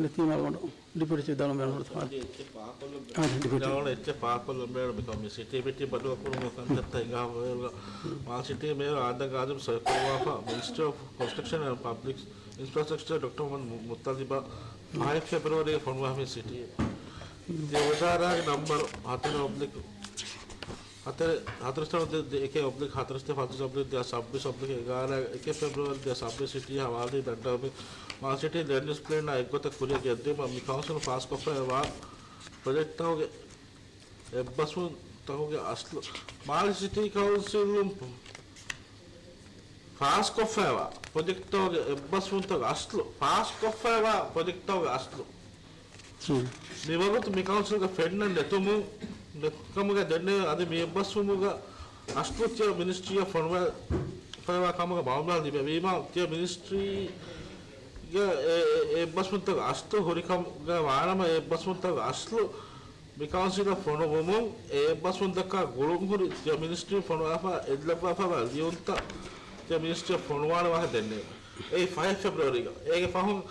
ނެތީމަ އަޅުގަނޑު ޑިޕިއުޓީ ޗީފް ވިދާޅުވަން ބޭނުންވަންތަ؟ އަދި އެއްޗެއް ފާހަގަކޮށްލަން އާ، ޑިޕިއުޓީ. ވިދާޅުވަން އެއްޗެއް ފާހަގަކޮށްލަން ބޭނުން މިކަމަށް މި ސިޓީ މިޓީ ބަދަލުކުރުމުގެ ކަންތައްތައް ހިނގާ ހިނގާ މާލެ ސިޓީ މޭޔަރ އާދަމް އާދަމް ސޮއިކުރައްވާފަ މިނިސްޓަރ އޮފް ކޮންސްޓްރަކްޝަން އެންޑް ޕަބްލިކް އިންފްރާސްޓްރަކްޗަރ ޑޮކްޓަރ މުހައްމަދު މުއްތަލިބަށް ފަހެއް ފެބްރުއަރީގެ ފޮނުވާ މި ސިޓީ. ދިވެހި ވަޒާރާގެ ނަންބަރު ހަތަރެއް އޮބްލިކް ހަތަރެއް، ހަތަރެއް ސަތަރު ދެ، ދެ، އެކެއް އޮބްލިކް ހަތަރެއް ސަތަރު ދެ ހާސް ސައްބީސް އޮބްލިކް އެގާރަ އެކެއް ފެބްރުއަރީ ދެ ހާސް ސައްބީސް ސިޓީ ހަވާލުވި ދަންޑަވަމެން މާލެ ސިޓީ ލޭންޑް ޔޫސް ޕްލޭނާ އެއްގޮތަށް ކުރިއަށް ގެންދިއުމަށް މި ކައުންސިލުން ފާސްކޮށްފައިވާ ޕްރޮޖެކްޓްތަކުގެ އެއްބަސްވުންތަކުގެ އަސްލު މާލެ ސިޓީ ކައުންސިލުން ފާސްކޮށްފައިވާ ޕްރޮޖެކްޓްތަކުގެ އެއްބަސްވުންތަކުގެ އަސްލު ފާސްކޮށްފައިވާ ޕްރޮޖެކްޓްތަކުގެ އަސްލު މިވަގުތު މި ކައުންސިލްގަ ފެންނަން ނެތުމުން، ނެތްކަމުގަ ދެންނެވި އަދި މި އެއްބަސްވުމުގަ އަސްލު ތިޔަ މިނިސްޓްރީއަށް ފޮނުވެފައިވާ ކަމުގަ މަޢުލޫމާތު ލިބެވީމަ، ތިޔަ މިނިސްޓްރީގަ އެ، އެ، އެ އެއްބަސްވުންތަކުގެ އަސްލު ހުރިކަމުގަ ވާނަމަ، އެ އެއްބަސްވުންތަކުގެ އަސްލު މި ކައުންސިލަށް ފޮނުވުމުން، އެ އެއްބަސްވުންތަކާ ގުޅުންހުރި ތިޔަ މިނިސްޓްރީން ފޮނުވާފަ އެއްލައްވާފައިވާ ލިޔުންތައް ތިޔަ މިނިސްޓްރީއަށް ފޮނުވާނެ ވާހަކަ ދެންނެވި. އެއީ ފަހެއް ފެބްރުއަރީގަ. އޭގެ ފަހުން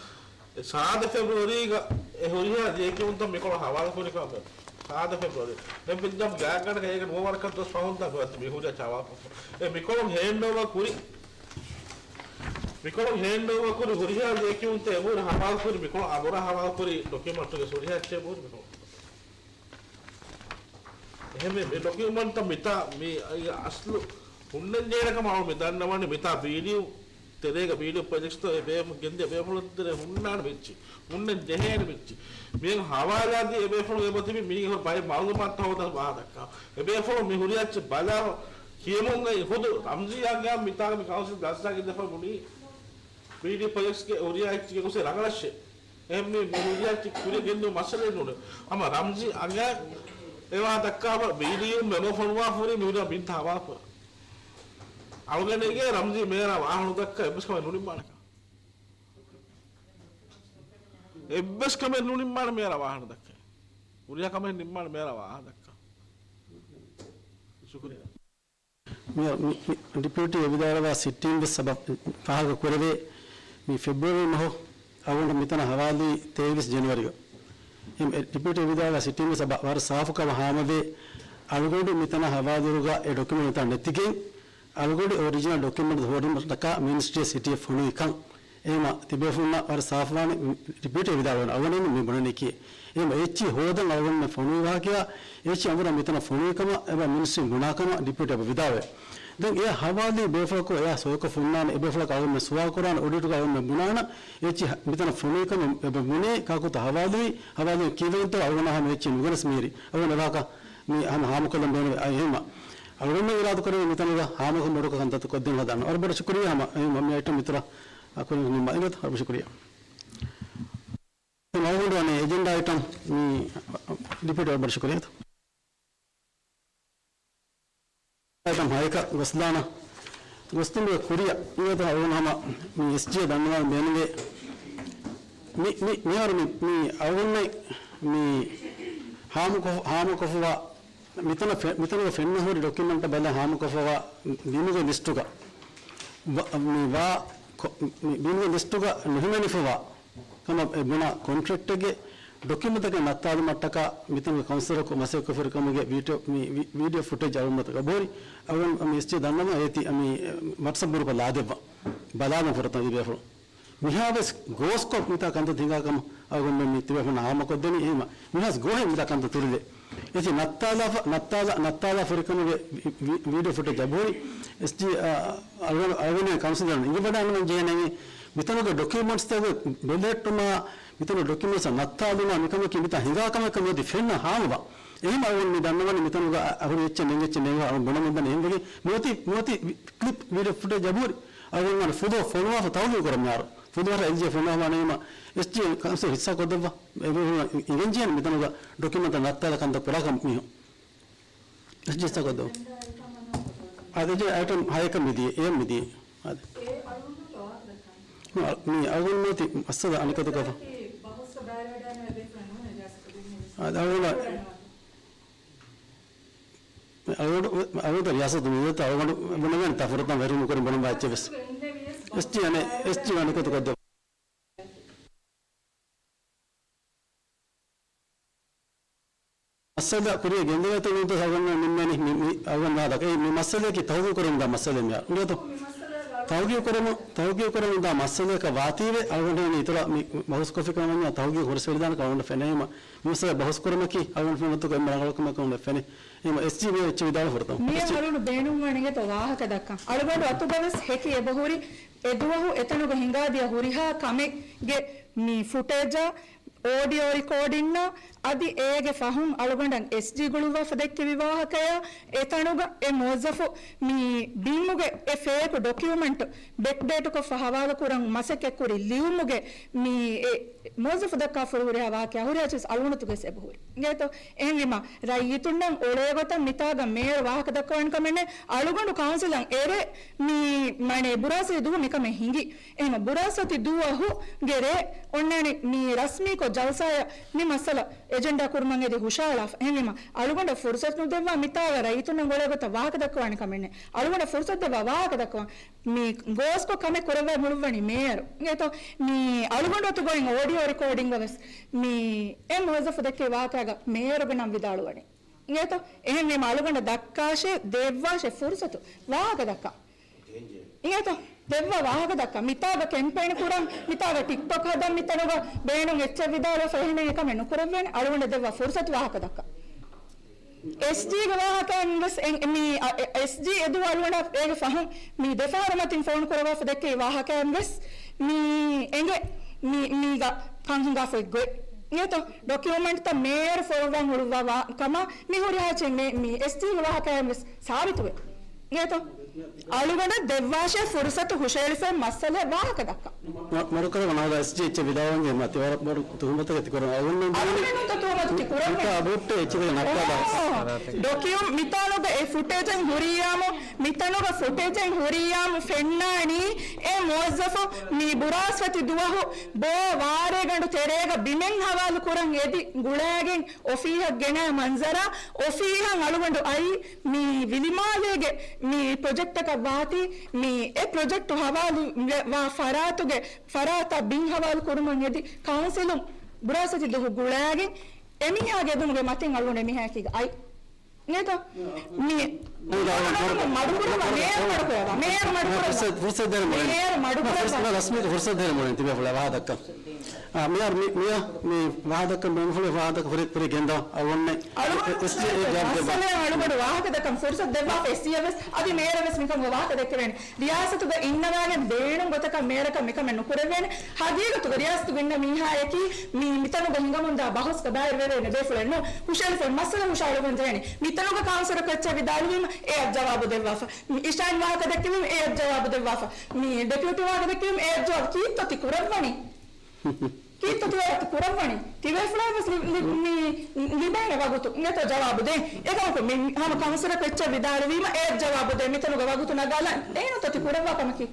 ސާދަ ފެބްރުއަރީގަ އެ ހުރިހާ ލިޔެކިޔުންތައް މިކޮޅަށް ހަވާލުކުރި ކަމެއް. ސާދަ ފެބްރުއަރީ. ދެން ފެންނަމަ ގާތްގަނޑަކަށް އޭގެ ނުވަ ވަރަކަށް ދުވަސް ފަހުން ތާ މި ހުރިހާ ހަވާލުކޮށްފަ. އެ މިކޮޅުން ހޭންޑްއޯވާ ކުރި. މިކޮޅުން ހޭންޑްއޯވާ ކުރި ހުރިހާ ލިޔެކިޔުންތައް އެބަހުރި ހަވާލުކުރި މިކޮޅު އަބުރާ ހަވާލުކުރި ޑޮކިއުމަންޓުގެ ހުރިހާ އެއްޗެއް އެބަހުރި މިކޮޅު. އެހެންވެ، މި ޑޮކިއުމަންޓްތައް މިތާ މި އަސްލު ހުންނަންޖެހޭނެ ކަމަށް އަޅު މި ދަންނަވަނީ މިތާ ވީޑިއޯ ތެރޭގަ ވީޑިއޯ ޕްރޮޖެކްޓްތައް އެ ބޭފު، ގެންދިޔަ ބޭފުޅުން ތެރޭ ހުންނާނެ މިއްޗި. ހުންނަން ޖެހޭނެ މިއްޗި. މިހެން ހަވާލާދީ އެ ބޭފުޅުން އެބަތިބި މީގެ ހުރި ބައެއް މަޢުލޫމާތު ހޯދަން ވާހަކަ ދައްކާ. އެ ބޭފުޅުން މި ހުރި އެއްޗެއް ބަލާ ކިޔަމުން އައި ހުދު ރަމްޒީ އަނގަޔާ މިތާގަ މި ކައުންސިލް ޖަލްސާގެ ދެފަ ބުނީ ވީޑިއޯ ޕްރޮޖެކްޓްގެ ހުރިހާ އެއްޗެއްގެ ގޮސް ރަނގަޅަށްށޭ. އެހެންވީ މި ހުރިހާ އެއްޗެއް ކުރިއަށް ގެންދިއުން މައްސަލައެއް ނޫނޭ. ހަމަ ރަމްޒީ އަނގަޔަށް އެވާ ދައްކާފަ ވީޑިއޯ މެމޯ ފޮނުވާފަ ހުރީ މި ހުރިހާ ބިންތައް ހަވާލުކުރަން. އަޅުގަނޑެއްގެ ރަމްޒީ މޭރާ ވާހަކަ ނުދައްކާ އެއްވެސް ކަމެއް ނުނިންމާނެކަން. އެއްވެސް ކަމެއް ނުނިންމާނެ މޭރާ ވާހަނަ ދައްކަން. ހުރިހާ ކަމެއް ނިންމާނެ މޭރާ ވާހަނަ ދައްކަން. ޝުކުރިއްޔާ. މި، މި، މި ޑިޕިއުޓީ ވިދާޅުވާ ސިއްޓީން ވެސް ސަބަ ފާހަގަ ކުރެވޭ. މި ފެބްރުއަރީ މަހު އަޅުގަނޑު މިތަނަށް ހަވާލުވީ ތޭވީސް ޖެނުއަރީގަ. އެ، އެ، ޑިޕިއުޓީ ވިދާޅުވާ ސިއްޓީން ވެސް ސަބަ ވަރަށް ސާފުކަމަށް ހާމަވޭ. އަޅުގަނޑު މިތަނަށް ހަވާލުވިއިރުގަ އެ ޑޮކިއުމެންޓްތައް ނެތިގެން، އަޅުގަނޑު އޮރިޖިނަލް ޑޮކިއުމެންޓް ހޯދުމަށްޓަކާ މިނިސްޓްރީއަށް ސިޓީއަށް ފޮނުވިކަން. އެހެމަ ތިބޭފުޅުންނަށް ވަރަށް ސާފުވާނެ، ޑިޕިއުޓީ ވިދާޅުވަން އަޅުގަނޑު މި ބުނަނީކީ. އެހެމަ އެއްޗިހި ހޯދަން އަޅުގަނޑު ފޮނުވި ވާހަކަޔާ، އެއްޗިހި އަނބުރާ މިތަނަށް ފޮނުވި ކަމަށް އެބަ މިނިސްޓްރީން ބުނާ ކަމަށް ޑިޕިއުޓީ އެބަ ވިދާޅުވޭ. ދެން އެ ހަވާލުވި ބޭފުޅަކު އެޔާ ސޮއިކޮށް ހުންނާނެ، އެބޭފުޅަކު އަޅުގަނޑު ސުވާލު ކުރާނެ، އޮޑިޓުގަ އަޅުގަނޑު ބުނާނަން، އެއްޗިހި މިތަނަށް ފޮނުވި ކަމަށް އެބަ ބުނޭ، ކާކުތަ ހަވާލުވީ، ހަވާލުވީ ކީއްވެގެންތޯ އަޅުގަނޑާ ހަމަ އެއްޗެއް ނުގެނެސް މީރި. އަޅުގަނޑު އެވާކަށް މި ހަމަ ހާމަކޮށްލަން ބޭނުންވޭ. އައި އެހެމަ އަޅުގަނޑު އިރާދަކުރެއްވި މިތަނުގަ ހާމަކޮށް ބޮޑުކޮށް ކަންތައްތައް ކޮށްދޭން ހަދާނަން. ވަރަށް ބޮޑަށް ޝުކުރިއްޔާ ހަމަ އެހެމަ މި އައިޓަމް މިތަނަށް ހަރުބަ ޝުކުރިއްޔާ. އަޅުގަނޑު އަނެއް އެޖެންޑާ އައިޓަމް މި ޑިޕިއުޓީ ވަރަށް ބޮޑަށް ޝުކުރިއްޔާ. އައިޓަމް ހައެކަށް ގޮސްލާނަ ގޮސްދިނުގެ ކުރިއަށް އިނގޭތޯ އަޅުގަނޑު ހަމަ މި އެސްޖީއަށް ދަންނަވާން ބޭނުންވޭ. މި، މި، މިހާރު މި، މި އަޅުގަނޑު މި ހާމަކޮ-، ހާމަކޮށްފަވާ މިތަނަށް ފެ-، މިތަނުގަ ފެންނަ ހުރި ޑޮކިއުމެންޓަށް ބަލަން ހާމަކޮށްފަވާ ބިމުގެ ލިސްޓުގަ ވަ-، މި ވާ ކޮ-، މި ބިމުގެ ލިސްޓުގަ ނުހިމެނިފަވާ ކަމަށް އެ ބުނާ ކޮންޓްރެކްޓެއްގެ ޑޮކިއުމެންޓްތަކެއް ނައްތާލުމަށްޓަކާ މިތަނުގެ ކައުންސިލަރަކު މަސައްކަތްކޮށްފަ ހުރިކަމުގެ ވީޑިއޯ، މި ވީ-، ވީޑިއޯ ފުޓޭޖް އަޅުގަނޑުމަތަކަށް އެބަހުރި. އަޅުގަނޑު މި އެސްޖީއަށް ދަންނަވަން އޭތި މި ވަޓްސަޕް ގްރޫޕަށް ލާދެއްވާ. ބަލާލަން ފުރަތަމަ ތިބޭފުޅުން. މިހާވެސް ގޯސްކޮށް މިތާ ކަންތައް ހިނގާ ކަމަށް އަޅުގަނޑު މި ތިބޭފުޅުންނަށް ހާމަކޮށްދެނީ. އެހެންވީމަ މިހާވެސް ގޯހެއް މިތާ ކަންތައް ތުރިލެއް. އެއްޗެއް ނައްތާލާފަ، ނައްތާލާ، ނައްތާލާފަ ހުރިކަމުގެ ވި-، ވި-، ވީޑިއޯ ފުޓޭޖް އެބަހުރި. އެސްޖީ، އަ، އަޅުގަނޑު، އަޅުގަނޑު ކައުންސިލަރުން އިނގިވަޑައިގަންނަވަން ޖެހޭނެ މިތަނުގެ ޑޮކިއުމަންޓްސްތަކުގެ ބެލެހެއްޓުމާ، މިތަނުގެ ޑޮކިއުމަންޓްސް ނައްތާލުމާ މިކަމަކީ މިތާ ހިނގާ ކަމެއްކަމަށް އޮތީ ފެންނަ ހާމަވާ. އެހެން އަޅުގަނޑު މި ދަންނަވަނީ މިތަނުގަ އަ-، އަހުރި އެއްޗެއް ނެނގެއްޗެއް ނެގު އަޅުގަނޑު ބުނަމުންދަނީ އެހެންވެގެން މިއޮތީ، މިއޮތީ ކްލިޕް ވީޑިއޯ ފުޓޭޖް އެބަހުރި. އަޅުގަނޑު ފުދޯ ފޮނުވާފަ ތަހުގީގު ކުރަން މިހާރު. ފުދޯ އެލްޖީއޭ ފޮނުވާފަ ވާނެ އެހެންވީމަ އެސްޖީ ކައުންސިލް ހިއްސާ ކޮށްދެއްވާ. އެބަހުރި އިނގެންޖެހޭނެ މިތަނުގަ ޑޮކިއުމަންޓްތައް ނައްތާލަ ކަންތައް ކުރާކަމަށް މީހުން. އެސްޖީ ހިއްސާ ކޮށްދެއްވާ. އާދެ، އެ އައިޓަމް ހައެކަށް މިދިޔަ، އޭ މިދިޔަ. އާދެ. މި އަޅުގަނޑު މިއޮތީ މައްސަލަ އަނެއްކަތަކަށް. އާދެ، އަޅުގަނޑު އަޅުގަނޑު ރިޔާސަތު މިއޮތީ އަޅުގަނޑު ބުނެވޭނެ ތާ ފުރަތަމަ ވެރިން ކުރިން ބުނަން ވާ އެއްޗެއް ވެސް. އެސްޖީ އަނެއް، އެސްޖީ އަނެއްކަތަކަށް ދެ. މައްސަލަ ކުރިއަށް ގެންދެވޭތޯ ނޫންތޯ އަޅުގަނޑު ނިންމޭނީ މި، މި އަޅުގަނޑު ވާހަކަ. އެއީ މި މައްސަލައަކީ ތަހުގީގު ކުރަމުންދާ މައްސަލައެއް މިހާރު. އިނގޭތޯ؟ ތަހުގީގު ކުރަމު، ތަހުގީގު ކުރަމުންދާ މައްސަލައަކަށް ވާތީވެ އަޅުގަނޑު އިތުރަށް މި ބަހުސްކޮށްފި ކަމަށްވާ ތަހުގީގު ހުރަސްވެރިދާނެ ކަމަށް އަޅުގަނޑަށް ފެނޭ. އެހެންވީމަ މި މައްސަލަ ބަހުސް ކުރުމަކީ އަޅުގަނޑު ފެންނަތުގަ އެންމެ ރަނގަޅު ކަމަކަށް އަޅުގަނޑަށް ފެނޭ. އެހެންވީމަ އެސްޖީ މި އެއްޗެއް ވިދާޅުވާ ފުރަތަމަ. މިއަށް އެސްޖީ. އަޅުގަނޑު ބޭނުންވަނީ އިނގޭތޯ ވާހަކަ ދައްކަން. އަޅުގަނޑު އަތުގަ ވެސް ހެކި އެބަހުރި އެ ދުވަހު އެތަނުގަ ހިނގާދިޔަ ހުރިހާ ކަމެއްގެ މި ފުޓޭޖާ އޯޑިއޯ ރިކޯޑިންނާ އަދި އޭގެ ފަހުން އަޅުގަނޑަށް އެސްޖީ ގުޅުއްވާފަ ދެއްކެވި ވާހަކަޔާ، އެތަނުގަ އެ މުވައްޒަފު މި ބިމުގެ އެ ފޭކު ޑޮކިއުމެންޓް ބެކްޑޭޓުކޮށްފަ ހަވާލުކުރަން މަސައްކަތްކުރި ލިޔުމުގެ މި އެ މުވައްޒަފު ދައްކާފަ ހުރިހާ ވާހަކަ ހުރިހާ އަޅުގަނޑު އަތުގަ ވެސް އެބަހުރި. އިނގޭތޯ؟ އެހެންވީމަ ރައްޔިތުންނަށް އުޅޭގޮތަށް މިތާގަ މޭޔަރު ވާހަކަ ދައްކަވާނެ ކަމެއް ނެތް. އަޅުގަނޑު ކައުންސިލަށް އެރޭ މި މަނޭ ބުރާސް ދުވަހު މިކަމެއް ހިނގި. އެހެންވީމަ ބުރާސް ދުވަހުގެ ރޭ އޮންނާނީ މި ރަސްމީކޮށް ޖަލްސާއަށް މި މައްސަލަ އެޖެންޑާ ކުރުމަށް އެދި ހުށަހަޅާފަ. އެހެންވީމަ އަޅުގަނޑަށް ފުރުސަތު ނުދެއްވާ މިތާގަ ރައްޔިތުންނަށް އުޅޭގޮތަށް ވާހަކަ ދައްކަވާނެ ކަމެއް ނެތް. އަޅުގަނޑަށް ފުރުސަތު ދެއްވާ ވާހަކަ ދައްކަވާން. މި ގޯސްކޮށް ކަމެއް ކުރައްވައި މި އުޅުއްވަނީ މޭޔަރު. އިނގޭތޯ؟ މި އަޅުގަނޑު އަތުގައި އޮޑިއޯ ރިކޯޑިންގަ ވެސް މި އެ މުވައްޒަފު ދެއްކެވި ވާހަކައިގަ މޭޔަރުގެ ނަން ވިދާޅުވަނީ. އިނގޭތޯ؟ އެހެންވީމަ އަޅުގަނޑަށް ދައްކާށޭ، ދެއްވާށޭ ފުރުސަތު ވާހަކަ ދައްކަން. އިނގޭތޯ؟ ދެއްވާ ވާހަކަ ދައްކަން. މިތާގަ ކެމްޕޭން ކުރަން، މިތާގަ ޓިކްޓޮކް ހަދަން، މިތަނުގަ ބޭނުން އެއްޗެއް ވިދާޅުވެފަ އެހެން އެކަމެއް ނުކުރެވޭނެ. އަޅުގަނޑަށް ދެއްވާ ފުރުސަތު ވާހަކަ ދައްކަން. އެސްޖީގެ ވާހަކައިން ވެސް އެ-، މި، އަ، އެ-، އެސްޖީ އެދުވަހު އަޅުގަނޑަށް އޭގެ ފަހުން މި ދެފަހަރު މަތިން ފޯނު ކުރައްވާފަ ދެއްކެވި ވާހަކައިން ވެސް މި އެނގޭ މި، މީގަ ކަން ހިނގާފައި ގޮތް. އިނގޭތޯ؟ ޑޮކިއުމެންޓްތައް މޭޔަރު ފޮރުވަން އުޅުއްވާ ކަމަށް މި ހުރިހާ އެއްޗެއް މި، މި އެސްޖީގެ ވާހަކައިން ވެސް ސާބިތުވޭ. އިނގޭތޯ؟ އަޅުގަނޑަށް ދެއްވާށޭ ފުރުސަތު ހުށަހެޅިފައި މައްސަލައެއް ވާހަކަ ދައްކަން. މަ-، މަރުކަރަ ނަހަދާ އެސްޖީ އެއްޗެއް ވިދާޅުވަން މަތިވަރަށް ބޮޑު ތުހުމަތަކެއް ތިކުރަން. އަޅުގަނޑު ނޫންތޯ ތުހުމަ މިތާ ބުއްޓެ އެއްޗެއް ނައްކާލާ. ޑޮކިއު-، މިތާނުގަ އެ ފުޓޭޖެއް ހުރިއްޔާމު، މިތަނުގަ ފުޓޭޖެއް ހުރިއްޔާމު ފެންނާނީ އެ މުވައްޒަފު މި ބުރާސްފަތި ދުވަހު ބޯ ވާރޭގަނޑު ތެރޭގަ ބިމެއް ހަވާލު ކުރަން އެދި ގުޅާގެން އޮފީހަށް ގެނައި މަންޒަރާ އޮފީހަށް އަޅުގަނޑު އައީ މި ވިލިމާލޭގެ މި ޕްރޮޖެކްޓަކަށް ވާތީ މި އެ ޕްރޮޖެކްޓު ހަވާލު ވެ-، ވާ ފަރާތުގެ ފަރާތަށް ބިން ހަވާލު ކުރުމަށް އެދި ކައުންސިލުން ބުރާސްފަތި ދުވަހު ގުޅާގެން އެމީހާގެ އެދުމުގެ މަތިން އަޅުގަނޑު އެމީހާއަކީގަ އައި. ނޭތޯ؟ މި މަޑުކުރައްވާ، މޭޔަރު މަޑުކުރައްވާ، މޭޔަރު މަޑުކުރައްވާ. ފުރުސަތު، ފުރުސަތު ދޭން މުޅިން. މޭޔަރު މަޑުކުރައްވާ. ފުރުސަތު، ރަސްމީ ފުރުސަތު ދޭން މުޅިން ތިބޭފުޅާ ވާހަކަ ދައްކަން. އާ، މިޔާ، މި-، މިޔާ، މި ވާހަކަ ދައްކަން ބޭނުންފުޅު ވާހަކަ ފުރި، ފުރި ގެންދަވާ. އަޅުގަނޑު އެ-، އެސްޖީ އެ ޖަވާބު ދެއްވާ. މައްސަލައަށް އަޅުގަނޑު ވާހަކަ ދައްކަން ފުރުސަތު ދެއްވާފަ އެސްޖީއަށް ވެސް. އަދި މޭޔަރަށް ވެސް މިކަމުގެ ވާހަކަ ދެއްކެވޭނެ. ރިޔާސަތުގަ އިންނަވާގެން ބޭނުން ގޮތަކަށް މޭޔަރަކަށް މިކަމެއް ނުކުރެވޭނެ. ހަގީގަތުގަ ރިޔާސަތުގަ އިންނަ މީހާއަކީ މި މިތަނުގަ ހިނގަމުންދާ ބަހުސްގަ ބައިވެރިވެވޭނެ ބޭފުޅެއް ނޫން. ހުށައެޅިފަ މައްސަލަ ހުށައެޅުވަން ޖެހޭނެ. މިތަނުގަ ކައުންސިލަރ ކޮއްޗެއް ވިދާޅުވީމަ އެއަށް ޖަވާބު ދެއްވާފަ. މި އިޝާން ވާހަކަ ދެއްކެވީމަ އެއަށް ޖަވާބު ދެއްވާފަ. މި ޑެޕިއުޓީ ވާހަކަ ދެއްކެވީމަ އެއަށް ޖަވާބު. ކީއްތޯ ތި ކުރައްވަނީ؟ ކީއްތޯ ތި ވަރަށް ކުރައްވަނީ؟ ތިބޭފުޅާ ވެސް ލި-، ލި-، މި ލިބޭނެ ވަގުތު. އިނގޭތޯ ޖަވާބު ދޭން. އެކަމަކު މި ހަމަ ކައުންސިލަރ ކޮއްޗެއް ވިދާޅުވީމަ އެއަށް ޖަވާބު ދޭން. މިތަނުގަ ވަގުތު ނަގާލަން ދޭނުތޯ ތި ކުރައްވާ ކަމަކީ؟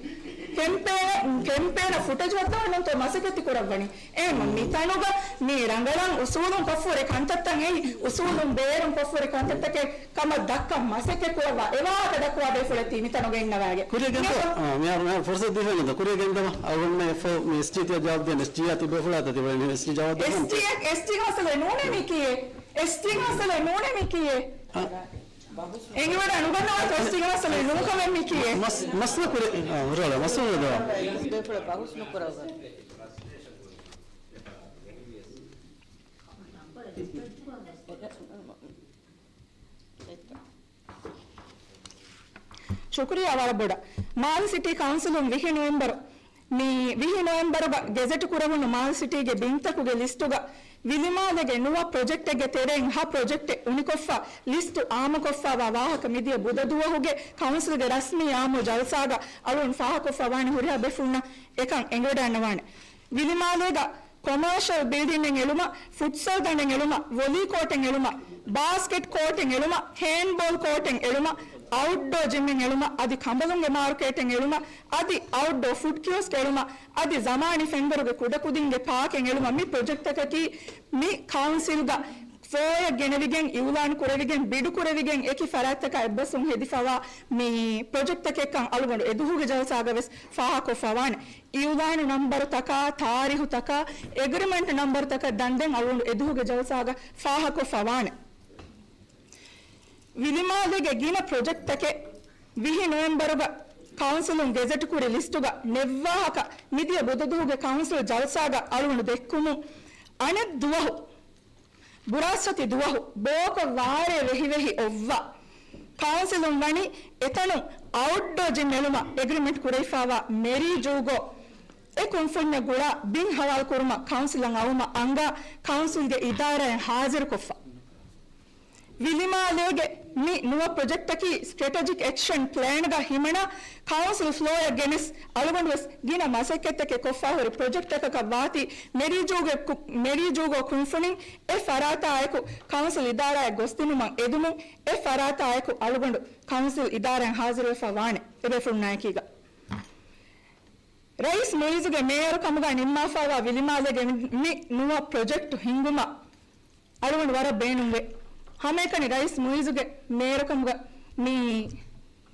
ކެމްޕޭނަށް، ކެމްޕޭނަށް ފުޓެޖް ވައްދާނެ ނޫންތޯ މަސައްކަތް ތި ކުރައްވަނީ؟ އެހެން މިތަނުގަ މި ރަނގަޅަށް އުސޫލުން ކޮށްފުރި ކަންތައްތައް އެއީ، އުސޫލުން ބޭރުން ކޮށްފުރި ކަންތައްތަކެއް ކަމަށް ދައްކަން މަސައްކަތް ކުރައްވާ އެ ވާހަކަ ދައްކަވާ ބޭފުޅެއް ތީ މިތަނުގަ އިންނަވާގެ. ކުރިއަށް ގެންދަވާ. އާ، މިހާރު، މިހާރު ފުރުސަތު ދީފައި ނުދާ. ކުރިއަށް ގެންދަވާ. އަޅުގަނޑުމެން އެފްއޯ މި އެސްޖީ ތިޔަ ޖަވާބު ދޭން. އެސްޖީއާ ތި ބޭފުޅާތަ ތިބޭ އެސްޖީ ޖަވާބު ދެއްވަން. އެސްޖީއަށް، އެސްޖީގެ މައްސަލައެއް ނޫނޭ މީ ކިޔޭ. އެސްޖީގެ މައްސަލައެއް ނޫނޭ މީ ކިޔޭ. އާ. އެނގިވަޑަ ނުގަންނަވާތޯ އެސްޖީގެ މައްސަލައެއް ނޫންކަމެއް މީ ކިޔޭ. މަސް-، މައްސަލަ ކުރި-، އާ، ހުރާލާ، މައްސަލަ ދައްކަވާ. ބޭފުޅާ ބަހުސް ނުކުރައްވާ. ޝުކުރިއްޔާ ވަރަށް ބޮޑަށް. މާލެ ސިޓީ ކައުންސިލުން ވިހި ނޮވެމްބަރު، މި ވިހި ނޮވެމްބަރުގަ ގެޒެޓް ކުރެވުނު މާލެ ސިޓީގެ ބިންތަކުގެ ލިސްޓުގަ ވިލިމާލޭގެ ނުވަ ޕްރޮޖެކްޓެއްގެ ތެރެއިން ހަ ޕްރޮޖެކްޓެއް އުނިކޮށްފަ ލިސްޓު އާއްމުކޮށްފަވާ ވާހަކަ މިދިޔަ ބުދަ ދުވަހުގެ ކައުންސިލްގެ ރަސްމީ އާއްމު ޖަލްސާގަ އަޅުން ފާހަގަކޮށްފަ ވާނެ ހުރިހާ ބޭފުޅުންނަށް އެކަން އެނގިވަޑައިގަންނަވާނެ. ވިލިމާލޭގަ ކޮމާޝަލް ބިލްޑިންއެއް އެޅުމަށް، ފުޓްސަލް ދަނޑެއް އެޅުމަށް، ވޮލީ ކޯޓެއް އެޅުމަށް، ބާސްކެޓް ކޯޓެއް އެޅުމަށް، ހޭންޑްބޯލް ކޯޓެއް އެޅުމަށް، އައުޓްޑޯ ޖިމެއް އެޅުމަށް، އަދި ކަނބަލުންގެ މާރުކޭޓެއް އެޅުމަށް، އަދި އައުޓްޑޯ ފުޑް ކިއޮސްކް އެޅުމަށް، އަދި ޒަމާނީ ފެންވަރުގެ ކުޑަކުދިންގެ ޕާކެއް އެޅުމަށް މި ޕްރޮޖެކްޓްތަކަކީ މި ކައުންސިލްގަ ފޯޔަށް ގެނެވިގެން، އިއުލާން ކުރެވިގެން، ބިޑު ކުރެވިގެން އެކި ފަރާތްތަކާ އެއްބަސްވުން ހެދިފަވާ މި ޕްރޮޖެކްޓްތަކެއްކަން އަޅުގަނޑު އެދުހުގެ ޖަލްސާގަ ވެސް ފާހަގަކޮށްފަ ވާނެ. އިއުލާނު ނަންބަރުތަކާ، ތާރީހުތަކާ، އެގްރިމެންޓް ނަންބަރުތަކަށް ދަންދެން އަޅުގަނޑު އެދުހުގެ ޖަލްސާގަ ފާހަގަކޮށްފަ ވާނެ. ވިލިމާލޭގެ ގިނަ ޕްރޮޖެކްޓްތަކެއް ވިހި ނޮވެމްބަރުގަ ކައުންސިލުން ގެޒެޓް ކުރި ލިސްޓުގަ ނެއްވާހަކަ މިދިޔަ ބުދަދުވަހުގެ ކައުންސިލް ޖަލްސާގަ އަޅުގަނޑު ދެއްކުމުން އަނެއް ދުވަހު ބުރާސްފަތި ދުވަހު ބޯކޮށް ވާރޭ ވެހި ވެހި އޮއްވާ ކައުންސިލުން ވަނީ އެތަނުން އައުޓްޑޯ ޖިމް އެޅުމަށް އެގްރިމެންޓް ކުރެވިފައިވާ މެރީ ޖޫގޯ އެ ކުންފުންޏަށް ގުޅާ ބިން ހަވާލު ކުރުމަށް ކައުންސިލަށް އައުމަށް އަންގާ ކައުންސިލްގެ އިދާރާއިން ހާޒިރުކޮށްފަ. ވިލިމާލޭގެ މި ނުވަ ޕްރޮޖެކްޓަކީ ސްޓްރެޓެޖިކް އެކްޝަން ޕްލޭންގަ ހިމަނާ ކައުންސިލް ފްލޯއަށް ގެނެސް އަޅުގަނޑުވެސް ގިނަ މަސައްކަތްތަކެއް ކޮށްފަ ހުރި ޕްރޮޖެކްޓްތަކަކަށް ވާތީ މެރީ ޖޫގޯ ކު-، މެރީ ޖޫގޯ ކުންފުނިން އެ ފަރާތާއެކު ކައުންސިލް އިދާރާއަށް ގޮސްދިނުމަށް އެދުމުން އެ ފަރާތާއެކު އަޅުގަނޑު ކައުންސިލް އިދާރާއިން ހާޒިރުވެފަ ވާނެ އެބޭފުޅުންނާއެކީގަ. ރައީސް މުއިއްޒުގެ މޭޔަރު ކަމުގަ ނިންމާފައިވާ ވިލިމާލޭގެ މި ނުވަ ޕްރޮޖެކްޓް ހިންގުމަށް އަޅުގަނޑު ވަރަށް ބޭނުންވޭ. ހަމައެކަނި ރައީސް މުއިއްޒުގެ މޭޔަރު ކަމުގަ މި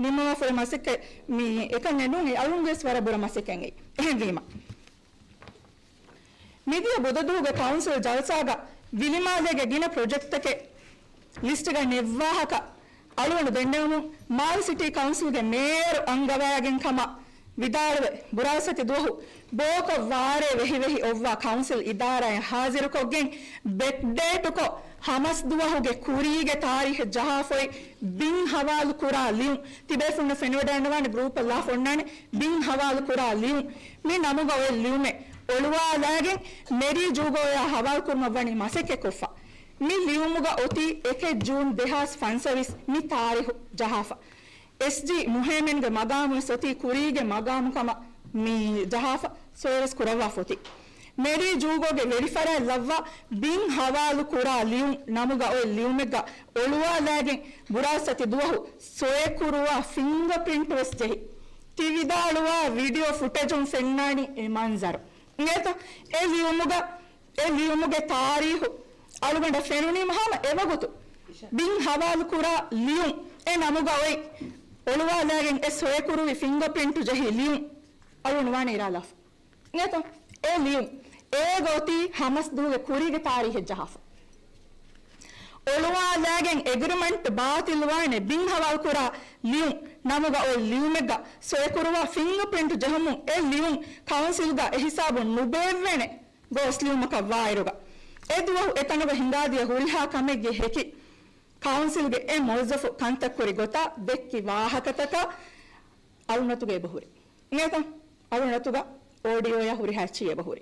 ނިންމަވާފަ ހުރި މަސައްކަތް މި އެކަންޏެއް ނޫން، އެ އަޅުގަނޑުވެސް ވަރަށް ބުރަ މަސައްކަތް އެއީ. އެހެންވީމަ މިދިޔަ ބުދަދުވަހުގެ ކައުންސިލް ޖަލްސާގަ ވިލިމާލޭގެ ގިނަ ޕްރޮޖެކްޓްތަކެއް ލިސްޓްގަ ނެއްވާހަކަ އަޅުގަނޑު ދެންނެވުމުން މާލެ ސިޓީ ކައުންސިލްގެ މޭޔަރު އަންގަވައިގެން ކަމަށް ވިދާޅުވެ، ބުރާސްފަތި ދުވަހު ބޯކޮށް ވާރޭ ވެހި ވެހި އޮއްވާ ކައުންސިލް އިދާރާއިން ހާޒިރުކޮށްގެން ބެކްޑޭޓުކޮށް ހަމަސް ދުވަހުގެ ކުރީގެ ތާރީހެއް ޖަހާފައި ބިން ހަވާލު ކުރާ ލިޔުން. ތިބޭފުޅުންނަށް ފެނިވަޑައިގަންނަވާނެ ގްރޫޕަށް ލާފަ އޮންނާނެ ބިން ހަވާލު ކުރާ ލިޔުން. މި ނަމުގަ އޮތް ލިޔުމެއް އޮޅުވާލައިގެން މެރީ ޖޫގޯއާ ހަވާލު ކުރުމަށް ވަނީ މަސައްކަތް ކޮށްފަ. މި ލިޔުމުގަ އޮތީ އެކެއް ޖޫން ދެހާސް ފަންސަވީސް މި ތާރީހު ޖަހާފަ. އެސްޖީ މުހޭމެންގެ މަގާމުވެސް އޮތީ ކުރީގެ މަގާމު ކަމަށް މި ޖަހާފަ ސޮއިވެސް ކުރައްވާފަ އޮތީ. މެރީ ޖޫގޯގެ ވެރިފަރާތް ލައްވާ ބިން ހަވާލު ކުރާ ލިޔުން ނަމުގަ އޮތް ލިޔުމެއްގަ އޮޅުވާލާގެން ބުރާސް އަތި ދުވަހު ސޮއެކުރުވާ ފިންގަ ޕްރިންޓް ވެސް ޖެހި، ތި ވިދާޅުވާ ވީޑިއޯ ފުޓެޖުން ފެންނާނީ އެ މަންޒަރު. އިނގޭތަ؟ އެ ލިޔުމުގަ، އެ ލިޔުމުގެ ތާރީހު އަޅުގަނޑަށް ފެނުނީމަ ހަމަ އެވަގުތު ބިން ހަވާލު ކުރާ ލިޔުން އެ ނަމުގަ އޮތް އޮޅުވާލާގެން އެ ސޮއެކުރުވި ފިންގަ ޕްރިންޓް ޖެހި ލިޔުން އަޅުގަނޑު ވާނެ އިރާލާފަ. އިނގޭތޯ؟ އެ ލިޔުން އޭގަ އޮތީ ހަމަސް ދުވަހުގެ ކުރީގެ ތާރީހެއް ޖަހާފަ. އޮޅުވާލާގެން އެގްރިމަންޓް ބާތިލްވާނެ ބިން ހަވާލުކުރާ ލިޔުން ނަމުގަ އޮތް ލިޔުމެއްގަ ސޮއެކުރުވާ ފިންގަ ޕްރިންޓް ޖެހުމުން އެ ލިޔުން ކައުންސިލްގަ އެހިސާބުން ނުބޭއްވޭނެ ގޯސް ލިޔުމަކަށް ވާއިރުގަ، އެ ދުވަހު އެތަނުގަ ހިނގާދިޔަ ހުރިހާ ކަމެއްގެ ހެކި ކައުންސިލްގެ އެ މުވައްޒަފު ކަންތައް ކުރި ގޮތާ ދެއްކި ވާހަކަތަކަށް އަޅުނަތުގަ އެބަހުރި. އިނގޭތަ؟ އަޅުނަތުގަ އޯޑިއޯޔާ ހުރިހާ އެއްޗެއް އެބަހުރި.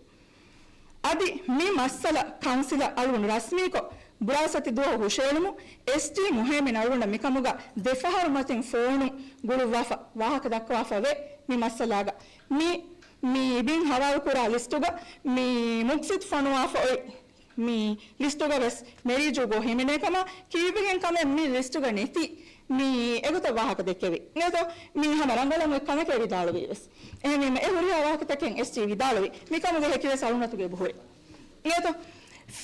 އަދި މި މައްސަލަ ކައުންސިލަށް އަޅުގަނޑު ރަސްމީކޮށް، ބުރާސް އަތި ދުވަހު ހުށައެޅުމުން، އެސްޖީ މުހައިމިން އަޅުގަނޑަށް މިކަމުގަ ދެފަހަރު މަތިން ފޯނު ގުޅުއްވާފަ، ވާހަކަ ދައްކަވާފަ ވޭ މި މައްސަލާގަ. މި، މި ބިން ހަވާލުކުރާ ލިސްޓުގަ މި މުޤްސިދު ފޮނުވާފަ އޮތް މި ލިސްޓުގަ ވެސް މެރީ ޖޫގޯ ހިމެނޭ ކަމަށް ކީއްވެގެން ކަމެއް މި ލިސްޓުގަ ނެތި، މި އެގޮތަށް ވާހަކަ ދެއްކެވި. އިނގޭތޯ؟ މީ ހަމަ ރަނގަޅަށް އޮތް ކަމެކޭ ވިދާޅުވީ ވެސް. އެހެންވީމަ އެ ހުރިހާ ވާހަކަތަކެއް އެސްޖީ ވިދާޅުވި. މިކަމުގެ ހެކި ވެސް އަޅުނަތުގެ އެބަހުރި. އިނގޭތޯ؟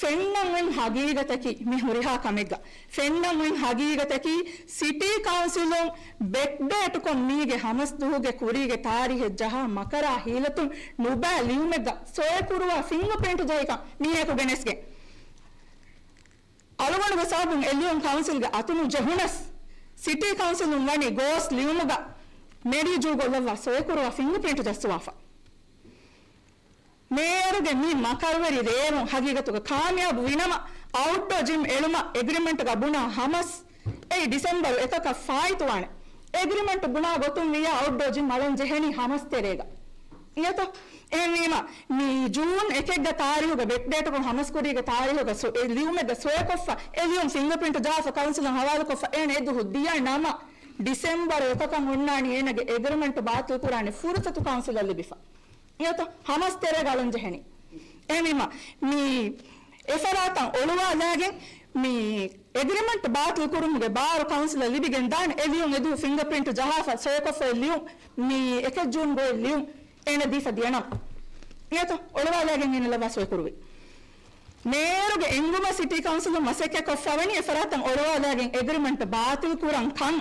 ފެންނަން އޮތް ހަގީގަތަކީ މި ހުރިހާ ކަމެއްގަ. ފެންނަން އޮތް ހަގީގަތަކީ ސިޓީ ކައުންސިލުން ބެކްޑޭޓުކޮށް މީގެ ހަމަސް ދުވަހުގެ ކުރީގެ ތާރީހެއް ޖަހާ މަކަރާ ހީލަތުން ނުބައި ލިޔުމެއްގަ ސޮއެކުރުވާ ފިންގަ ޕްރިންޓް ޖެހިކަން މީހަކު ގެނެސްގެން. އަޅުގަނޑުގެ ސަބަބުން އެ ލިޔުން ކައުންސިލްގެ އަތުނު ޖެހުނަސް، ސިޓީ ކައުންސިލުން ވަނީ ގޯސް ލިޔުމުގަ މެރީ ޖޫގޯ ލައްވާ ސޮއެކުރުވާ ފިންގަ ޕްރިންޓް ޖައްސުވާފަ. މޭޔަރުގެ މި މަކަރުވެރި ރޭވުން ހަގީގަތުގަ ކާމިޔާބު ވިނަމަ، އައުޓްޑޯ ޖިމް އެޅުމަށް އެގްރިމަންޓްގަ ބުނާ ހަމަސް އެއީ ޑިސެމްބަރު އެކަކަށް ފާއިތުވާނެ. އެގްރިމަންޓް ބުނާ ގޮތުން ވިއްޔާ އައުޓްޑޯ ޖިމް އަޅަން ޖެހެނީ ހަމަސް ތެރޭގަ. އިނގޭތޯ؟ އެހެންވީމަ، މި ޖޫން އެކެއްގަ ތާރީހުގަ ބެކްޑޭޓުކޮށް ހަމަސްކުރީގެ ތާރީހުގަ ސޮ-، އެ ލިޔުމެއްގަ ސޮއެކޮށްފަ، އެ ލިޔުން ފިންގަޕްރިންޓް ޖަހާފަ ކައުންސިލަށް ހަވާލުކޮށްފަ، އޭނަ އެ ދުހު ދިޔަ ނަމަ، ޑިސެމްބަރު އެކަކަށް އޮންނާނީ އޭނަގެ އެގްރިމަންޓް ބާތިލްކުރާނެ ފުރުސަތު ކައުންސިލަށް ލިބިފަ. އިނގޭތޯ؟ ހަމަސް ތެރޭގަ އަޅަން ޖެހެނީ. އެހެންވީމަ، މި އެފަރާތަށް އޮޅުވާލާގެން މި އެގްރިމަންޓް ބާތިލް ކުރުމުގެ ބާރު ކައުންސިލަށް ލިބިގެން ދާނެ. އެ ލިޔުން އެދު ފިންގަޕްރިންޓް ޖަހާފަ، ސޮއެކޮށްފަ އެ ލިޔުން، މި އެކެއް ޖޫން ގޮތް ލިޔުން އޭނަ ދީފަ ދިޔަނަމަ. އިނގޭތޯ؟ އޮޅުވާލާގެން އޭނަ ލައްވާ ސޮއެކުރުވި. މޭޔަރުގެ އެންގުމަށް ސިޓީ ކައުންސިލުން މަސައްކަތްކޮށްފަ ވަނީ އެފަރާތަށް އޮޅުވާލާގެން އެގްރިމަންޓް ބާތިލް ކުރަން ކަން.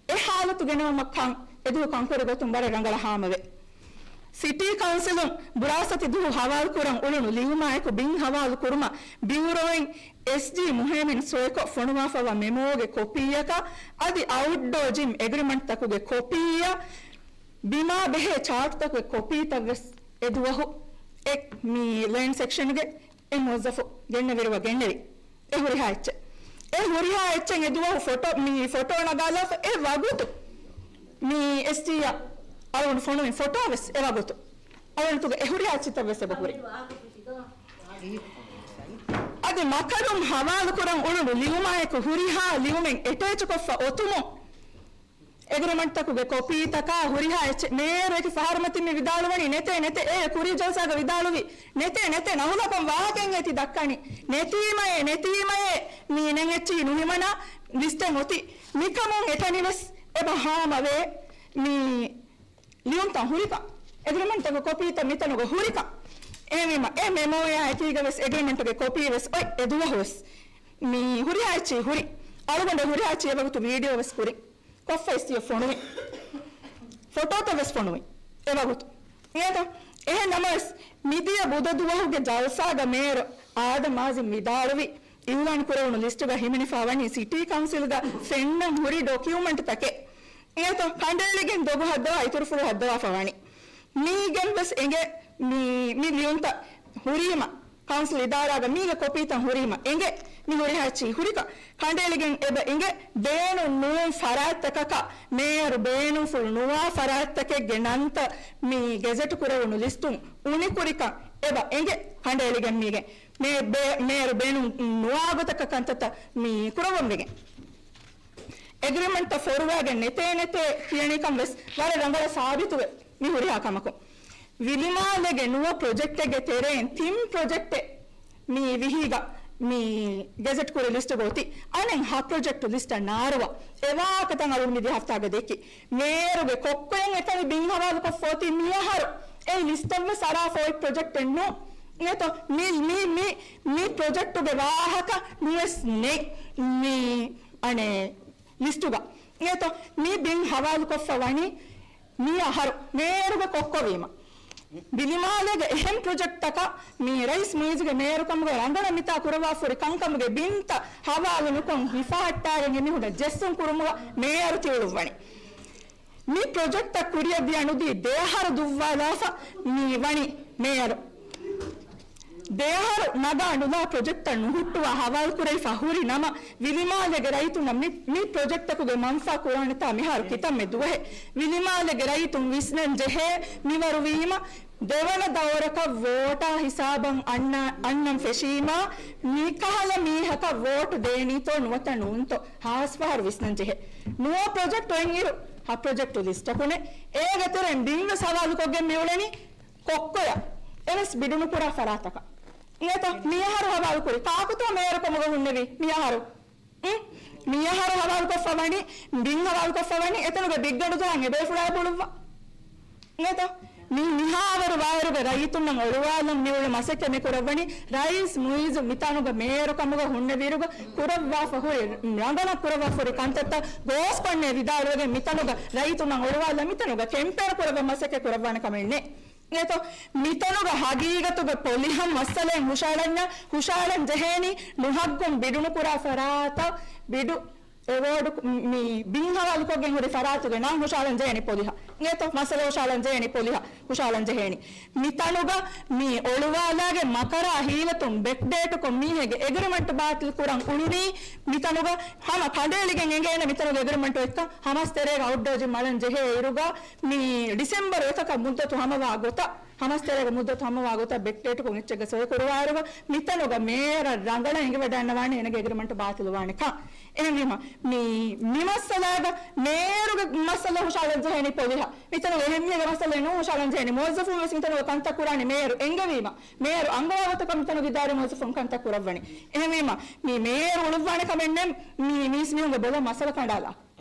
އެ ހާލަތު ގެނައުމަށް ކަން އެދުވަހު ކަންކުރި ގޮތުން ވަރަށް ރަނގަޅަށް ހާމަވޭ. ސިޓީ ކައުންސިލުން ބުރާސްއަތި ދުވަހު ހަވާލުކުރަން އުޅުނު ލިޔުމާއެކު ބިން ހަވާލު ކުރުމަށް ބިއުރޯއިން އެސްޖީ މުހައިމިން ސޮއެކޮށް ފޮނުވާފަވާ މެމޯގެ ކޮޕީއަކާ އަދި އައުޓްޑޯ ޖިމް އެގްރިމަންޓްތަކުގެ ކޮޕީއަށް ބިމާ ބެހޭ ޗާޓްތަކުގެ ކޮޕީތައް ވެސް އެ ދުވަހު އެ މި ލޭންޑް ސެކްޝަންގެ އެ މުވައްޒަފު ގެންނެވިރުވަ ގެންނެވި. އެ ހުރިހާ އެއްޗެއް. އެ ހުރިހާ އެއްޗެއް އެ ދުވަހު ފޮޓޯ، މި ފޮޓޯ ނަގާލާފަ އެ ވަގުތު މި އެސްޖީއަށް އަޅުގަނޑު ފޮނުވި ފޮޓޯ ވެސް އެ ވަގުތު. އަޅުގަނޑުގެ އެ ހުރިހާ އެއްޗިތައް ވެސް އެބަ ހުރި. އަދި މަކަރުން ހަވާލުކުރަން އުޅުނު ލިޔުމާއެކު ހުރިހާ ލިޔުމެއް އެޓޭޗުކޮށްފަ އޮތުމުން އެގްރިމަންޓްތަކުގެ ކޮޕީތަކާ ހުރިހާ އެއްޗެއް މޭޔަރު އެކި ފަހަރުމަތިން މި ވިދާޅުވަނީ ނެތޭ ނެތޭ އޭ ކުރީ ޖަލްސާގަ ވިދާޅުވި ނެތޭ ނެތޭ ނަހުލަކުން ވާހަކައެއް އޭތި ދައްކަނީ ނެތީމައޭ ނެތީމައޭ މީ ނެތް އެއްޗިހި ނުހިމަނާ ލިސްޓެއް އޮތީ މިކަމުން އެތަނިވެސް އެބަ ހާމަވޭ މީ ލިޔުންތައް ހުރިކަން، އެގްރިމަންޓްތަކުގެ ކޮޕީތައް މިތަނުގަ ހުރިކަން. އެހެންވީމަ، އެ މެމޯއާ އެކީގަވެސް އެގްރިމަންޓުގެ ކޮޕީވެސް އޮތް އެދުވަހުވެސް. މި ހުރިހާ އެއްޗެއް ހުރި. އަޅުގަނޑު ހުރިހާ އެއްޗެއް އެވަގުތު ވީޑިއޯވެސް ކުރި. ކޮށްފަ އެސްޖީއަށް ފޮނުވި. ފޮޓޯތައްވެސް ފޮނުވި. އެވަގުތު. އިނގޭތަ؟ އެހެން ނަމަވެސް، މިދިޔަ ބުދަ ދުވަހުގެ ޖަލްސާގަ މޭޔަރު އާދަމް އާޒިމް ވިދާޅުވި، އިއުލާން ކުރެވުނު ލިސްޓުގަ ހިމެނިފަ ވަނީ ސިޓީ ކައުންސިލްގަ ފެންނަން ހުރި ޑޮކިއުމަންޓްތަކެއް. އެއަތޮ ކަނޑައެޅިގެން ދޮގު ހައްދަވާ އިތުރުފުޅު ހައްދަވާފަ ވަނީ. މީގެން ވެސް އެނގޭ މި، މި ލިޔުންތައް ހުރީމަ، ކައުންސިލް އިދާރާގަ މީގެ ކޮޕީތައް ހުރީމަ އެނގޭ މި ހުރިހާ އެއްޗިހި ހުރިކަން. ކަނޑައެޅިގެން އެބަ އެނގޭ ބޭނުން ނޫން ފަރާތްތަކަކަށް މޭޔަރު ބޭނުންފުޅު ނުވާ ފަރާތްތަކެއްގެ ނަންތައް މި ގެޒެޓް ކުރެވުނު ލިސްޓުން އުނިކުރިކަން އެބަ އެނގޭ ކަނޑައެޅިގެން މީގެ. މޭ-، ބޭ-، މޭޔަރު ބޭނުން ނުވާ ގޮތަކަށް ކަންތައްތައް މި ކުރައްވަން ވެގެން. އެގްރިމަންޓްތައް ފޮރުވާގެން ނެތޭ ނެތޭ ކިޔަނީކަން ވެސް ވަރަށް ރަނގަޅަށް ސާބިތުވެ މި ހުރިހާ ކަމަކުން. ވިލިމާލޭގެ ނުވަ ޕްރޮޖެކްޓެއްގެ ތެރެއިން ތިން ޕްރޮޖެކްޓެއް މި ވިހީގަ މި ގެޒެޓް ކުރި ލިސްޓުގަ އޮތީ. އަނެއް ހަ ޕްރޮޖެކްޓު ލިސްޓަށް ނާރުވާ. އެވާހަކަތައް އަޅުގަނޑު މިދިޔަ ހަފްތާގަ ދެއްކި. މޭޔަރުގެ ކޮއްކޮއިން އެކަނި ބިން ހަވާލުކޮށްފަ އޮތީ މިއަހަރު. އެއީ ލިސްޓަށްވެސް އަރާފަ އޮތް ޕްރޮޖެކްޓެއް ނޫން. އިނގޭތޯ؟ މި، މި، މި، މި ޕްރޮޖެކްޓުގެ ވާހަކަ ނުވެސް ނެތް. މި އަނެއް ލިސްޓުގަ. އިނގޭތޯ؟ މި ބިން ހަވާލުކޮށްފަ ވަނީ މި އަހަރު މޭޔަރުގެ ކޮއްކޮވީމަ. ވިލިމާލޭގެ އެހެން ޕްރޮޖެކްޓްތަކަށް މި ރައީސް މުއިއްޒުގެ މޭޔަރުކަމުގަ ރަނގަޅަށް މިތާ ކުރައްވާފަ ހުރި ކަންކަމުގެ ބިންތައް ހަވާލު ނުކޮށް ހިފަހައްޓާގެން އެމީހުންނަށް ޖެއްސުން ކުރުމުގަ މޭޔަރު ތިއުޅުއްވަނީ. މި ޕްރޮޖެކްޓްތައް ކުރިއަށް ދިޔަ ނުދީ ދެއަހަރު ދުއްވާލާފަ މި ވަނީ މޭޔަރު. ދެއަހަރު ނަގާ ނުލާ ޕްރޮޖެކްޓްތައް ނުހުއްޓުވާ ހަވާލުކުރެވިފަ ހުރި ނަމަ، ވިލިމާލޭގެ ރައްޔިތުންނަށް މި، މި ޕްރޮޖެކްޓްތަކުގެ މަންފާ ކުރާނެތާ މިހާރު ކިތަންމެ ދުވަހެއް. ވިލިމާލޭގެ ރައްޔިތުން ވިސްނަން ޖެހޭ މިވަރުވީމަ، ދެވަނަ ދައުރަކަށް ވޯޓާ ހިސާބަށް އަންނަ، އަންނަން ފެށީމާ، މިކަހަލަ މީހަކަށް ވޯޓު ދޭނީތޯ ނުވަތަ ނޫންތޯ ހާސް ފަހަރު ވިސްނަން ޖެހޭ. ނުވަ ޕްރޮޖެކްޓް އޮތްއިރު ހަ ޕްރޮޖެކްޓު ލިސްޓަކުނެ. އޭގެ ތެރެއިން ބިންވެސް ހަވާލުކޮށްގެން މިއުޅެނީ ކޮއްކޮޔަށް އެވެސް ބިޑުނުކުރާ ފަރާތަކަށް. އިނގޭތޯ؟ މިއަހަރު ހަވާލުކުރި ކާކުތޯ މޭޔަރުކަމުގަ ހުންނެވީ މިއަހަރު؟ އިނ؟ މިއަހަރު ހަވާލުކޮށްފަ ވަނީ، ބިން ހަވާލުކޮށްފަ ވަނީ، އެތަނުގެ ބިއްގަނޑު ޖަހަން އެބޭފުޅާ ބުޅުއްވާ. އިނގޭތޯ؟ މި، މިހާވަރު ވާއިރުގެ ރައްޔިތުންނަށް އޮޅުވާލަން މިއުޅެ މަސައްކަތް މި ކުރައްވަނީ، ރައީސް މުއިއްޒު މިތަނުގަ މޭޔަރުކަމުގަ ހުންނެވިއިރުގަ ކުރައްވާފަ ހުރި، ރަނގަޅަށް ކުރައްވާފަ ހުރި ކަންތައްތައް ގޯސްކޮށްނޭ ވިދާޅުވެގެން މިތަނުގަ ރައްޔިތުންނަށް އޮޅުވާލަން މިތަނުގަ ކެމްޕޭން ކުރައްވަން މަސައްކަތް ކުރައްވާނެ ކަމެއް ނެތް. އިނގޭތޯ؟ މިތަނުގަ ހަގީގަތުގެ ޕޮލިހަން މައްސަލައެއް ހުށައަޅަންޏާ، ހުށައަޅަން ޖެހޭނީ ނުހައްގުން ބިޑުނުކުރާ ފަރާތަށް، ބިޑު އެވޯޑު މި ބިން ހަވާލުކޮށްގެން ހުރި ފަރާތުގެ ނަން ހުށައަޅަން ޖެހޭނީ ޕޮލިހަށް. އިނގޭތޯ؟ މައްސަލަ ހުށައަޅަން ޖެހޭނީ ޕޮލިހަށް، ހުށައަޅަން ޖެހޭނީ. މިތަނުގަ މި އޮޅުވާލާގެ މަކަރާ ހީލަތުން ބެކްޑޭޓުކޮށް މީހެއްގެ އެގްރިމަންޓް ބާތިލް ކުރަން އުޅުނީ މިތަނުގަ ހަމަ ކަނޑައެޅިގެން އެނގޭނެ މިތަނުގެ އެގްރިމަންޓު އޮތްކަން. ހަމަސް ތެރޭގަ އައުޓް ޑޯޖިން މަޅަން ޖެހޭ އިރުގަ މި ޑިސެމްބަރު އެކަކަށް މުއްދަތު ހަމަވާ ގޮތަށް، ހަމަސް ތެރޭގަ މުއްދަތު ހަމަވާ ގޮތަށް ބެކްޑޭޓުކޮށް އެއްޗެއްގަ ސޮއި ކުރުވާއިރުގަ މިތަނުގަ މޭޔަރަށް ރަނގަޅަށް އެނގިވަޑައިގަންނަވާނެ އޭނަގެ އެގްރިމަންޓު ބާތިލުވާނެކަން. އެހެންވީމަ، މި، މި މައްސަލާގަ މޭޔަރުގެ މައްސަލަ ހުށައަޅަން ޖެހޭނީ ޕޮލިހަށް. މިތަނުގަ އެހެން މީހެއްގެ މައްސަލައެއް ނޫން ހުށައަޅަން ޖެހޭނީ. މުވައްޒަފުން ވެސް މިތަނުގަ ކަންތައް ކުރާނީ މޭޔަރު އެންގެވީމަ. މޭޔަރު އަންގަވާ ގޮތަކަށް މިތަނުގެ އިދާރީ މުވައްޒަފުން ކަންތައް ކުރައްވަނީ. އެހެންވީމަ، މި މޭޔަރު އުޅުއްވާނެ ކަމެއް ނެތް. މި މީސް މީހުންގެ ބޮލަށް މައްސަލަ ކަނޑާލާ.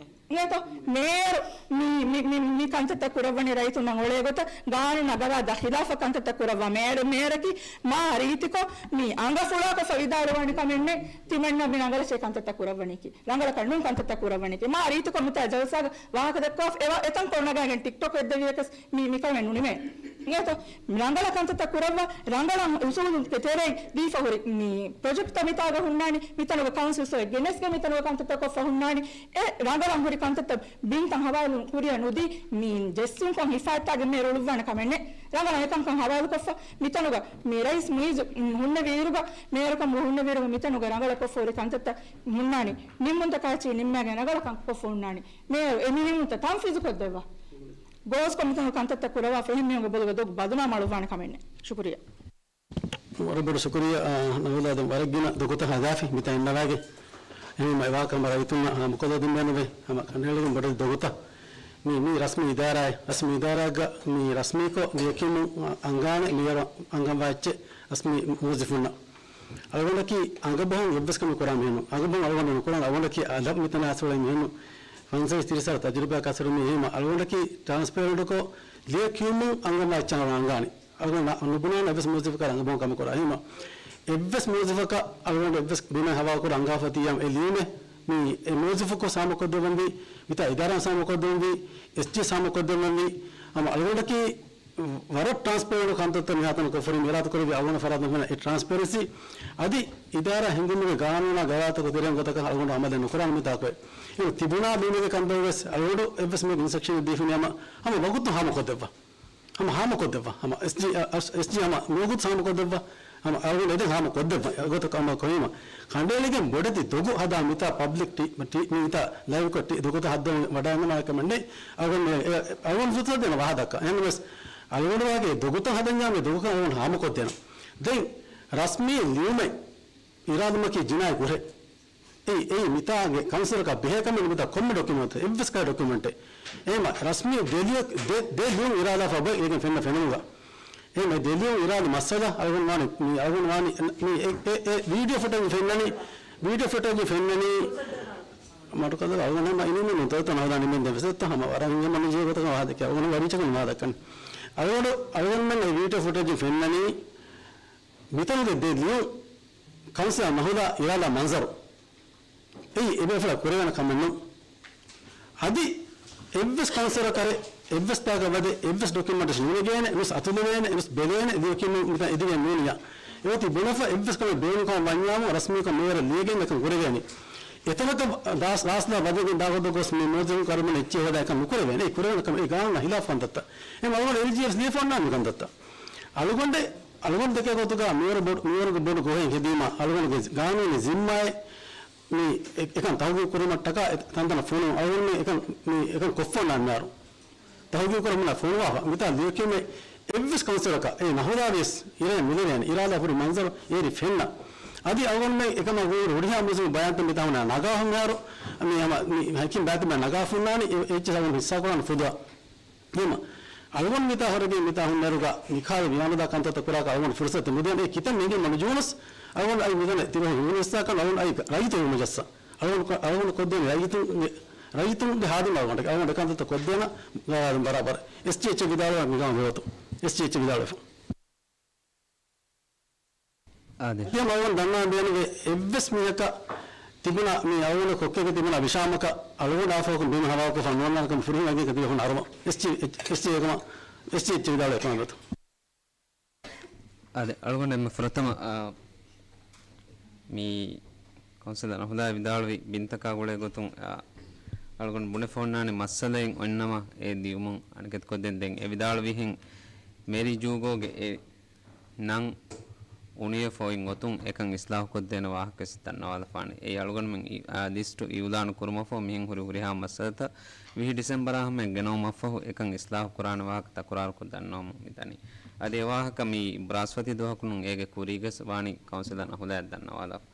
އިނގޭތޯ؟ މޭޔަރު މި، މި، މި، މި ކަންތައްތައް ކުރައްވަނީ ރައްޔިތުންނަށް އުޅޭ ގޮތަށް ގާނޫނާ ގަވާއިދާ ޚިލާފަށް ކަންތައްތައް ކުރައްވާ މޭޔަރު، މޭޔަރަކީ މާ ރީތިކޮށް މި އަނގަފުޅާކޮށްފަ ވިދާޅުވާނެ ކަމެއް ނެތް. ތިމަންނަ މި ރަނގަޅަށޭ ކަންތައްތައް ކުރައްވަނީކީ. ރަނގަޅަކަށް ނޫން ކަންތައްތައް ކުރައްވަނީކީ. މާ ރީތިކޮށް މިތާ ޖަލްސާގަ ވާހަކަ ދައްކަވާފަ އެވަ އެތަންކޮޅު ނަގާގެން ޓިކްޓޮކް އެއްދެވިޔަކަސް މި، މިކަމެއް ނުނިމޭ. އިނގޭތޯ؟ ރަނގަޅަށް ކަންތައްތައް ކުރައްވާ، ރަނގަޅަށް އުސޫލުން ތެ-، ތެރެއިން ދީފަ ހުރި މި ޕްރޮޖެކްޓްތައް މިތާގަ ހުންނާނީ، މިތަނުގަ ކައުންސިލް ސޮއެ ގެނެސްގެ މިތަނުގަ ކަންތައްތައް ކޮށްފަ ހުންނާނީ. އެ ރަނގަޅަށް ހުރި ކަންތައްތައް ބިންތައް ހަވާލު ކުރިއަށް ނުދީ، މި ޖެއްސުންކޮށް ހިފާއްޓާގެ މޭރު އުޅުއްވާނެ ކަމެއް ނެތް. ރަނގަޅަށް އެކަންކަން ހަވާލުކޮށްފަ، މިތަނުގަ މި ރައީސް މުއިއްޒު ހުންނެވިއިރުގަ، މޭރުކަމުގަ ހުންނެވިއިރުގަ މިތަނުގަ ރަނގަޅަށް ކޮށްފަ ހުރި ކަންތައްތައް ހުންނާނީ. ނިންމުންތަކާއެއްޗިހި ނިންމާގެން ރަނގަޅަށް ކަން ކޮށްފަ ހުންނާނީ. މޭރު އެ ނިންމުންތައް ތަންފީޒު ކޮށްދެއްވާ. ގޯސްކޮށް މިތަނުގަ ކަންތައްތައް ކުރައްވާފަ އެހެން މީހުންގެ ބޮލުގެ ދޮގު ބަދުނާމަ އަޅުއްވާނެ ކަމެއް ނެތް. ޝުކުރިއްޔާ. ވަރަށް ބޮޑަށް ޝުކުރިއްޔާ، އާ، ނަވީލާ، ދެން ވަރަށް ގިނަ ދޮގުތައް ހަދާފި މިތާ އިންނަވާގެން. އެހެންވީމަ އެ ވާހަކަ ހަމަ ރައްޔިތުންނަށް ހަމަ ކޮށްލަދިން ބޭނުންވޭ. ހަމަ ކަނޑައެޅިގެން ބޮޑެތި ދޮގުތައް. މި، މީ ރަސްމީ އިދާރާއެއް. ރަސްމީ އިދާރާއެއްގަ މި ރަސްމީކޮށް ލިޔެކިޔުމުން އަންގާނެ މިވަރަށް އަންގަންވާ އެއްޗެއް ރަސްމީ މުވައްޒަފުންނަށް. އަޅުގަނޑަކީ އަނގަބަހުން އެއްވެސް ކަމެއް ކުރާ މީހުން. އަނގަބަހުން އަޅުގަނޑު ނުކުރާނެ. އަޅުގަނޑަކީ އަދަބް މިތަނަށް އައިސް އުޅޭ މީހުން. ފަންސަވީސް ތިރީސް ސާޅީސް ތަޖުރިބާ ކަސަރު މީ އެހީމަ އަޅުގަނޑަކީ ޓްރާންސްޕޭރެންޓްކޮށް ލިޔެކިޔުމުން އަންގަންވާ އެއްޗެއް އަޅުގަނޑު ނުބުނާނެ އެއްވެސް މުވައްޒަފަކަށް އަނގަބަހުން ކަމެއް ކުރާ. އެހީމަ އެއްވެސް މުވައްޒަފަކަށް އަޅުގަނޑު އެއްވެސް ބިމެއް ހަވާލުކުރާ އަންގާފަ ތިއްޔާމަ އެ ލިޔުމެއް މި އެ މުވައްޒަފަކު ހާމަކޮށްދެއްވަންވީ، މިތާ އިދާރާ ހާމަކޮށްދެއްވަންވީ، އެސްޖީ ހާމަކޮށްދެއްވަންވީ. ހަމަ އަޅުގަނޑަކީ ވަރަށް ޓްރާންސްޕޭރެންޓް ކަންތައްތައް މިހާތަނަށް ކޮށްފަ ހުރީ މިރާތުކުރެއްވި އަޅުގަނޑު ފަރާތުން ހުންނަ އެ ޓްރާންސްޕޭރެންސީ އަދި އިދާރާ ހިންގުމުގެ ގާނޫނާ ގަވާއިދުތަކުގެ ތެރެއިން ގޮތަކަށް އަޅުގަނޑު އަމަލެއް ނުކުރާނެ މިތާކު. އެ ތިބުނާ ބިމެއްގެ ކަންތައް ވެސް އަޅުގަނޑު އެއްވެސް މީހަކަށް އިންސްޓްރަކްޝަނެއް ދީފަ ހުރި ހަމަ ވަގުތު ހާމަކޮށްދެއްވާ. ހަމަ ހާމަކޮށްދެއްވާ. ހަމަ އެސްޖީ، އަ، އަ، އެސްޖީ ހަމަ ނުވަގުތު ހާމަކޮށްދެއްވާ. ހަމަ އަޅުގަނޑު އެދެން ހާމަކޮށްދެއްވާ. އެގޮތަކަށް އަމަލު ކުރީމަ. ކަނޑައެޅިގެން ބޮޑެތި ދޮގު ހަދާ މިތާ ޕަބްލިކް ޓީ، ޓީ، މިތާ ލައިވްކޮށް ޓީ، ދޮގުތައް ހައްދަވަން ވަޑައިގަންނަވާނެ ކަމެއް ނެތް. އަޅުގަނޑު މި، އެ، އަޅުގަނޑު ފުރުސަތު ދޭނަ ވާހަކަ. އެހެންވެސް އަޅުގަނޑުގެ ދޮގުތައް ހަދަންޏާ މި ދޮގުކަން އަޅުގަނޑު ހާމަކޮށްދޭނަ. ދެން ރަސްމީ ލިޔުމެއް އިރާދަމަކީ ޖިނާއީ ކުށެއް. އެއީ، އެއީ މިތާގެ ކައުންސިލަކަށް ބެހޭ ކަމެއް ނޫން. މިތާ ކޮންމެ ޑޮކިއުމަންޓެއް، އެއްވެސް ކަހަލަ ޑޮކިއުމަންޓެއް. އެހެންވީމަ ރަސްމީ ދެ ލިޔު، ދެ، ދެ ލިޔުން އިރާދާފަ އޮތް އޭގެން ފެންނަ ފެނުމުގަ. އެހެން ދެލިޔުން އިރާދަ މައްސަލަ އަޅުގަނޑު ވާނީ، މި އަޅުގަނޑު ވާނީ، މި އެ، އެ، އެ ވީޑިއޯ ފުޓޭޖް ފެންނަނީ، ވީޑިއޯ ފުޓޭޖް ފެންނަނީ، މަޑުކަލަ އަޅުގަނޑު ހަމަ އިނީމެ ނުތައްތަ ނަހުދާ ނިމެން ދެ ފެސެއްތަ ހަމަ ވަރަށް ހިނގެ މަނުޖީ ގޮތަކަށް ވާހަކަ އަޅުގަނޑު ވަރީޗަކަށް ވާދަކަން. އަޅުގަނޑު، އަޅުގަނޑުމެން އެ ވީޑިއޯ ފުޓޭޖް ފެންނަނީ، މިތަނުގެ ދެ ލިޔުން ކައުންސިލަރ ނަހުދާ އިރާދާ މަންޒަރު. އެއީ އެބޭފުޅާ ކުރެވޭނެ ކަމެއް ނޫން. އަދި އެއްވެސް ކައުންސިލަރ ކަރެ އެއްވެސް ތާކަށް ވަދެ އެއްވެސް ޑޮކިއުމަންޓެއް ނުނެގޭނެ، ނުސް އަތުލެވޭނެ، ނުސް ބެލޭނެ، ލިޔެކިން މިތަން އެދިގެން ނޫނިޔާ. އެއޮތީ ބުނެފަ އެއްވެސް ކަމެއް ބޭނުންކަމަށް ވަންޏާމު ރަސްމީކޮށް މޭޔަރަށް ލިޔެގެން އެކަން ކުރެވޭނެ. އެތަނަކަށް ރާސް، ރާސްލާ ވަދެގެން ދާ ގޮތަށް ގޮސް މި މުވައްޒަފުން ކަރުމަން އެއްޗެއް ހޯދާ އެކަން ނުކުރެވޭނެ. އެ ކުރެވޭނެ ކަމެއް އެ ގާނޫނާ ހިލާފު ކަންތައްތައް. އެހެން އަޅުގަނޑު އެލްޖީއެފް ލިޔެފަ އޮންނާނެ މި ކަންތައްތައް. އަޅުގަނޑު ދެ، އަޅުގަނޑު ދެކޭ ގޮތުގަ މިވަރުގެ ބޮޑު، މިވަރުގެ ބޮޑު ގޮހެއް ހެދީމަ، އަޅުގަނޑުގެ ގާނޫނީ ޒިންމާއެއް މި އެ، އެކަން ތަހުގީގު ކުރުމަށްޓަކާ އެ، ތަންތަނަށް ފޮނުވުން. އަޅުގަނޑުމެން އެކަން، މި އެކަން ކޮށްފަ އޮންނާނެ މިހާރު. ތަހުގީގު ކުރަމުން ފޮނުވާފަ. މިތާ ލިޔެކިޔުމެއް އެއްވެސް ކައުންސިލަކަށް އެ ނަހުދާވިޔަސް އިރައެއް ނުލެވޭނެ. އިރާދާ ހުރި މަންޒަރު އޭރި ފެންނަ. އަދި އަޅުގަނޑުމެން އެކަމަށް ހުރި ހުރިހާ މުސްލިމް ބަޔާންތައް މިތާ ހުންނާ ނަގާފަ މިހާރު، މި ހަމަ މި ހެކިން ބާތިބާ ނަގާފަ އޮންނާނީ އެ، އެއްޗެއް އަޅުގަނޑު ހިއްސާކުރާނެ ފުދުއަށް. ހަމަ އަޅުގަނޑު މިތާ ހުރެގެން މިތާ ހުންނައިރުގަ މިކަހަލަ ވިޔާނުދާ ކަންތައްތައް ކުރާކަށް އަޅުގަނޑު ފުރުސަތެއް ނުދޭނެ. އެ ކިތަންމެ އެނގި މަނުޖޫނަސް އަޅުގަނޑު އައި މިދަނީ ތިބެ ހުންނަސްތާކަން އަޅުގަނޑު އައި ރައްޔިތުން މަޖައްސަ. އަޅުގަނޑު ކޮ-، އަޅުގަނޑު ކޮށްދޭނެ ރައްޔިތުންގެ، ރައްޔިތުންގެ ހާދިމަ އަޅުގަނޑު، އަޅުގަނޑު ކަންތައްތައް ކޮށްދޭނަ ގާވާދުން ބަރާބަރަށް. އެސްޖީއެޗް ވިދާޅުވާ މިގާ ވެވަތު. އެސްޖީއެޗް ވިދާޅުވެފަ. އާދެ. ދިޔަ މަގުން ދަންނާ ބޭނުގެ އެއްވެސް މީހަކަށް ތިބުނަ މި އަޅުގަނޑު ކޮއްކޭގެ ތިބުނަ ވިޝާމަކަށް އަޅުގަނޑާ ފަހަކުން ބިން ހަވާލުކޮށްފަ ނުވަންނާނެ ކަމަށް ފުރިހަމަ އެނގޭ ކަތި ހުން އަރުމަ. އެސްޖީ، އެސްޖީ އެކަމަ، އެސްޖީއެޗް ވިދާޅުވެ ކަމަށް ވެތު. އާދެ، އަޅުގަނޑު އެންމެ ފުރަތަމަ، އާ، މި ކައުންސިލަރ ނަހުދާ ވިދާޅުވި ބިންތަކާ ގުޅޭ ގޮތުން، އާ، އަޅުގަނޑު ބުނެފަ އޮންނާނެ މައްސަލައެއް އޮންނަމަ އެ ދިޔުމުން އަނެކެތި ކޮށްދޭން. ދެން އެ ވިދާޅުވިހެން މޭރީ ޖޫގޯގެ އެ ނަން އުނިވެފަ އޮތް ގޮތުން އެކަން އިސްލާހުކޮށްދޭނެ ވާހަކަވެސް ދަންނަވާލަފާނެ. އެއީ އަޅުގަނޑުމެން އި-، އާ، ލިސްޓު އިއުލާނު ކުރުމަށްފަހު މިހެން ހުރި ހުރިހާ މައްސަލަތައް ވިހި ޑިސެމްބަރާ ހަމަޔަށް ގެނައުމަށްފަހު އެކަން އިސްލާހު ކުރާނެ ވާހަކަ ތަކުރާރުކޮށް ދަންނަވަމުން މިދަނީ. އަދި އެ ވާހަކަ މި ބްރާސްފަތި ދުވަހަކު ނޫން އޭގެ ކުރީގަސް ވާނީ ކައުންސިލަރ ނަހުދާއަށް ދަންނަވާލާފަ.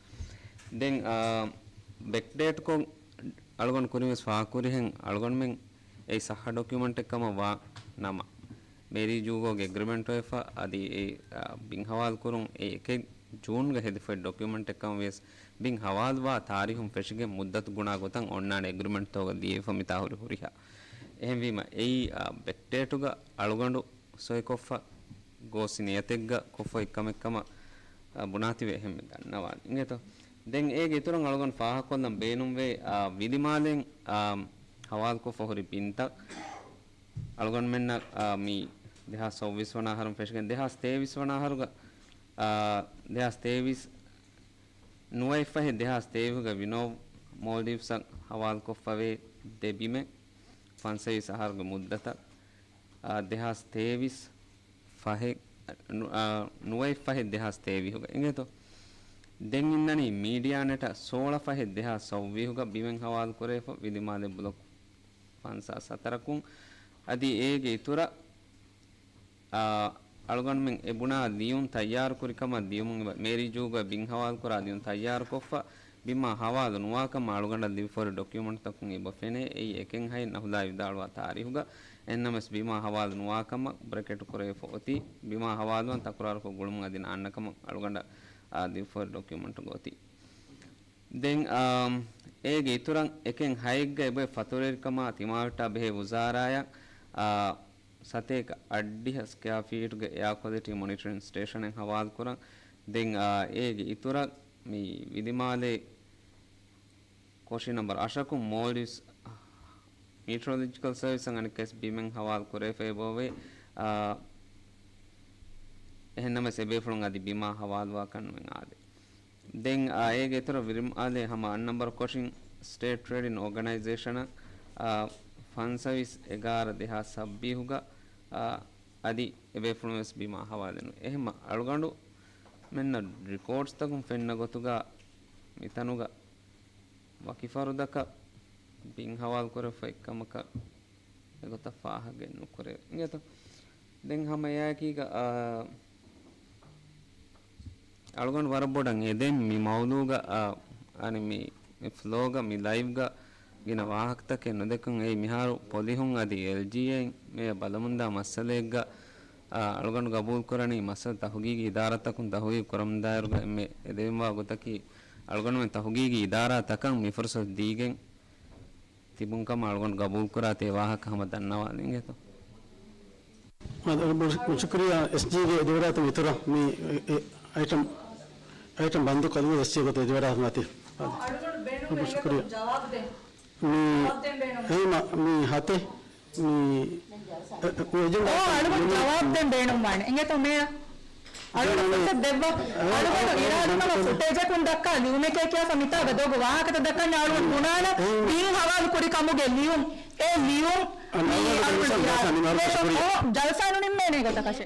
ދެން، އާ، ބެކްޑޭޓްކޮށް އަޅުގަނޑު ކުރިންވެސް ފާހަގަކުރިހެން އަޅުގަނޑުމެން އެއީ ސައްހަ ޑޮކިއުމަންޓެއް ކަމަށް ވާ ނަމަ، މޭރީ ޖޫގޯގެ އެގްރިމެންޓް އޮތްފަ އަދި އެ، އާ، ބިން ހަވާލު ކުރުން އެ އެކެއް ޖޫންގަ ހެދިފައި ޑޮކިއުމަންޓެއް ކަމަށް ވިޔަސް ބިން ހަވާލުވާ ތާރީހުން ފެށިގެން މުއްދަތު ގުނާ ގޮތަށް އޮންނާނެ އެގްރިމެންޓްތަކުގަ ލިޔެފަ މިތާ ހުރި ހުރިހާ. އެހެންވީމަ އެއީ، އާ، ބެކްޑޭޓުގަ އަޅުގަނޑު ސޮއިކޮށްފަ ގޯސް ނިޔަތެއްގަ ކޮށްފައި ކަމެއް ކަމަށް، އާ، ބުނާތިބެ އެހެންމެ ދަންނަވާނެ. އިނގޭތޯ؟ ދެން އޭގެ އިތުރަށް އަޅުގަނޑު ފާހަގަކޮށްލަން ބޭނުންވޭ، އާ، ވިލިމާލެން، އާ، ހަވާލުކޮށްފަ ހުރި ބިންތައް އަޅުގަނޑުމެންނަށް، އާ، މި ދެހާސް ސައުވީސް ވަނަ އަހަރުން ފެށިގެން ދެހާސް ތޭވީސް ވަނަ އަހަރުގަ، އާ، ދެހާސް ތޭވީސް ނުވައެއް ފަހެއް ދެހާސް ތޭވީހުގަ ވިނޯ މޯލްޑިވްސްއަށް ހަވާލުކޮށްފަވޭ ދެ ބިމެއް ފަންސަވީސް އަހަރުގެ މުއްދަތަށް، އާ، ދެހާސް ތޭވީސް ފަހެއް، ނު-، އާ، ނުވައެއް ފަހެއް ދެހާސް ތޭވީހުގަ އިނގޭތޯ. ދެން އިންނަނީ މީޑިއާ ނެޓަށް ސޯޅަ ފަހެއް ދެހާސް ސައުވީހުގަ ބިމެއް ހަވާލު ކުރެވިފަ ވިލިމާލެ ބްލޮކް ފަންސާސް ހަތަރަކުން. އަދި އޭގެ އިތުރަށް، އާ، އަޅުގަނޑުމެން އެ ބުނާ ލިޔުން ތައްޔާރު ކުރި ކަމަށް ލިޔުމުން އެބަ މޭރީ ޖޫގޯ ބިން ހަވާލު ކުރާ ލިޔުން ތައްޔާރު ކޮށްފަ ބިމާ ހަވާލު ނުވާ ކަމަށް އަޅުގަނޑަށް ލިބިފަ ހުރި ޑޮކިއުމަންޓްތަކުން އެބަ ފެނޭ. އެއީ އެކެއް ހައެއް ނަހުދާ ވިދާޅުވާ ތާރީހުގަ. އެހެންނަމަވެސް ބިމާ ހަވާލު ނުވާ ކަމަށް ބްރެކެޓް ކުރެވިފަ އޮތީ ބިމާ ހަވާލުވާން ތަކުރާރުކޮށް ގުޅުމުން އަދި ނާންނަ ކަމަށް އަޅުގަނޑަށް، އާ، ލިބިފަ ހުރި ޑޮކިއުމަންޓުގަ އޮތީ. ދެން، އާ، އޭގެ އިތުރަށް އެކެއް ހައެއްގަ އެބައި ފަތުރުވެރިކަމާ ތިމާވެއްޓާ ބެހޭ ވުޒާރާއަށް، އާ، ސަތޭކަ އަށްޑިހަ ސްކެއާ ފީޓުގެ އެއާ ކޮލިޓީ މޮނިޓަރިން ސްޓޭޝަނެއް ހަވާލުކުރަން. ދެން، އާ، އޭގެ އިތުރަށް މި ވިލިމާލޭ ކޮށި ނަމްބަރު އަށަކުން މޯލްޑިވްސް މީޓްރޮލޮޖިކަލް ސަރވިސަށް އަނެއްކާވެސް ބިމެއް ހަވާލު ކުރެވިފައި އެބައޮވޭ. އާ، އެހެންނަމަވެސް އެބޭފުޅުން އަދި ބިމާ ހަވާލުވާކަށް ނުވެ އާދޭ. ދެން، އާ، އޭގެ އިތުރަށް ވިލިމާލޭ ހަމަ އަށް ނަމްބަރު ކޮށިން ސްޓޭޓް ޓްރޭޑިން އޯގަނައިޒޭޝަނަށް، އާ، ފަންސަވީސް އެގާރަ ދެހާސް ސައްބީހުގަ، އާ، އަދި އެބޭފުޅުންވެސް ބިމާ ހަވާލެއް ނުވޭ. އެހެންމަ އަޅުގަނޑުމެންނަށް ރިކޯޑްސްތަކުން ފެންނަ ގޮތުގަ މިތަނުގަ ވަކި ފަރުދަކަށް ބިން ހަވާލު ކުރެވިފައި ކަމަކަށް އެގޮތަށް ފާހަގައެއް ނުކުރެވޭ. އިނގޭތޯ؟ ދެން ހަމަ އެއާއެކީގަ، އާ، އަޅުގަނޑު ވަރަށް ބޮޑަށް އެދެން މި މައުޟޫގަ، އާ، އަނި މި، މި ފްލޯގަ، މި ލައިވްގަ ގިނަ ވާހަކަތަކެއް ނުދެކުން އެއީ މިހާރު ޕޮލިހުން އަދި އެލްޖީއޭ މޭޔަ ބަލަމުންދާ މައްސަލައެއްގަ އަޅުގަނޑު ގަބޫލުކުރަނީ މައްސަލަ ތަހުގީގީ އިދާރާތަކުން ތަހުގީގު ކުރަމުންދާއިރުގަ އެންމެ އެދެވިންވާ ގޮތަކީ، އަޅުގަނޑުމެން ތަހުގީގީ އިދާރާތަކަށް މި ފުރުސަތު ދީގެން ތިބުން ކަމަށް އަޅުގަނޑު ގަބޫލުކުރާތީ ވާހަކަ ހަމަ ދަންނަވާލިނގޭތޯ. އާދެ، އަޅުގަނޑު ޝުކުރިއްޔާ އެސްޖީގެ އެދިވަޑާތުން އިތުރަށް މި އެ، އެ، އައިޓަމް، އައިޓަމް ބަންދު ކޮށްލުމުން އެސްޖީގެ އެދިވަޑާތުން އަތި. އާދެ. އަޅުގަނޑު ބޭނުން ޖަވާބު ދޭ. މި، ޖަވާބު ދޭން ބޭނުން. އެހެންމަ، މި ހަތެއް، މި، އެ، އެ، އެޖެންޑާ އޯ، އަޅުގަނޑު މި، ޖަވާބު ދޭން ބޭނުންވާނެ. އިނގޭތޯ މޭޔަރ؟ އަޅުގަނޑު ފުރުސަތު ދެއްވާ. އަޅުގަނޑު އިރާދަކުރާ ފުޓޭޖަކުން ދައްކާ ލިޔުމެކޭ ކިޔާފަ މިތާގަ ދޮގު ވާހަކަތައް ދައްކަން އަޅުގަނޑު ބުނާނަ މިއިން ހަވާލު ކުރި ކަމުގެ ލިޔުން. އެ ލިޔުން މީ އަޅުގަނޑު އިރާދަ. ޖަލްސާ ނުނިންމޭނެ ގޮތަކަށެ.